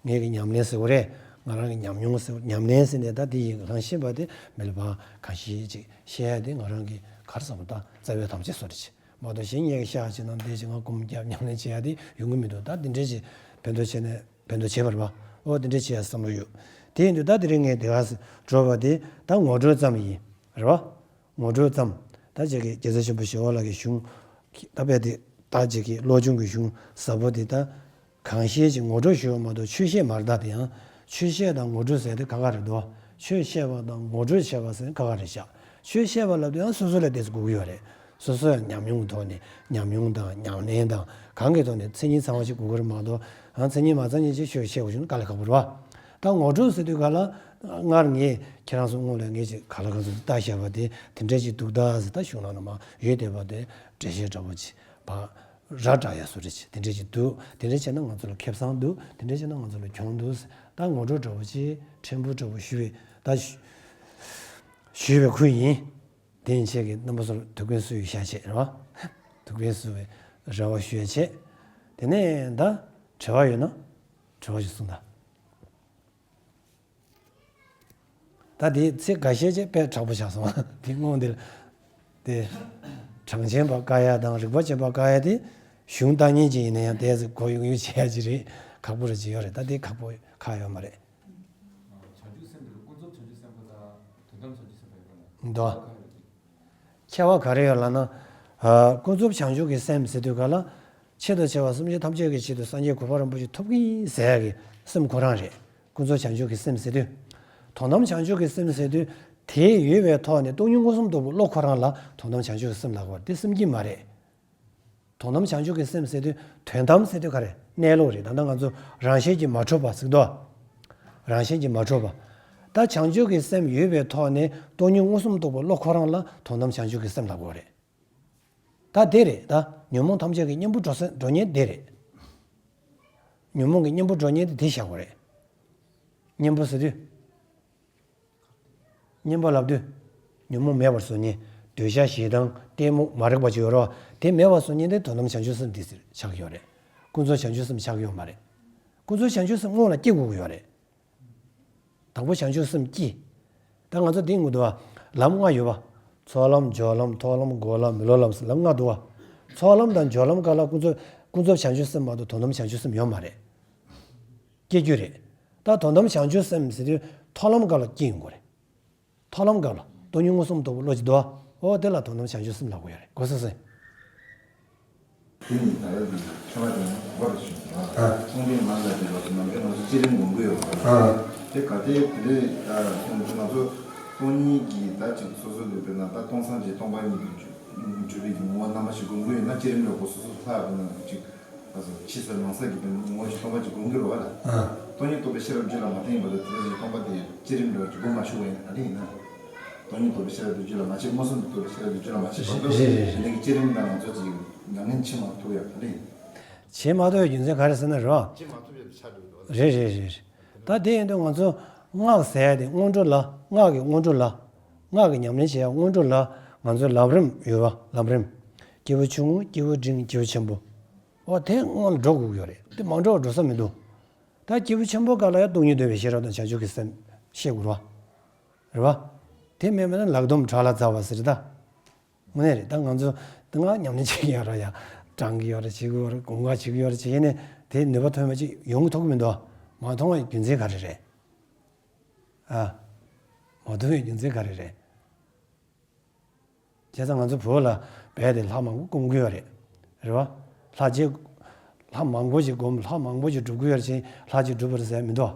ངེད་ཀྱི་ཉམས་ལེན་ཟེར་བ་རེད། ང་རང་གི་ཉམས་མྱོང་ཟེར་བ་ཉམས་ལེན་ཟེར་ནས་ད་དེ་ཡི་གང་ཤེས་པ་དེ་མི་ལ་ཕར་གང་ཤེས་ཅིག་བཤད་ཡ་དེ་ང་རང་གི་ག་རེ་ཟེར་བ་ད་རྩ་བའི་དམ་བཅའ་བཟོ་འདྲ་ཅིག་མ་གཏོགས་གཞན་ངེད་ཀྱི་ཤག་ཅིག་ནང་བསྡད་ཅིག་ང་སྒོམ་རྒྱབ་ཉམས་ལེན་བྱེད་ཡ་དེ་ཡོང་གི་མི་འདུག་ད་དེ་འདྲས་ཅིག་ཕན་ཐོགས་བྱས་ནས་ཕན་ཐོགས་བྱེད་པ་རེད་པ། ཨོ་དེ་འདྲ་བྱེད་ཡ་བསམ་བློ་ཡོད། དེ་ཡིན་དུས་ད་དེ་རིང་ངས་དེ་ག་འགྲོ་བ་དེ་ད་ངོ་སྤྲོད་ཙམ་ཡིན་རེད་པ། ངོ་སྤྲོད་ཙམ། ད་ཅིག་གིས་རྒྱལ་སྲས་ཆེན་པོ་ཞི་བ་ལྷ་གི་གཞུང་། ད་དཔེ་དེ་ད་ཅིག་གིས་བློ་སྦྱོང་གི་གཞུང་ཟབ་པོ་དེ་ད། གང་ཤེས་ཀྱི་ངོ་སྤྲོད་ཞུ་བ་མ་གཏོགས་ཆོས་བཤད་མ་རེད། ད་དེ་ཡང་ཆོས་བཤད་དང་ངོ་སྤྲོད་ཟེར་དེ་ཁ་ཁ་རེད་དོ། ཆོས་བཤད་པ་དང་ངོ་སྤྲོད་བྱེད་པ་ཟེར་ཁ་ཁ་རེད་ཤག་ཆོས་བཤད་པ་ལབ་དུས་ཡང་སོ་སོ་ལ་དེ་ཚོ་དགོས་ཀྱི་ཡོད་རེད། སོ་སོ་ཡང་ཉམས་མྱོང་གི་ཐོག་ནས་ཉམས་མྱོང་དང་ཉམས་ལེན་དང་གང་གི་ཐོག་ནས་མཚན་ཉིད་ཚང་བ་ཞིག་དགོས་ཀྱི་རེད་མ་གཏོགས། ཡང་མཚན་ཉིད་མ་ཚང་མཁན་ཅིག་ཆོས་བཤད་དགོས་བྱུང་ན་དཀའ་ལས་ཁག་པོ་རེད་པ། ད་ངོ་སྤྲོད་ཟེར་དུས་ག་ལ་སྔར་ངས་ཁྱེད་རང་ཚོ་སྔོན་ལ་ངས་ཅིག་ག་ལ་གང་ཚོ་ལྟ་བཞག་པ་དེ་དེ་འདྲ་ཅིག་འདུག་ད་ཟེར། ད་གཞུང་ནང་ལ་མ་ཡོད་བསྡད་པ་དེ་འགྲེལ་བཤད་འདྲ་པོ་ཅིག་བག་ར་སྤྲད་ཡ་བཟོ་འདྲ་ཅིག་དེ་འདྲ་ཅིག་འདུག་དེ་འདྲ་བྱས་ན་ང་ཚོ་ལ་ཁེ་བཟང་འདུག་དེ་འདྲ་བྱས་ན་ང་ཚོ་ལ་གྱོང་འདུག་ད་ངོ་སྤྲོད་འདྲ་པོ་ཅིག་ཕྲན་བུ་འདྲ་པོ་ཞུས་པའི་ད་ཞུས་པའི་ཁུལ་ཡིན། དེ་ཡིན་ཆེད་ཀྱི་རྣམ་པ་ཚོར་ཐུགས་ཕན་གསོས་ཡོད་ཤག་ཆེད་རེད་པ། ཐུགས་ཕན་གསོས་པའི་རེ་བ་ཞུ་ཡ་ཆེད། དེ་ནས་ད་དྲི་བ་ཡོད་ན་དྲི་བ་ཞིག་གསུངས་དང་། ད་དེའི་ཚིག་འགའ་ཤས་ཅིག་དཔེ་དྲག་པོ་ཆགས་སོང་། དེ་སྔོན་དེ་དེ་གྲངས་ཅན་པ་བཀག་ཡ་དང་རིག་པ་ཅན་པ་བཀག་ཡ་དེ་གཞུང་ལྟ་ཉན་ཅིག་ཡིན་ན་ཡང་དེ་ཚོ་གོ་ཡུག་ཡུག་བྱེད་ཡ་ཅིག་རེད། ཁག་པོ་རེ་ཅིག་ཡོད་རེད། ད་དེ་ཁག་པོ་ཁག་ཡོད་མ་རེད། བྱང་ཆུབ་སེམས་དེ་ལ་ཀུན་རྫོབ་བྱང་ཆུབ་སེམས་དཔའ་དང་དོན་དམ་བྱང་ཆུབ་སེམས་དཔའ་ཡོད་པ་ལ་འདུག་ཁྱད་པར་ག་རེ་ཡོད་ལབ་ན། ཨ། ཀུན་རྫོབ་བྱང་ཆུབ་ཀྱི་སེམས་ཟེར་དུས་ག་ལ། ཆེད་དུ་བྱ་བ་སེམས་ཅན་ཐམས་ཅད་ཀྱི་ཆེད་དུ་སངས་རྒྱས་གོ་འཕང་རིན་པོ་ཆེ་ཐོབ་ཀྱི་ཡིན་ཟེར་ཡ་གི་སེམས་ཁོ་རང་རེད། ཀུན་རྫོབ་བྱང་ཆུབ་ཀྱི་སེམས་ཟེར་དུས། དོན་དམ་བྱང་ཆུབ་ཀྱི་སེམས་ཟེར་དུས། དེ་ཡོད་པའི་ཐོག་ནས་སྟོང་ཉིད་མངོན་སུམ་རྟོགས་པའི་བློ་ཁོ་རང་ལ་དོན་དམ་བྱང་ཆུབ་ཀྱི་སེམས་ལབ་དགོས་པ་དེ་སེམས་བསྐྱེད་མ་རེད། དོན་དམ་བྱང་ཆུབ་ཀྱི་སེམས་ཟེར་དུས་དོན་དམ་ཟེར་དུས་ག་རེ་གནས་ལུགས་རེད། ད་ལྟ་ང་ཚོ་རང་བཞིན་གྱིས་མ་གྲུབ་པ་ཟེར་དོ། རང་བཞིན་གྱིས་མ་གྲུབ་པ། ད་བྱང་ཆུབ་ཀྱི་སེམས་ཡོད་པའི་ཐོག་ནས་སྟོང་ཉིད་མངོན་སུམ་རྟོགས་པའི་བློ་ཁོ་རང་ལ་དོན་དམ་བྱང་ཆུབ་ཀྱི་སེམས་ལབ་དགོས་རེད། ད་དེ་རེད། ད་ཉོན་མོངས་ཐམས་ཅད་ཀྱི་གཉེན་པོ་འགྲོ་ས་འགྲོ་ཉེན་དེ་རེད། ཉོན་མོངས་ཀྱི་གཉེན་པོ་འགྲོ་ཉེན་དེ་དེ་བཞག་དགོས་རེད། གཉེན་པོ་ཟེར་དུས། གཉེན་པོ་ལབ་དུས། ཉོན་མོངས་མེད་པར་བཟོ་ཉེན། འདོད་ཆགས་ཞེ་སྡང་གཏི་མུག་མ་རིག་པ་ཅིག་ཡོད་རེད་པ། དེ་མེད་པར་བཟོ་ཉེན་དེ་དོན་དམ་བྱང་ཆུབ་སེམས་དེ་ཟེར་ཆགས་ཀྱི་ཡོད་རེད། ཀུན་རྫོབ་བྱང་ཆུབ་སེམས་ཆགས་ཀྱི་ཡོད་མ་རེད། ཀུན་རྫོབ་བྱང་ཆུབ་སེམས་སྔོན་ལ་སྐྱེ་དགོས་ཀྱི་ཡོད་རེད། དང་པོ་བྱང་ཆུབ་སེམས་སྐྱེ། ད་ང་ཚོ་འདི་ངུ་འདུག་པ། ལམ་ལྔ་ཡོད་པ། ཚོགས་ལམ་སྦྱོར་ལམ་ཐོག་ལམ་འགོག་ལམ་མི་སློབ་ལམ་ཟེར་ལམ་ལྔ་འདུག་པ། ཚོགས་ལམ་དང་སྦྱོར་ལམ་སྒང་ལ་ཀུན་རྫོབ་ཀུན་རྫོབ་བྱང་ཆུབ་སེམས་མ་གཏོགས་དོན་དམ་བྱང་ཆུབ་སེམས་ཡོད་མ་རེད། སྐྱེ་རྒྱུ་རེད། ད་དོན་དམ་བྱང་ཆུབ་སེམས་ཟེར་དུས་ཐོག་ལམ་སྒང་ལ་སྐྱེ་ཡོང་གི་རེད། ཐོག་ལམ་སྒང་ལ་སྟོང་ཉིད་མངོན་སུམ་རྟོགས་པའི་བློ་ཅིག་འདུག་པ། འོ་དེ་ལ་དོན་དམ་བྱང་ཆུབ་སེམས་ལབ་དགོས་ཡ་རེད། གོ་སོང་ཟེར། དེ་ནི་ད་ལྟ་འདི་ཁྱད་པར་དེ་ནི་དགོངས་པ་རེ་ཞུ་ན། ཨ། མཚུངས་ལྡན་ངང་ལ་བསྡད་པ་སོགས་ནམ་མཁའི་ངོ་བོ་བསྐྱེད་རིམ་སྒོམ་གྱི་ཡོད་པ། ཨ། དེ་ག་དེ་དེ་ལས་ང་ཚོ་སྟོང་ཉིད་ཀྱི་ད་ཅིག་སོ་སོ་ལས་དཔེར་ན་ད་སྟོང་སང་རྒྱས་སྟོང་པ་ཉིད་དུ་གྱུར་པའི་ངོ་བོ་རྣམ་པ་ཞིག་སྒོམ་གྱི་ཡོད་ན་བསྐྱེད་རིམ་ལ་གོ་སོ་སོ་ལྷག་པ་ན་ཅིག་ཕྱི་སར་ནང་སར་གྱི་དོན་ངོ་བོ་ཞིག་སྟོང་པ་ཅིག་སྒོམ་གྱི་རེད་པ་ལ། ཨ། སྟོང་ཉིད་རྟོགས་པའི་ཤེས་རབ་རྒྱུད་ལ་མ་བརྟེན་པ་དང་དེ་ལྟར་སྟོང་པ་དེ་བསྐྱེད་རིམ་འདྲ་བ་ཅིག་སྒོམ་མ་ཆོག་པ་ཡིན་ན་ཨ་ནི་ཡིན་ན། སྟོང་ཉིད་རྟོགས་པའི་ཤེས་རབ་རྒྱུད་ལ་མ་ཆེས་མངོན་སུམ་དུ་རྟོགས་པའི་ཤེས་རབ་རྒྱུད་ལ་མ་ཆེས་བར་དུ་རེད་རེད་རེད། དེ་འདྲའི་བསྐྱེད་རིམ་དང་ང་ཚོ་ཅིག་ཉམས་ལེན་བྱེད་མ་ཐུབ་ཡ་ག་རེ་ཡིན། བྱེད་མ་ཐུབ་ཡ་རྒྱུ་མཚན་ག་རེ་ཟེར་ན་རེད་པ། བྱེད་མ་ཐུབ་ཡ་དེ་ཆགས་འགྲོ་གི་འདུག་པ། རེད་རེད་རེད་རེད། ད་དེ་ཡིན་དུས་ང་ཚོ་སྔགས་ཟེར་ཡ་དེ་སྔོན་འགྲོ་ལ་སྔགས་ཀྱི་སྔོན་འགྲོ་ལ་སྔགས་ཀྱི་ཉམས་ལེན་བྱེད་ཡ་སྔོན་འགྲོ་ལ་ང་ཚོའི་ལམ་རིམ་ཡོད་པ། ལམ་རིམ། སྐྱེས་བུ་ཆུང་ངུ་སྐྱེས་བུ་འབྲིང་སྐྱེས་བུ་ཆེན་པོ། འོ་དེ་སྔོན་ལ་འགྲོ་དགོས་ཀྱི་ཡོད་རེད། དེ་མ་འགྲོ་བར་འགྲོ་ས་མི་འདུག་ད་སྐྱེས་བུ་ཆེན་པོ་སྒང་ལ་ཡང་སྟོང་ཉིད་འདོད་པའི་ཤེས་རབ་དང་བྱང་ཆུབ་ཀྱི་སེམས་ཤེས་དགོས་རེད་པ། རེད་པ། དེ་མེད་པ་ན་ལག་རྡུམ་བྲག་ལ་འཛེགས་པ་ཟེར་ད། དངོས་གནས་རེད། ད་ང་ཚོ་ད་སྔགས་ཉམས་ལེན་བྱེད་ཀྱི་ཡོད་རེད་ཡ། བགྲང་གི་ཡོད་རེད། བྱེད་ཀྱི་ཡོད་རེད། སྒོམ་ག་བྱེད་ཀྱི་ཡོད་རེད། བྱེད་ཡིན་ནའི་དེ་ནུས་པ་ཐོན་པ་ཅིག་ཡོང་གི་ཐུབ་ཀྱི་མི་འདུག་མ་ཐོན་པའི་རྒྱུ་མཚན་ག་རེ་རེད། ཨ། མ་ཐོན་པའི་རྒྱུ་མཚན་ག་རེ་རེད། བྱས་ཙང་ང་ཚོ་བོད་ལ་རྦད་དེ་ལྷ་མང་པོ་སྒོམ་གྱི་ཡོད་རེད། རེད་པ། ལྷ་རྗེ། ལྷ་མང་པོ་ཞིག་སྒོམ། ལྷ་མང་པོ་ཞིག་སྒྲུབ་ཀྱི་ཡོད་རེད་ཅེས་ལྷ་གཅིག་སྒྲུབ་པ་རེད་ཟེར་མི་འདུག་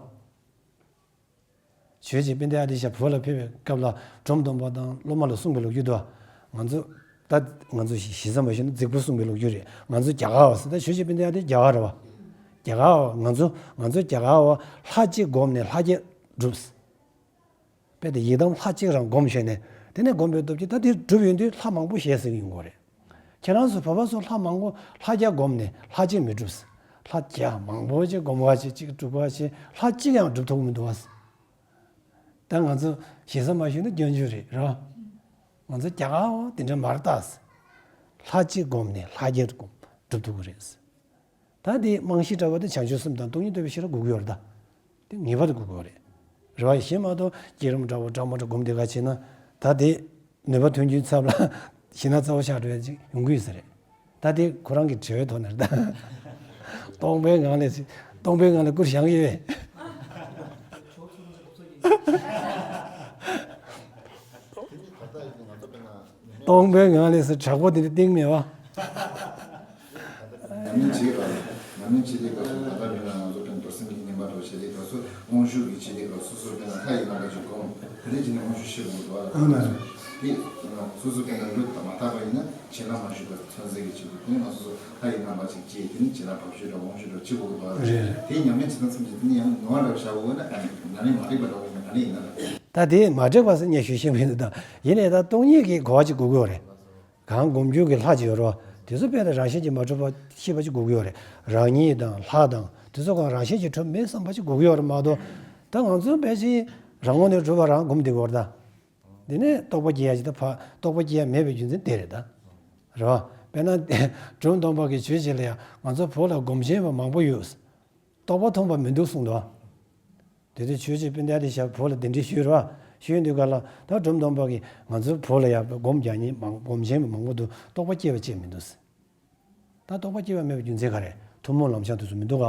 ཇོ་བོ་རྗེ་དཔལ་ལྡན་ཨ་ཏི་ཤ་བོད་ལ་ཕེབས་པའི་སྐབས་ལ་འབྲོམ་སྟོན་པ་དང་སློབ་མ་ལ་གསུངས་པའི་ལོ་རྒྱུས་འདུག་ང་ཚོ་ད་ང་ཚོ་ཞིག་ཞིག་བསམ་པ་ཞིག་ན་རྫིག་པོ་གསུངས་པའི་ལོ་རྒྱུས་རེད། ང་ཚོ་རྒྱ་གར་བ་ཟེར། ད་ཇོ་བོ་རྗེ་དཔལ་ལྡན་ཨ་ཏི་རྒྱ་གར་རེད་པ། རྒྱ་གར་བ་ང་ཚོ་ང་ཚོ་རྒྱ་གར་བ་ལྷ་གཅིག་སྒོམ་ནས་ལྷ་བརྒྱ་སྒྲུབ། དཔེ་དེ་ཡི་དམ་ལྷ་གཅིག་རང་སྒོམ་བྱས་ནས་དེ་ནས་སྒོམ་པའི་སྟོབས་ཀྱིས་ད་དེ་སྒྲུབ་ཡོང་དུས་ལྷ་མང་པོ་ཞེས་ཟེར་གྱི་ཡོང་གི་རེད། ཁྱེད་རང་ཚོ་བོད་པ་ཚོ་ལྷ་མང་པོ་ལྷ་བརྒྱ་སྒོམ་ནས་ལྷ་གཅིག་མི་སྒྲུབ། ལྷ་བརྒྱ་མང་པོ་ཅིག་སྒོམ་ག་ཅིག་ཅིག་སྒྲུབ་ག་ཅིག་ལྷ་གཅིག་ཡང་སྒྲུབ་ཐུབ་ཀྱི་མི་འདུག་བ། ད་ང་ཚོ་ཞེ་ས་མ་ཞུས་ན་སྐྱོན་བརྗོད་རེད་རོ། ང་ཚོ་རྒྱ་གར་བ་དེ་འདྲ་མ་རེད་ད། ལྷ་གཅིག་སྒོམ་ནས་ལྷ་བརྒྱ་སྒོམ་སྒྲུབ་ཐུབ་ཀྱི་རེད། ད་དེ་རྨང་གཞི་འདྲ་བོ་དེ་བྱང་ཆུབ་སེམས་དང་སྟོང་ཉིད་རྟོགས་པའི་ཤེས་རབ་དགོས་ཀྱི་ཡོད་རེད་ད། དེ་ངེས་པར་དུ་དགོས་ཀྱི་ཡོད་རེད། རེད་བ། གཞན་མ་གཏོགས་བསྐྱེད་རིམ་འདྲ་བོ་འདྲ་མ་འདྲ་སྒོམ་དེ་ག་བྱས་ན་ད་དེ་ནུས་པ་ཐོན་རྒྱུའི་ཚབ་ལ་ཞེད་སྣང་རྩ་བ་ཆགས་འགྲོ་ཡ་ཅིག་ཡོང་གི་ཡོད་ས་རེད། ད་དེ་ཁོ་རང་གི་དྲི་བའི་ཐོག་ནས་རེད་ད། སྟོང་པའི་ངང་ལས་ཅིག་ སྟོང་པའི་ངང་ལ་བསྐུར་བཞག་ཡོད་པས། སྟོང་པའི་ངང་ལས་སུ་དྲག་པོ་དེ་འདྲ་གཏིང་མེད་པ། ཉམས་ལེན་བྱེད་པ་ལ། ཉམས་ལེན་བྱེད་པའི་སྐབས་སུ་ད་ལྟ་དཔེར་ན་ང་ཚོ་དཔེར་ན་རྡོར་སེམས་ཀྱི་བརྙན་པར་འདྲ་བོ་བྱེད་པའི་སྐབས་སུ་དབང་ཤུགས་ཀྱི་བྱེད་པའི་སྐབས་སུ་སོ་སོ་དཔེར་ན་ལྷ་ཡི་རྣམ་པ་ཅིག་སྒོམ། དེ་ནས་ཅི་ནས་དབང་ཤུགས་ཤེས་དགོས་འདུག་ཨ། ཨ་ན། དེ་སོ་སོ་དཔེར་ན་ལུས་དང་མ་བརྟགས་པ་ཡིན་ན་བྱིན་རླབས་མ་ཞུགས་པར་མཚོན་བྱེད་ཀྱི་ཆེད་དུ་དེ་ནས་ང་ཚོ་ལྷ་ཡི་རྣམ་པ་ཅིག་བྱེད། དེ་ནས་བྱིན་རླབས་བབས་ཤུལ་དང་དབང་ཤུགས་དང་བྱེད་དགོས་འདུག་ཨ། རེད་རེད། དེ་ཉམས་ལེན་བྱེད་སྟངས་ཙམ་གྱིས་དེ་ནས་ཡང་ནོར་བ་འདྲ་བོ་བྱ་དགོས་ན་ད་ཉམས་ལེན་མ་རིག་པ་འདྲ་བོ་ཡིན་ན་ག་ནས་ཡིན་ན་རེད། ད་དེ་མ་འགྲིག་པ་སེ་ཉེ་ཞུ་ཤེས་མི་འདུག་ད་ཡིན་ནའི་ད་སྟོང་ཉིད་ཀྱི་གོ་བ་ཅིག་དགོས་ཀྱི་ཡོད་རེད། གང་སྒོམ་རྒྱུ་གི་ལྷ་ཅིག་ཡོད་རེད་བ། དེ་ཚོ་དཔེ་ལ་རང་བཞིན་གྱིས་མ་གྲུབ་པ་ཤེས་པ་ཅིག་དགོས་ཀྱི་ཡོད་རེད། རང་ཉིད་དང་ལྷ་དང་དེ་ཚོ་གང་རང་བཞིན་གྱིས་གྲུབ་མེད་བསམ་པ་ཅིག་དགོས་ཀྱི་ཡོད་རེད་མ་གཏོགས། ད་ང་ཚོ་དཔེ་ཅིག་རང་ངོས་ནས་གྲུབ་པ་རང་སྒོམ་བསྡད་ཀྱི་ཡོད་རེད་ད། དེ་ནས་རྟོགས་པ་སྐྱེ་ཡ་ཅིག་ད་ཕ་རྟོགས་པ་སྐྱེ་ཡ་མེད་པའི་རྒྱུ་མཚན་དེ་རེད་ད། རེད་བ། དཔེར་ན་སྒྲོལ་མ་སྟོན་པ་གི་ཆོས་བྱེད་ལ་ཡང་ང་ཚོ་བོད་ལ་སྒོམ་ཆེན་པ་མང་པོ་ཡོད། རྟོགས་པ་ཐོན་པ་མི་འདུག་གསུངས་འདུག་བ། དེ་དུས་ཆོས་རྗེ་སྤུན་ཟླ་དེ་ཞབས་བོད་ལ་གདན་འདྲེན་ཞུས་རེད་བ། ཞུས་དུས་ག་ལ་ད་སྒྲོལ་མ་སྟོན་པ་གིས་ང་ཚོའི་བོད་ལ་ཡང་སྒོམ་རྒྱག་མཁན་མང་སྒོམ་ཆེན་པོ་མང་པོ་འདུག་རྟོགས་པ་སྐྱེ་བ་ཅིག་མི་འདུག་ད་རྟོགས་པ་སྐྱེ་བ་མེད་པའི་རྒྱུ་མཚན་ག་རེ། ཐུན་མོང་ལམ་སྦྱང་དེ་ཚོ་མི་འདུག་ག་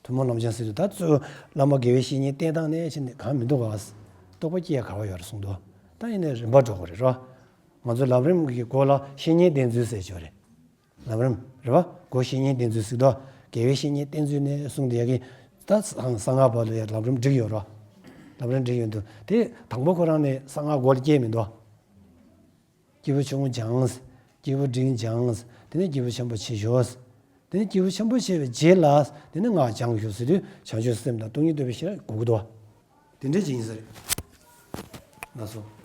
ཐུན་མོང་ལམ་སྦྱང་ཟེར་དུས་ད་གཙོས་བླ་མ་དགེ་བའི་བཤེས་གཉེན་བསྟེན་སྟངས་ནས་ཕྱིན་ནས་གང་མི་འདུག་ག་རྟོགས་པ་སྐྱེ་ཡ་ག་བ་ཡོད་རེད་གསུངས་འདུག་ད་ཡིན་ནའི་རིམ་པ་འགྲོ་དགོས་རེད་རོ། ང་ཚོ་ལམ་རིམ་གྱི་སྒོ་ལ་བཤེས་གཉེན་བསྟེན་ཚུལ་ཟེར་ཅིག་ཡོད་རེད། ལམ་རིམ་རེད་བ། སྒོ་བཤེས་གཉེན་བསྟེན་ཚུལ་ཟེར་དུས་དགེ་བའི་བཤེས་གཉེན་བསྟེན་ཚུལ་ནས་གསུངས་དེ་ཡ་གི་ད་གསང་སྔགས་བར་དུ་ཡ་ལམ་རིམ་བསྒྲིགས་ཡོད་རོ། ལམ་རིམ་བསྒྲིགས་ཡོད་འདུག་དེ་དང་པོ་ཁོ་རང་ནས་གསང་སྔགས་སྒོ་ལ་སྐྱེས་མི་འདུག་སྐྱེས་བུ་ཆུང་ངུ་སྦྱངས། སྐྱེས་བུ་འབྲིང་སྦྱངས། དེ་ནས་སྐྱེས་བུ་ཆེན་པོ་ཆེ་ཤོས། དེ་ནས་སྐྱེས་བུ་ཆེན་པོ་ཆེ་བའི་རྗེས་ལ་དེ་ནས་སྔགས་སྦྱང་ཞུ་ཟེར་དུས་བྱང་ཆུབ་སེམས་དང་སྟོང་ཉིད་རྟོགས་པའི་ཤེས་རབ་དགོས་ཀྱི་འདུག་དེ་འདྲ་ཅིག་ཡིན་ས་རེད། ལགས་སོ།